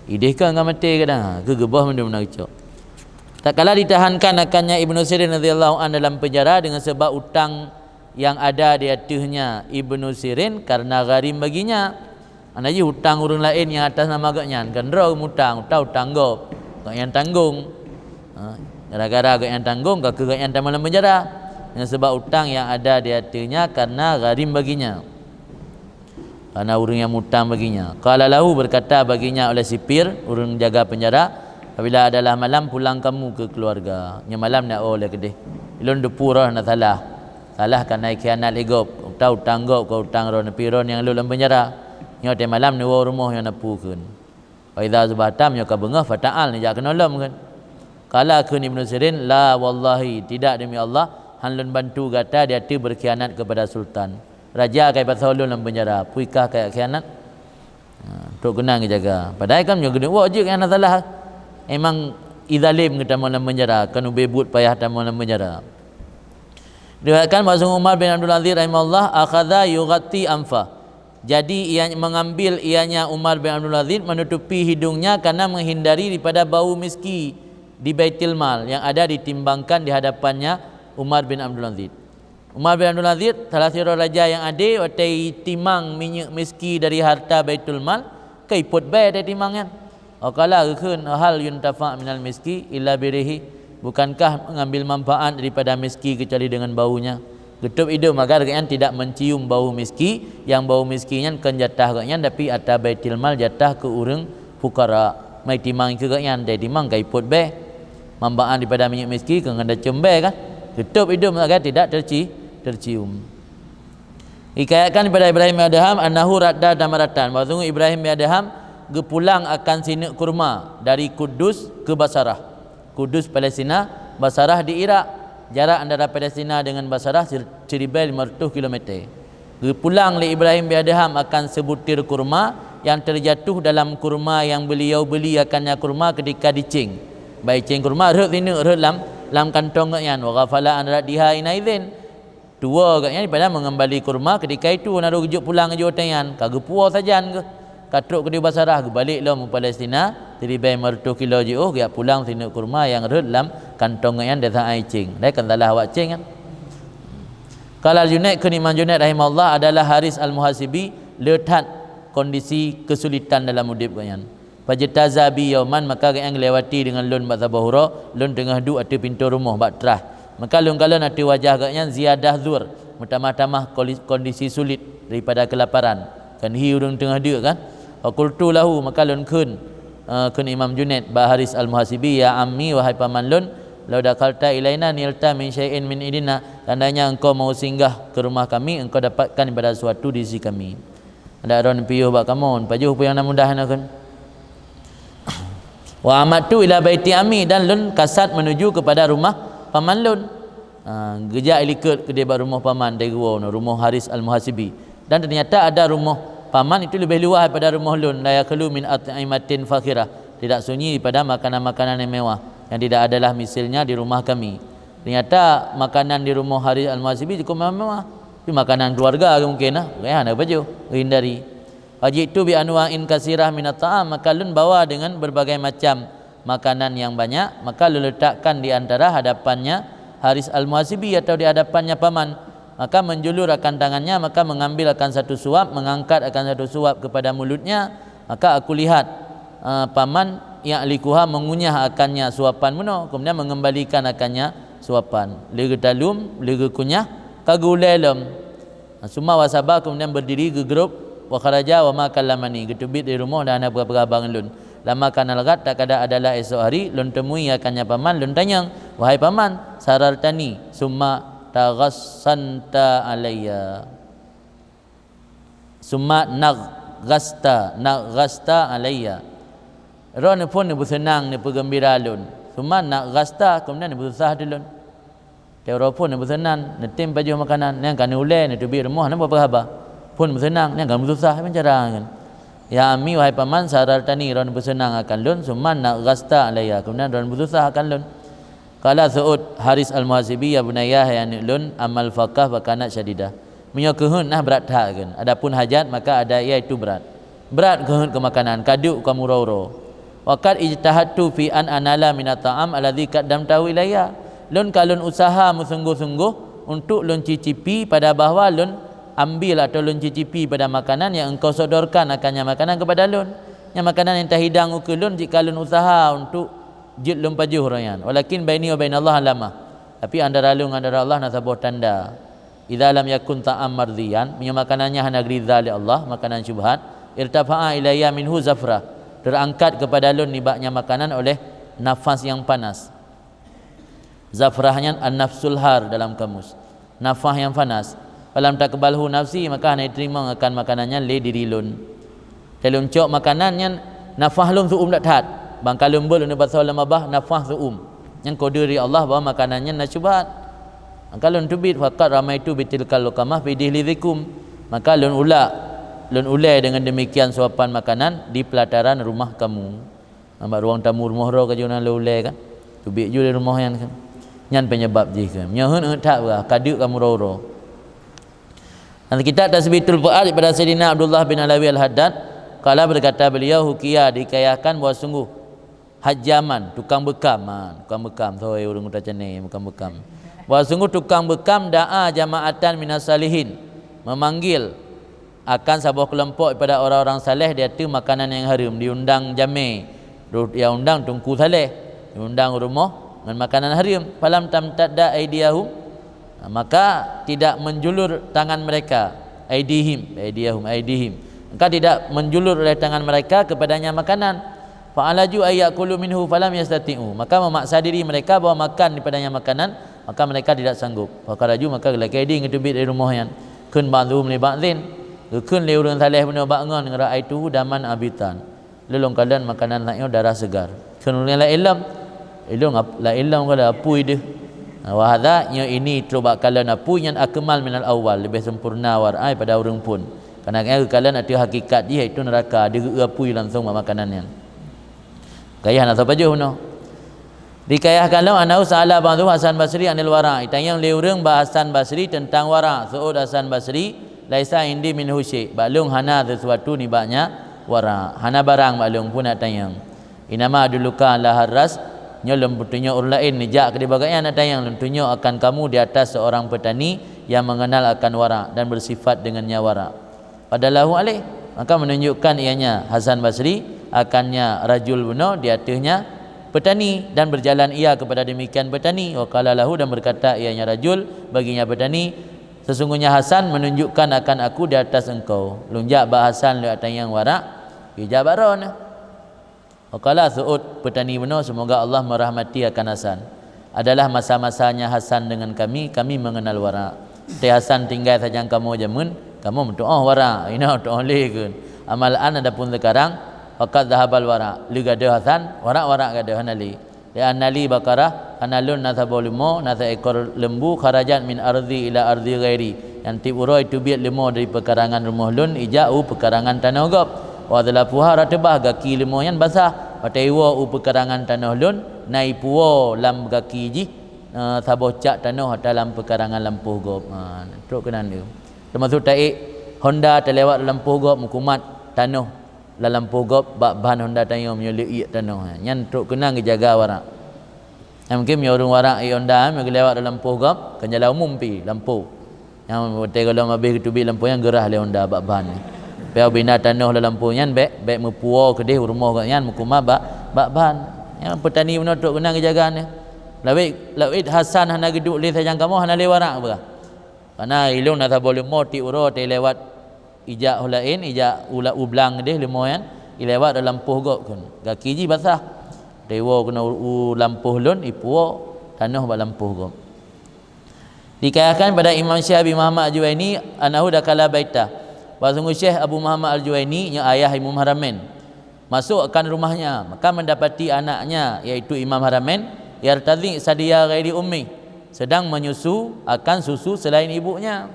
Ideh kon ka maté kadang, ha, keu geuboh mandum na geucok. Tatkala ditahankan akannya Ibnu Sirin radhiyallahu anhu dalam penjara dengan sebab utang yang ada di ateuehnya Ibnu Sirin karena gharim baginya. Hana jih utang ureuëng laén nyang atas nama gobnyan, kan droe mutang, utang, utang gob, gobnyan tanggong. Ha, gara-gara gobnyan tanggong, ka keuh gobnyan tamong lam penjara. Dengan sebab utang yang ada di ateuehnya karena gharim baginya. Karena ureuëng nyang mutang baginya. Qala lahu, berkata baginya oleh sipir, ureuëng jaga penjara, "Apabila adalah malam, pulang kamu ke keluarga." Nyoe malam nak woe lé keudeh. Ulôn teupeu droe na salah. Salah kareuna khianat lé gob. Utang, utang gob, ka utang droe, neupeu droe nyang lôn lam penjara. Nyoe watée malam neuwoe rumoh nyoe neupeu kheun. Fa idza asbahta, meunyoe ka beungoh, fata'al, neujak keunoe lom kheun. Qala, kheun Ibnu Sirin, "La wallahi, tidak, demi Allah, hán lôn bantu gata di ateueh berkhianat kepada sultan. Raja ka jipasoe lôn lam penjara, peue kah ka khianat?" Ha, trok keunan geujaga. Padahai kan meunyoe geuneuk woe jeuet nyang na salah. Emang izalem geutamong lam penjara, kan ubé buet payah tamong lam penjara. Diriwayatkan bahwasanya Umar bin Abdul Aziz rahimahullah akhadha yughatti anfa. Jadi ia mengambil ianya Umar bin Abdul Aziz menutupi hidungnya karena menghindari daripada bau miski di Baitul Mal yang ada ditimbangkan di hadapannya Umar bin Abdul Aziz. Umar bin Abdul Aziz, salah sidroe raja nyang adé, watée timang minyeuk miski dari harta Baitul Mal, ka ipot bée watée timang nyan. Wa qala, geukheun, "Hal yuntafa minal miski illa birihi?" Bukankah mengambil manfaat daripada miski kecuali dengan baunya? Geutôb idum agar gobnyan tidak mencium bau miski, nyang bau miski nyan kon jatah gobnyan, tapi harta Baitul Mal jatah keu ureuëng fukara. Mai timang keu gobnyan, dai timang ka ipot bée. Manfaat daripada minyeuk miski keu ngon tacom bée kan? Geutôb idum agar tidak terci-, tercium. Hikayatkan daripada Ibrahim bin Adham, annahu radda tamaratan, bahwasanya Ibrahim bin Adham geupulang akan sineuk kurma dari Kudus ke Basarah. Kudus Palestina, Basarah di Irak. Jarak antara Palestina dengan Basarah sir-, siribée lima ratus kilometer. Geupulang lé Ibrahim bin Adham akan sebutir kurma yang terjatuh dalam kurma yang beliau beli akannya kurma ketika diceng. Bak iceng kurma rhot sineuk rhot lam, lam kantong gobnyan. Wa ghafala an raddiha inaidzin. Tuwoe gobnyan daripada mengembali kurma ketika itu, na geujok pulang geujok watée nyan, ka geupuwoe sajan geuh. Ka trok keudeh Basarah, geubalek lom u Palestina, siribée lima ratus kilo jiôh, geujak pulang sineuk kurma nyang rhot lam kantong gobnyan desa ai ceng. Dai kan salah awak ceng kan? Qala Al-Junaid, kheun Imam Junaid rahimahullah, adalah Haris Al-Muhasibi le that kondisi kesulitan dalam udeb gobnyan. Fajtaza bi yauman, maka gobnyan geulewati deungon lôn bak saboh uroe, lôn teungoh duek ateueh pintoe rumoh bak trah. Maka lôn kalon ateueh wajah gobnyan ziyadah zur, meutamah-tamah koli-, kondisi sulit daripada keulaparan. Kan hi ureuëng teungoh duek kan? Faqultu lahu, maka lôn kheun, eh, kheun Imam Junaid bak Haris Al-Muhasibi, "Ya ammi, wahai paman lôn, lau dakhalta ilaina nilta min syai'in min indina, seandainya engkau mau singgah ke rumah kami, engkau dapatkan daripada sesuatu di sisi kami." Adak droeneuh piôh bak kamoe, pajoh peue nyang na mudah nyan kheun. Wa amadtu ila baiti ammi, dan lôn kasat menuju kepada rumah paman lôn. Ha, geujak ilikot keudeh bak rumoh paman, dai geuwoe nyoe, rumoh Haris Al-Muhasibi. Dan ternyata ada rumoh paman itu lebih luas daripada rumoh lôn, la yakhlu min at'imatin fakhirah, tidak sunyi daripada makanan-makanan yang mewah, yang tidak adalah misilnya di rumah kami. Ternyata makanan di rumoh Haris Al-Muhasibi cukup mewah-mewah. Tapi makanan keluarga mungkin lah, bukan hana baju, hindari. Faji'tu bi anwa'in katsirah minat ta'am, maka lôn bawa dengan berbagai macam makanan yang banyak, maka lôn letakkan di antara hadapannya Haris Al-Muhasibi atau di hadapannya paman. Maka menjulur akan tangannya, maka mengambil akan satu suap, mengangkat akan satu suap kepada mulutnya, maka aku lihat, eh, paman ya'likuha, mengunyah akannya suapan meunoe, kemudian mengembalikan akannya suapan. Lé geutalum, lé geukunyah, ka geuulée lom. Summa wasaba, kemudian berdiri, geugrôp, wa kharaja wa ma kallamani, geuteubiet dari rumoh dan hana peugah-peugah bak lôn. Lamma kanal ghad, tatkala adalah esok hari, lôn temui akannya paman, lôn tanyong, "Wahai paman, sarartani, summa taghassanta alayya." Summa naghasta, naghasta alayya. Droeneuh phon neupeuseunang, neupeugeumbira lôn. Summa naghasta, kemudian neupeususah ateueh lôn. Tiep uroe phon neupeuseunang, neutem pajoh makanan, nyang ka neuulée, neuteubiet rumoh, hana peugah haba. Phon meuseunang, nyang ka meususah, macam cara nyan. Ya ammi, wahai paman, sarartani, droeneuh peuseunang akan lôn, summa naghasta alayya, kemudian droeneuh peususah akan lôn. Qala Su'ud, Haris Al-Muhasibi, "Ya bunayya, hai aneuk lôn, ammal faqah fa kanat syadidah." Meunyoe keuheut nah brat that kheun. Adapun hajat, maka ada ia itu berat. Brat keuheut keu makanan, ka duek ka meuuroe-uroe. Wa qad ijtahadtu fi an anala minat ta'am alladzi qaddamtahu ilayya. Lôn ka lôn usaha meusunggoh-sunggoh untuk lôn cicipi pada bahwa lôn ambil atau lôn cicipi pada makanan yang engkau sodorkan akan nyan makanan kepada lôn. Nyan makanan nyang tahidang ukeue lôn jika lôn usaha untuk jeuet lôn pajoh uroe nyan. Walakin baini wa bainallah alamah. Tapi antara lôn ngon antara Allah na saboh tanda. Idza lam yakun ta'am mardiyan, meunyoe makanan nyan hana geuridha lé Allah, makanan syubhat, irtafa'a ilayya minhu zafrah, terangkat kepada lôn nibak nyan makanan oleh nafas yang panas. Zafrah nyan an-nafsul har dalam kamus. Nafas yang panas. Falam takbalhu nafsi, maka hana jiteurimong akan makanan nyan lé diri lôn. Lheueh lôn cok makanan nyan, nafas lôn su'um that-that. Ban ka lôn beuet lôn basoe lam babah, nafas su'um. Nyan kode dari Allah bahwa makanan nyan na syubhat. Maka lôn teubiet, faqad ramaitu bitilkal luqamah fi dihlikum. Maka lôn ulak, lôn ulée dengan demikian suapan makanan di pelataran rumah kamu. Bak ruang tamu rumoh droe ka jeuet na lôn ulée kan. Teubiet ju di rumoh nyan kan. Nyan penyebab jih kan. Nyoe heuet-heuet that bah, ka deuk kamu uroe-uroe. Dalam kitab Tasbitul Fuad daripada Saidina Abdullah bin Alawi Al-Haddad, qala, berkata beliau, hukiya, dihikayahkan bahwa sungguh hajjaman, tukang bekam, ha, tukang bekam, soe ureuëng uta cane, tukang bekam. Bahwa sungguh tukang bekam da'a jama'atan minas salihin, memanggil akan saboh keulompok daripada orang-orang saleh di ateueh makanan nyang hareuem, diundang jamé, ru-, ya undang teungku saleh, diundang rumoh ngon makanan hareuem. Falam tamtadda aidiyahum, maka tidak menjulur tangan mereka, aidihim, aidiyahum, aidihim. Maka tidak menjulur oleh tangan mereka kepadanya makanan. Fa'alaju ayyakulu minhu falam yastati'u. Maka memaksa diri mereka bahwa makan daripadanya makanan, maka mereka tidak sanggup. Fakharaju, maka geulakée di geuteubiet dari rumoh nyan. Kheun ba'dhum li ba'dhin. Geukheun lé ureuëng saleh bunoe bak ngon, ra'aituhu daman abitan. Lôn kalon makanan nyan darah segar. Kheun ureuëng laén lom. Ilôn ap-, laén lom ka apui deuh. Wa hadza, nyoe ini trok bak kalon apui nyan akmal minal awwal, leubeh sempurna warna pada ureuëng phon. Karena nyan geukalon ateueh hakikat jih, yaitu neuraka, deuh geu apui langsung bak makanan nyan. Kayah na sapajoh bunoe. Dikayahkan lom annahu sa'ala ba'dhu Hasan Basri anil wara'. Itanyong lé ureuëng bak Hasan Basri teuntang wara'. Seuôt Hasan Basri, laisa indi minhu syai'. Bak lôn hana sesuatu nibak nyan wara'. Hana barang bak lôn pun atanyong. Inama adulluka ala harras, nyoe lôn peutunyok ureuëng laén neujak keudeh bak gobnyan atanyong, lôn tunyok akan kamu di atas seorang petani yang mengenal akan wara' dan bersifat dengannya wara'. Fadallahu alaih, maka menunjukkan ianya Hasan Basri akannya rajul bunoe di ateuehnya petani, dan berjalan ia kepada demikian petani. Wa qala lahu, dan berkata ianya rajul baginya petani, sesungguhnya Hasan menunjukkan akan aku di atas engkau. Lôn jak bak Hasan lé atanyong wara', geujak bak droeneuh. Wa qala, seuôt petani bunoe, semoga Allah merahmati akan Hasan. Adalah masa-masanya Hasan dengan kami, kami mengenal wara'. Teuh Hasan tinggai sajan kamoe jameun, kamoe meutuoh wara'. Inoe tuoh lé kheun. Amal an adapun sekarang, faqad dhahabal wara'. Lé gadôh Hasan, wara'-wara' gadôh hana lé. Li'anna li baqarah, karena lôn na saboh leumo, na saekor lembu, kharajat min ardhi ila ardhi ghairi, nyang tieb uroe teubiet leumo dari peukarangan rumoh lôn ijak u peukarangan tanoh gob. Wa adhlafuha ratbah, gaki leumo nyan basah. Watée iwoe u peukarangan tanoh lôn, na ipuwoe lam gaki jih, eh, saboh cak tanoh ata lam peukarangan lampôh gob. Ha, trok keunan tu. Teumasuk taék honda talewat lampôh gob meukumat tanoh. Lam lampôh gob bak ban honda tanyoe meunyoe le iek tanoh, nyan trok keunan geujaga wara'. Nyan mungken meunyoe ureuëng wara' iek honda meunyoe geulewat lam lampôh gob, kan jalan umum pi lampôh. Nyan watée gohlom habéh geuteubiet lampôh nyan geurah lé honda bak ban. Pih bina tanoh lam lampôh nyan bék, bék meupuwoe keudeh u rumoh gobnyan meukumat bak, bak ban. Nyan petani bunoe trok keunan geujaga nyan. Lawét, lawét Hasan hana geuduek lé sajan kamoe hana lé wara' beurah. Karena ilôn na saboh leumo tieb uroe talewat ijak u laén, ijak u la-, u blang deh leumo nyan, ilewat lam lampôh gob kheun. Gaki jih basah. Teuwoe keunoe u, u lampôh lôn, ipuwoe tanoh bak lampôh gob. Dikayahkan pada Imam Syekh Abi Muhammad Al-Juwaini, annahu dakhala baitah. Bahwa sungguh Syekh Abu Muhammad Al-Juwaini, nyoe ayah Imam Haramain, masuk akan rumahnya, maka mendapati anaknya, yaitu Imam Haramain, yartadhi sadiya ghairi ummi, sedang menyusu akan susu selain ibunya.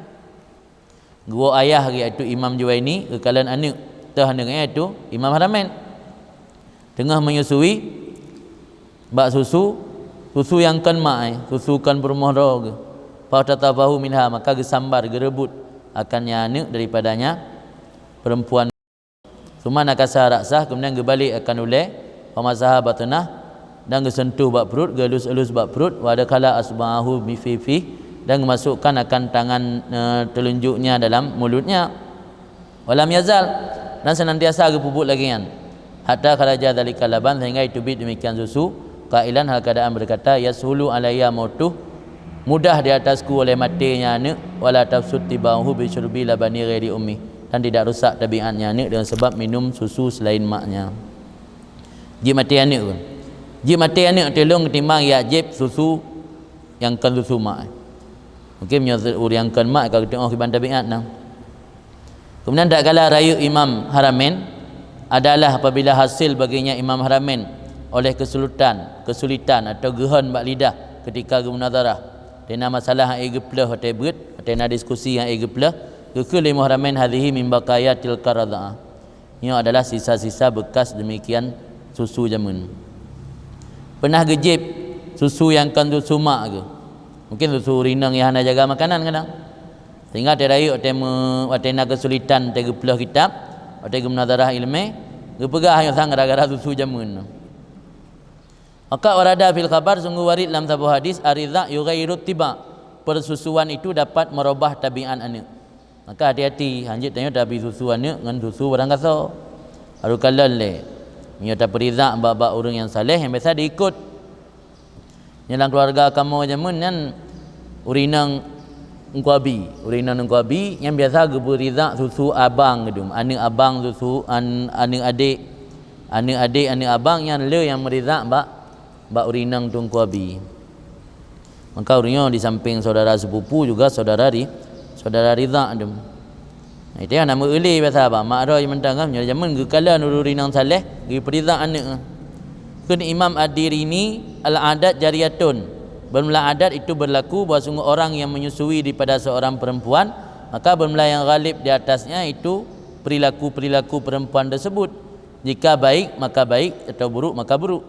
Geuwoe ayah geuh, yaitu Imam Juwaini, geukalon aneuëk, teuh aneuëk nyan yaitu Imam Haramain. Teungoh menyusui bak susu, susu nyang kon mak, eh, susu kon peurumoh droe geuh. Fahtatafahu minha, maka geusambar, geureubot akan nyan aneuëk daripada nyan perempuan. Tsumma nakasa ra'sah, kemudian geubalek akan ulée, Wa masaha batnah, dan geuseuntuh bak pruet, geulus-lus bak pruet, wa dakhala asba'ahu bi fi fi, dan geumasukkan akan tangan, eh, telunjuknya dalam mulutnya. Walam yazal, dan senantiasa geupeubuet lagée nyan. Hatta kharaja dzalikal laban, sehingga iteubiet demikian susu, qailan, hal keadaan berkata, "Yashulu alayya mautuh, mudah di atasku oleh matenya aneuëk, wala tafsud tibahu bi syurbi labani ghairi ummi, dan tidak rusak tabiatnya aneuëk dengan sebab minum susu selain maknya." Jeuet maté aneuëk pun. Jeuet maté aneuëk teulông ketimbang yak jieb susu nyang kon susu mak. Mungkin meunyoe ureuëng nyang kon mak ka geutuoh kiban tabiat na. Kemudian, tak kala rayeuk Imam Haramain adalah apabila hasil baginya Imam Haramain oleh kesulitan, kesulitan atau geuhon bak lidah ketika geumunazarah. Tena masalah nyang ék geupleuh watée beuet, tena diskusi nyang ék geupleuh, geukheun lé Imam Haramain, "Hadhihi min baqaya tilka radha'ah." Nyoe adalah sisa-sisa bekas demikian susu jameun. Pernah geujieb susu nyang kon susu mak geuh. Mungkin susu ureuëng inong nyang hana jaga makanan kadang. Sehingga watée rayeuk, watée me-, watée na keusulitan, watée geupleuh kitab, watée geumunazarah ileumé, geupeugah nyoe sang gara-gara susu jameun. Maka warada fil khabar, sungguh warit lam saboh hadis, ar-ridha' yughayyirut tiba', persusuan itu dapat merubah tabiat aneuëk. Maka hati-hati, hanjeuet tanyoe tabi susu aneuëk ngon susu barang gasoe. Harôh kalon lé. Meunyoe tapeuridha' bak-bak ureuëng nyang saleh, nyang biasa diikot. Nyan lam keuluwarga kamoe jameun nyan, ureuëng inong Teungku Abi. Ureuëng inong Teungku Abi nyan biasa geubri ridha' susu abang geudum, aneuëk abang susu an-, aneuëk adék, aneuëk adék, aneuëk abang nyan le nyang meuridha' bak, bak ureuëng inong Teungku Abi. Maka ureuëng nyoe di samping saudara sepupu juga saudara ri-, saudara ridha' dum. Nah, itu nyang na meu-eu lé biasa bak mak droe mantong kan, nyoe jameun geukalon ureuëng inong saleh, geupeuridha' aneuëk. Kheun Imam Ad-Dirini, "Al-adat jariyatun." Bermula adat itu berlaku bahwa sungguh orang yang menyusui daripada seorang perempuan, maka bermula yang ghalib di atasnya itu perilaku-perilaku perempuan tersebut. Jika baik, maka baik, atau buruk, maka buruk.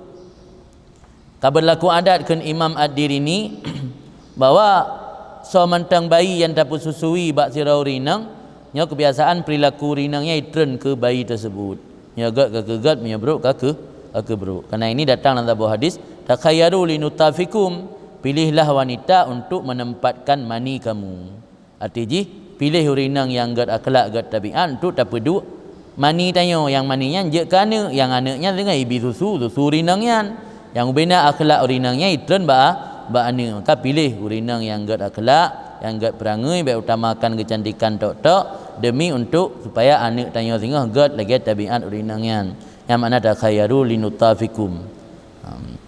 Ka beurlaku adat kheun Imam Ad-Dirini bahwa soe mantong bayi nyang tapeususui bak sidroe ureuëng inong, nyoe keubiasaan peurilaku ureuëng inong nyan jitreun keu bayi teusebut. Nyoe gét ka keu gét, meunyoe brok ka keu, ka keu brok. Karena ini datang dalam saboh hadis, "Takhayyaru li nutafikum," pilihlah wanita untuk menempatkan mani kamu. Arti jih, piléh ureuëng inong nyang gét akhlak, gét tabiat untuk tapeuduek mani tanyoe. Nyang mani nyan jeuet keu aneuëk, nyang aneuëk nyan teungoh ibi susu, susu ureuëng inong nyan. Nyang ubena akhlak ureuëng inong nyan jitreun bak, bak aneuëk. Maka piléh ureuëng inong nyang gét akhlak, nyang gét peurangui, bék utamakan keucantikan tok-tok, demi untuk supaya aneuëk tanyoe singoh gét lagée tabiat ureuëng inong nyan. Nyang makna takhayyaru li nutafikum. Amin.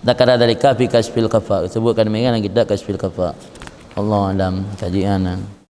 Dzakara dzalika fi Kasyfil Khafa. Sebutkan demikian dalam kitab Kasyfil Khafa. Allahu a'lam. Kajian.